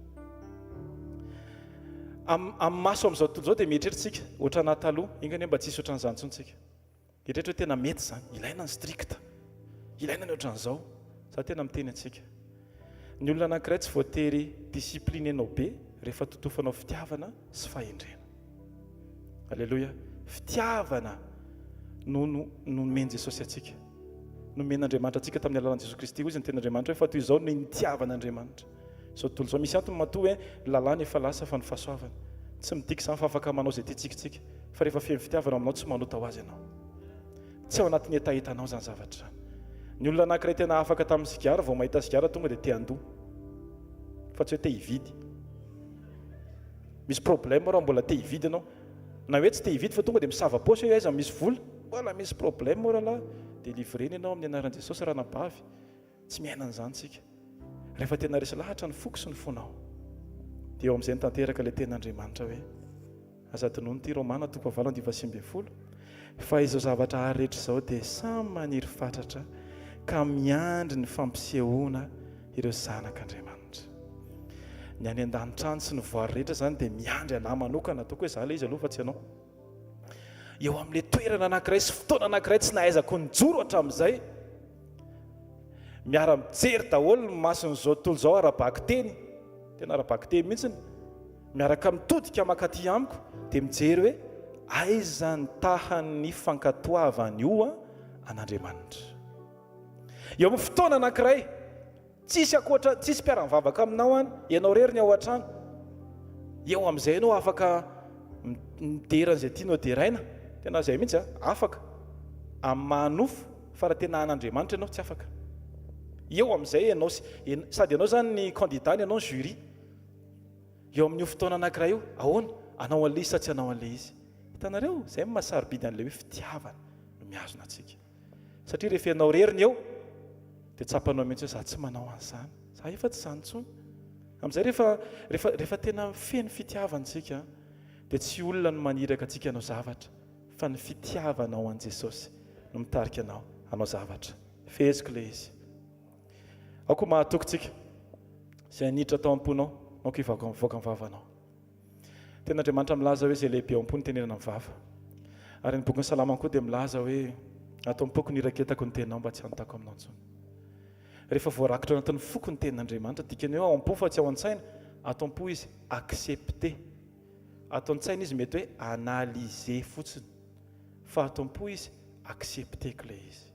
[SPEAKER 6] Amin'ny maso amin'izao tontolo izao dia mieritreritra isika ohatranà taloha, enga anie mba tsy hisy ohatran'izany intsony isika. Mieritreritra hoe tena mety izany, ilaina ny strict, ilaina ny ohatran'izao. Za tena miteny antsika. Ny olona anankiray tsy voatery disciplinenao be rehefa totofanao fitiavana sy fahendrena. Aleloia. Fitiavana no nomen'i Jesosy antsika. nomen'Andriamanitra antsika tamin'ny alalan'i Jesosy Kristy. Hoy izy ny tenin'Andriamanitra hoe fa toy izao no nitiavan'Andriamanitra izao tontolo izao. Misy antony matoa hoe ny lalàna efa lasa fa ny fahasoavana. Tsy midika izany fa afaka manao izay tiantsika isika fa rehefa feno fitiavana ao aminao tsy manota ho azy ianao. Tsy ao anatin'ny hetahetanao izany zavatra izany. Ny olona anankiray tena afaka tamin'ny sigara vao mahita sigara tonga dia te handoa fa tsy hoe te hividy. Misy problème raha mbola te hividy ianao. Na hoe tsy te hividy fa tonga dia misava paosy hoe aiza misy vola. Mbola misy problème o rahalahy. Delivrena ianao amin'ny anaran'i Jesosy ranabavy. Tsy miaina an'izany tsika. Rehefa tena resy lahatra ny foko sy ny fonao. Dia eo amin'izay no tanteraka ilay tenin'Andriamanitra hoe aza adinoina ity Romana toko fahavalo andivo 19 fa izao zavatra ary rehetra izao dia samy maniry fatratra ka miandry ny fampisehoana ireo zanak'Andriamanitra. Ny any an-danitra any sy ny voary rehetra izany dia miandry anà manokana, ataoko hoe za ilay izy aloha fa tsy ianao. Eo amin'ilay toerana anankiray sy fotoana anankiray tsy nahaizako nijoro hatramin'izay. Miara-mijery daholo ny mason'izao tontolo izao ara-bakiteny, tena ara-bakiteny mihitsy, miaraka mitodika mankaty amiko dia mijery hoe aiza ny tahan'ny fankatoavan'io an'Andriamanitra. Eo amin'ny fotoana anankiray, tsisy ankoatra, tsisy mpiara-mivavaka aminao any, ianao irery ny ao an-trano. Eo amin'izay ianao afaka midera an'izay tianao deraina. Tena izay mihitsy a, afaka. Amin'ny maha nofo, fa raha tena an'Andriamanitra ianao, tsy afaka. Eo amin'izay ianao sy, sady ianao izany ny candidat, ianao ny jury. Eo amin'io fotoana anankiray io, ahoana? Hanao an'ilay izy sa tsy hanao an'ilay izy? Hitanareo? Izay no maha sarobidy an'ilay hoe fitiavana no mihazona antsika. Satria rehefa ianao irery ny eo dia tsapanao mihitsy hoe za tsy manao an'izany, za efa tsy izany intsony. Amin'izay rehefa rehefa rehefa tena feno fitiavana isika dia tsy olona no maniraka antsika hanao zavatra fa ny fitiavanao an'i Jesosy no mitarika anao hanao zavatra. Feheziko ilay izy. Aoka ho mahatoky tsika. Izay niditra tao am-ponao, aoka hivoaka mivoaka ny vavanao. Tena Andriamanitra milaza hoe izay lehibe ao am-po no tenenana amin'ny vava. Ary ny bokin'ny Salamo koa dia milaza hoe ato am-poko no iraketako ny teninao mba tsy hanotako aminao intsony. Rehefa voarakitra ao anatin'ny foko ny tenin'Andriamanitra, dikany hoe ao am-po fa tsy ao an-tsaina, ato am-po izy accepter. Ato an-tsaina izy mety hoe analyser fotsiny. Fa ato am-po izy accepter-ko ilay izy.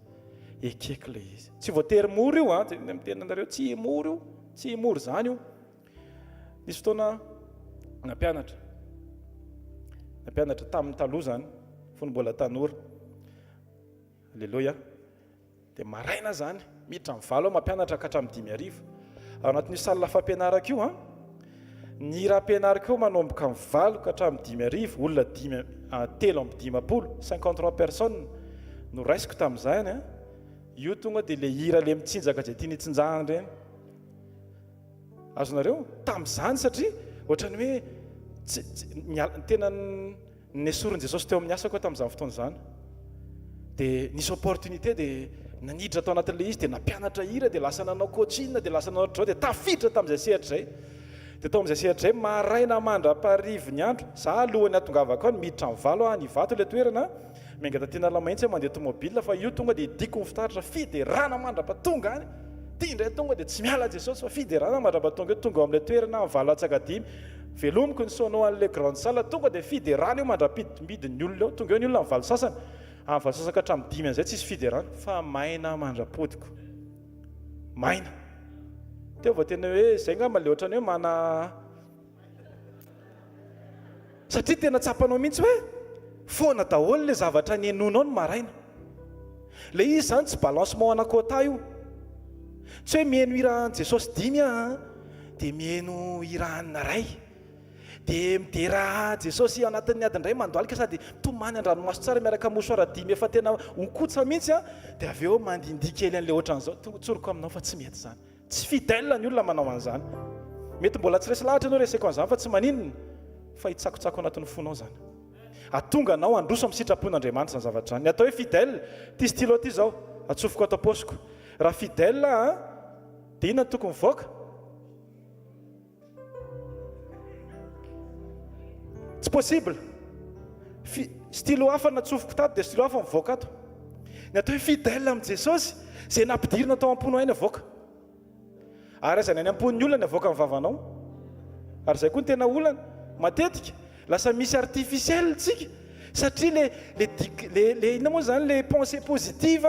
[SPEAKER 6] Ekeko ilay izy. Tsy voatery mora io an, miteny anareo tsy mora io, tsy mora izany io. Nisy fotoana nampianatra, nampianatra tamin'ny taloha izany, fony mbola tanora. Aleloia. Dia maraina izany, miditra amin'ny valo aho mampianatra ka hatramin'ny 5 hariva. Ao anatin'io salle fampianarako io an, ny hira ampianariko eo manomboka amin'ny 8 ka hatramin'ny 5 hariva, olona dimy, 53, 53 personnes no raisiko tamin'izany an. Io tonga dia ilay hira ilay mitsinjaka izay tiany hitsinjahana ireny. Azonareo? Tamin'izany satria ohatran'ny hoe tsy, tsy, niala, tena nesorin'i Jesosy teo amin'ny asako aho tamin'izany fotoana izany. Dia nisy opportunité dia naniditra tao anatin'ilay izy dia nampianatra hira dia lasa nanao coaching dia lasa nanao ohatr'izao dia tafiditra tamin'izay sehatra izay. Dia tao amin'izay sehatra izay maraina mandra-paharivo ny andro, za alohan'ny hatongavako any miditra amin'ny 8 aho any Ivato ilay toerana, Miainga taty Analamahitsy aho mandeha tomobile fa io tonga dia idiko ny fitaratra fiderana mandrapa tonga any. Ty indray tonga dia tsy miala Jesosy fa fiderana mandrapa tonga eo, tonga ao amin'ilay toerana aho 8 latsaka dimy. Velomiko ny sono an'ilay grande salle tonga dia fiderana io mandrapidimidin'ny olona eo. Tonga eo ny olona amin'ny 8 sasany. Amin'ny 8 sasany ka hatramin'ny dimy an'izay tsisy fiderana fa maina aho mandrapodiko. Maina. Teo vao tena hoe izay angamba ilay ohatran'ny hoe mana Satria tena tsapanao mihitsy hoe foana daholo ilay zavatra nihenoanao ny maraina. Ilay izy izany tsy balancement ana quota io. Tsy hoe miheno hira an'i Jesosy dimy aho an, dia miheno hira an'i Ray. Dia midera Jesosy anatin'ny adiny iray mandohalika sady mitomany an-dranomaso tsara miaraka amin'ny mouchoir dimy efa tena ho kotsa mihitsy an, dia avy eo mandindihy kely an'ilay ohatran'izao. Tsoriko aminao fa tsy mety izany. Tsy fidèle ny olona manao an'izany. Mety mbola tsy resy lahatra ianao reseko an'izany fa tsy maninona fa hitsakotsako anatin'ny fonao izany. Hatonga anao handroso amin'ny sitrapon'Andriamanitra izany zavatra izany. Ny atao hoe fidèle, ity stylo ity izao, atsofoko ato am-paosiko. Raha fidèle aho an, dia inona no tokony mivoaka? Tsy possible. Fi, stylo hafa natsofoko tato dia stylo hafa mivoaka ato. Ny atao hoe fidèle amin'i Jesosy, izay nampidirina tao am-ponao ihany avoaka. Ary aiza ny any am-pon'ny olona ny avoaka amin'ny vavanao. Ary izay koa ny tena olana. Matetika, lasa misy artificiel tsika. Satria le, le, le, le, inona moa izany, le pensée positive.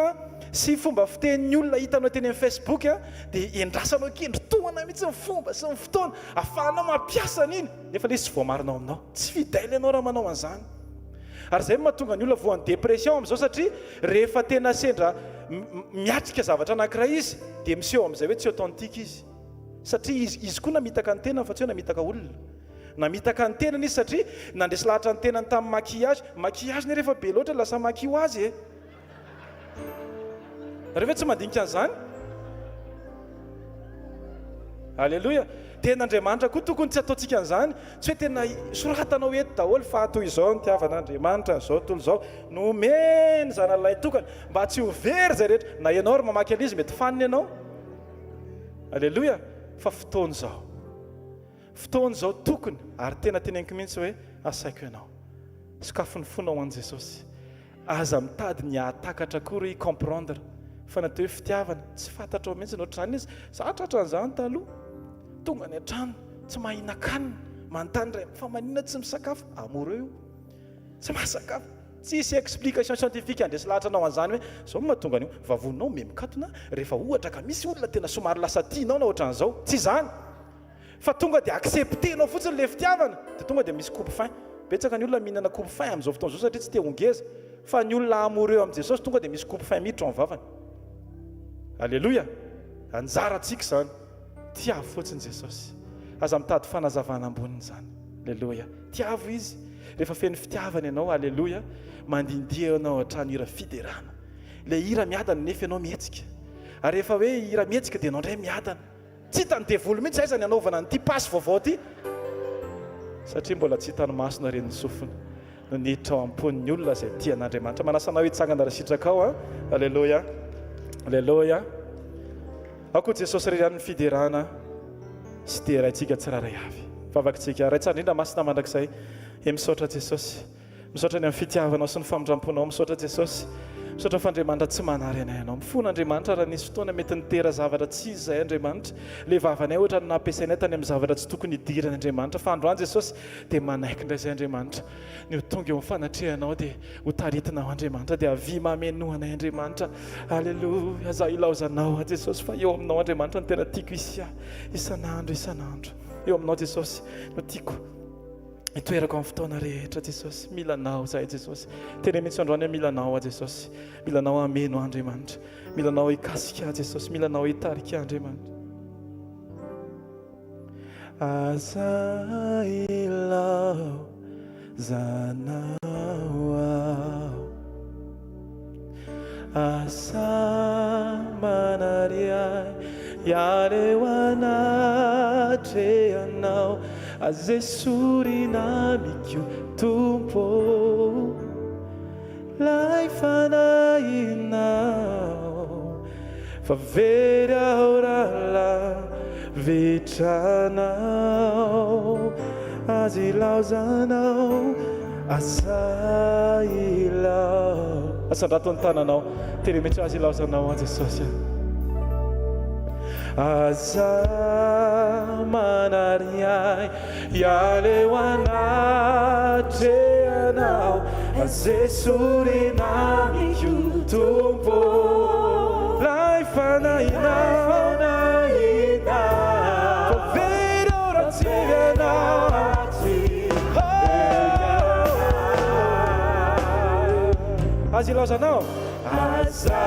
[SPEAKER 6] sy fomba fitenin'ny olona hitanao teny amin'ny Facebook dia endrasanao kendry tohana mihitsy ny fomba sy ny fotoana ahafahanao mampiasa an'iny nefa ilay izy tsy voamarina ao aminao. Tsy fidèle ianao raha manao an'izany. Ary izay no mahatonga ny olona voan'ny dépression amin'izao satria rehefa tena sendra miatrika zavatra anankiray izy dia miseho amin'izay hoe tsy authentique izy. Satria izy izy koa namitaka ny tenany fa tsy hoe namitaka olona. Namitaka ny tenany izy satria nandresy lahatra ny tenany tamin'ny maquillage. Maquillage anie rehefa be loatra lasa maqui ho azy e. Nareo ve tsy mandinika an'izany? Aleloia! Tenin'Andriamanitra koa tokony tsy ataontsika an'izany. Tsy hoe tena soratanao eto daholo fa toy izao ny nitiavan'Andriamanitra an'izao tontolo izao. Nomeny Zanany tokana mba tsy ho very izay rehetra. Na ianao ary mamaky an'izy mety fanina ianao. Aleloia! Fa fotoana izao. Fotoana izao tokony ary tena teneniko mihitsy hoe asaiko ianao. Sokafy ny fonao ho an'i Jesosy. Aza mitady ny hahatakatra akory hoe hi-comprendre fa ny atao hoe fitiavana tsy fantatrao mihitsy ohatr'izany izy. Za tratran'izany taloha. Tonga any an-trano, tsy mahinan-kanina, manontany ray fa maninona tsy misakafo? Amoureux io. Tsy mahasakafo. Tsisy explication scientifique handresy lahatra anao an'izany hoe zao no mahatonga an'io. Vavoninao miha mikatona rehefa ohatra ka misy olona tena somary lasa tianao na ohatran'izao. Tsy izany. Fa tonga dia accepter-nao fotsiny ilay fitiavana dia tonga dia misy coupe faim. Betsaka ny olona mihinana coupe faim amin'izao fotoana izao satria tsy te ho ngeza. Fa ny olona amoureux amin'i Jesosy tonga dia misy coupe faim miditra ao amin'ny vavany. Aleloia! Anjarantsika izany. Tiavo fotsiny Jesosy. Aza mitady fanazavana ambonin'izany. Aleloia! Tiavo Izy. Rehefa feno fitiavana ianao, aleloia, mandindiha ianao hatrany hira fiderana. Ilay hira miadana nefa ianao mihetsika. Ary rehefa hoe hira mihetsika dia ianao indray miadana. Tsy hitan'ny devoly mihitsy aiza ny hanaovana an'ity pasy vaovao ity satria mbola tsy hitan'ny maso na ren'ny sofina no niditra ao am-pon'ny olona izay tia an'Andriamanitra. Manasa anao hitsangana raha sitrakao an. Aleloia. Aleloia. Aoka ho Jesosy irery ihany ny fiderana sy deraintsika tsirairay avy. Vavakitsika. Ray tsara indrindra masina mandrakizay. He misaotra Jesosy. Misaotra ny amin'ny fitiavanao sy ny famindramponao. Misaotra Jesosy. Misaotra fa Andriamanitra tsy manary anay Ianao. Mifona Andriamanitra raha nisy fotoana mety nitera zavatra tsy izy izay Andriamanitra. Ilay vavanay ohatra no nampiasainay tany amin'ny zavatra tsy tokony hidirany Andriamanitra. Fa androany Jesosy dia manaiky indray izay Andriamanitra. Ny ho tonga eo amin'ny fanatrehanao dia ho taritinao Andriamanitra. Dia avia mamenoa anay Andriamanitra. Aleloia. Aza ilaozanao aho Jesosy fa eo aminao Andriamanitra no tena tiako hisy ahy isan'andro isan'andro. Eo aminao Jesosy no tiako. Itoerako amin'ny fotoana rehetra Jesosy. Mila Anao izahay Jesosy. Tena mihitsy androany aho mila Anao aho Jesosy. Mila Anao hameno ahy Andriamanitra. Mila Anao hikasika ahy Jesosy. Mila Anao hitarika ahy Andriamanitra. Aza ilao zanao aho. Asa manary ahy hiala eo anatrehanao Aza esorina amiko Tompo ô Lay fanahinao Fa very aho raha lavitra anao Aza ilaozanao Aza ilao. Asandrato ny tananao. Teremetro aza ilaozanao an Jesosy a. Aza manary ahy hiala eo anatrehanao. Aza esorina amiko Tompo Lay fanahinao. Fa very aho raha tsy ianao. Aza ilaozanao. Aza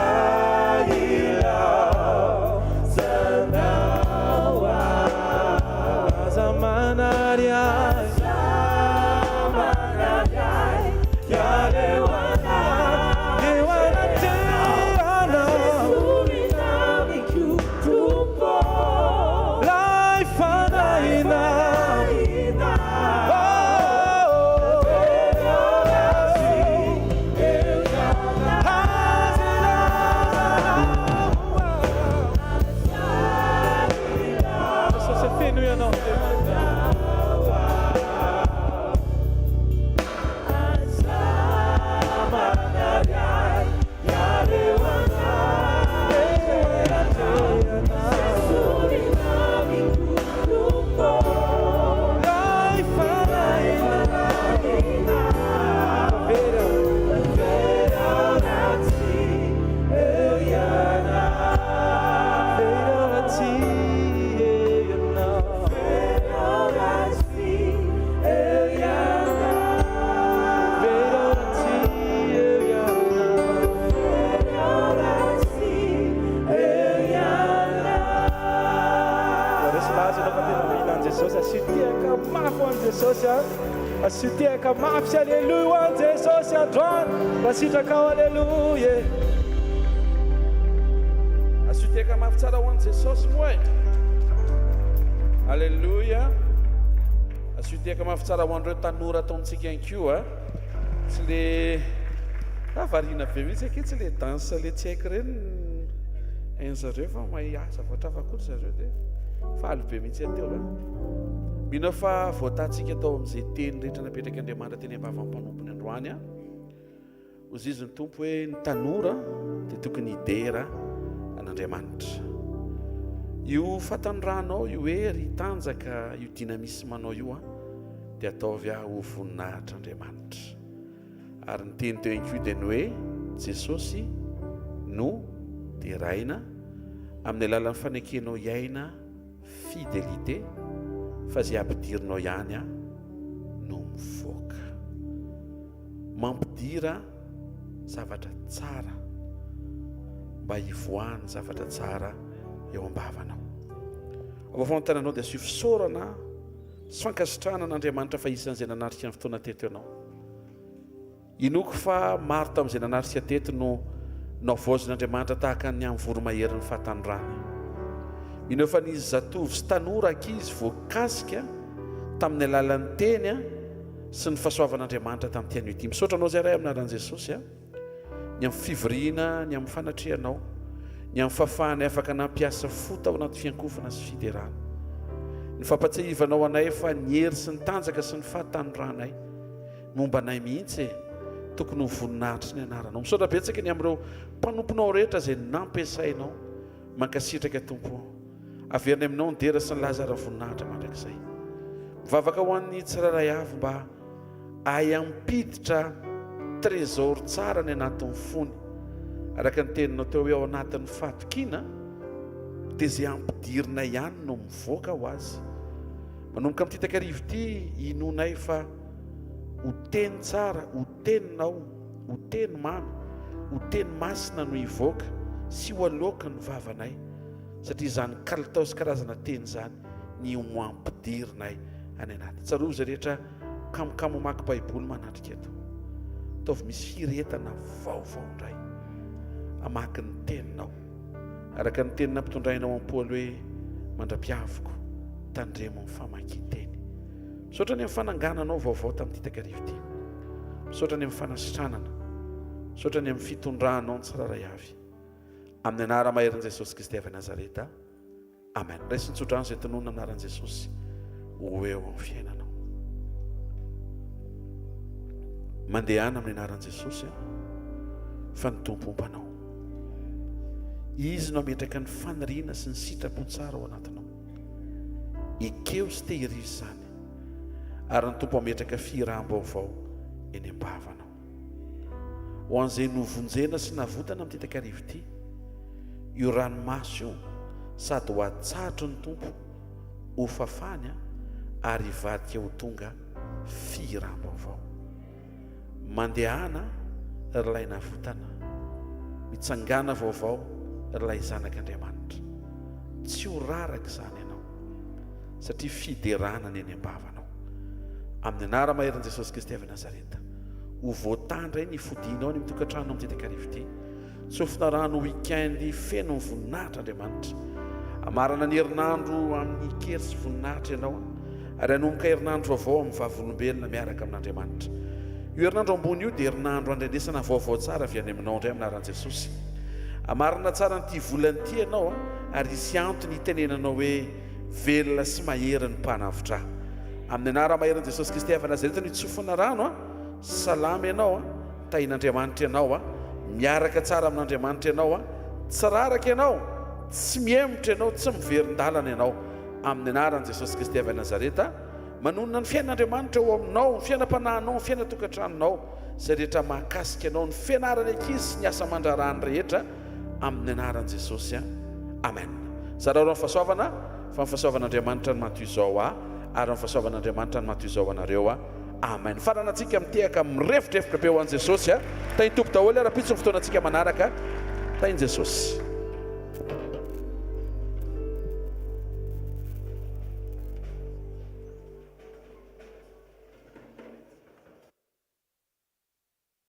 [SPEAKER 6] ilaozanao aho. Aza manary ahy. Aza manary ahy. Hiala eo eo anatrehanao. Lay fanahinao. mafy ho an'i Jesosy a. Asio tehaka mafy sy aleloia ho an'i Jesosy androany. Raha sitrakao aleloia e.
[SPEAKER 8] Asio tehaka mafy tsara ho an'i Jesosy moa e. Aleloia. Asio tehaka mafy tsara ho an'ireo tanora ataontsika ihany koa. Tsy le ah variana be mihitsy akia tsy le danse le tsy haiko ireny hain-zareo fa mahay zavatra hafa koa ry zareo dia faly be mihitsy aho teo a. Mino aho fa voatahantsika tao amin'izay teny rehetra napetrak'Andriamanitra teny am-bavan'ny mpanompony androany aho. Hoy izy ny Tompo hoe ny tanora dia tokony hidera an'Andriamanitra. Io fahatanoranao io hery tanjaka io dynamisme anao io an dia ataovy aho ho voninahitr'Andriamanitra. Ary ny teny teo ihany koa dia ny hoe Jesosy no deraina amin'ny alalan'ny fanekenao hiaina Fidélité fa zay ampidirinao ihany a no mivoaka. Mampidira zavatra tsara mba hivoahan'ny zavatra tsara eo am-bavanao. Ao afovoan-tananao dia asio fisaorana sy fankasitrahana an'Andriamanitra fa isan'izay nanatrika ny fotoana teto ianao. Inoako fa maro tamin'izay nanatrika teto no nohavaozin'Andriamanitra tahaka ny amin'ny voromaherin'ny fahatanorany. Mino aho fa nisy zatovo sy tanora ankizy voakasika tamin'ny alalan'ny teny sy ny fahasoavan'Andriamanitra tamin'ity anio ity. Misaotra anao izay Ray amin'ny anaran'i Jesosy ny amin'ny fivoriana, ny amin'ny fanatrehanao, ny amin'ny fahafahanay afaka nampiasa fo tao anaty fiankofana sy fiderana. Ny fampatsiahivanao anay fa ny hery sy ny tanjaka sy ny fahatanoranay Momba anay mihitsy e! Tokony ho voninahitry ny anaranao. Misaotra betsaka ny amin'ireo mpanomponao rehetra izay nampiasainao. Mankasitraka Tompo o. Averina aminao ny dera sy ny laza ary ny voninahitra mandrakizay. Mivavaka ho an'ny tsirairay avy mba hahay hampiditra trésor tsara any anatin'ny fony. Araka ny teninao teo hoe ao anatin'ny fahatokiana dia izay ampidirina ihany no mivoaka ho azy. Manomboka amin'ity takariva ity inoanay fa Ho teny tsara, ho teninao, ho teny mamy, ho teny masina no hivoaka sy ho aloaky ny vavanay, satria izany kalitao sy karazana teny izany ny ho ampidirinay any anaty. Tsarovy izay rehetra kamokamo mamaky Baiboly manatrika eto. Ataovy misy firehetana vaovao indray hamaky ny teninao. Araka ny teny nampitondrainao an'i Paoly hoe, Mandra-piaviko, tandremo ny famakian-teny. Misaotra ny amin'ny fanangananao vaovao tamin'ity takariva ity. Misaotra ny amin'ny fanasitranana. Misaotra ny amin'ny fitondranao ny tsirairay avy. Amin'ny anara-maherin'i Jesosy Kristy avy Nazareta. Amen. Raiso ny tsodrano izay tononina amin'ny anaran'i Jesosy ho eo amin'ny fiainanao. Mandehana amin'ny anaran'i Jesosy fa ny Tompo homba anao. Izy no hametraka ny faniriana sy ny sitrapo tsara ao anatinao. Ekeo sy tehirizo izany, ary ny Tompo hametraka fihiraham-baovao eny am-bavanao. Ho an'izay novonjena sy navotana amin'ity takariva ity, io ranomaso io sady ho atsahatry ny Tompo ho fafany ary hivadika ho tonga fihiram-baovao. Mandehana ry ilay navotana, mitsangàna vaovao ry ilay zanak'Andriamanitra. Tsy ho raraka izany ianao, satria fiderana ny eny am-bavanao. Amin'ny anara-maherin'i Jesosy Kristy avy Nazareta, ho voatahy indray ny fodianao any amin'ny tokantranonao amin'ity takariva ity. Tsofina rano week-end feno ny voninahitra Andriamanitra. Hamarana ny herinandro amin'ny kery sy voninahitra ianao ary hanomboka herinandro vaovao amin'ny vavolombelona miaraka amin'Andriamanitra. Io herinandro ambony io dia herinandro handrenesana vaovao tsara avy any aminao indray amin'ny anaran'i Jesosy. Hamarana tsara an'ity volana ity ianao ary hisy antony hitenenanao hoe velona sy mahery ny Mpanavotra ahy. Amin'ny anara-maherin'i Jesosy Kristy avy Nazareta no itsofana rano. Salama ianao. Tahin'Andriamanitra ianao a, miaraka tsara amin'Andriamanitra ianao a, tsy raraka ianao, tsy mihemotra ianao, tsy miverin-dalana ianao, amin'ny anaran'i Jesosy Kristy avy any Nazareta, manonona ny fiainan'Andriamanitra ao aminao, ny fiainam-panahinao, ny fiainan-tokantranonao, izay rehetra mahakasika anao, ny fianaran'ny ankizy sy ny asa aman-draharahan'ny rehetra, amin'ny anaran'i Jesosy a. Amen. Zarao ny fahasoavana, fa ny fahasoavan'Andriamanitra no maha toy izao ahy, ary ny fahasoavan'Andriamanitra no maha toy izao anareo a. Amen. Faranantsika mitehaka mirefodrefotra be ho an'i Jesosy a. Tahin'ny Tompo daholo ary ampitso ny fotoanantsika manaraka. Tahin'i Jesosy.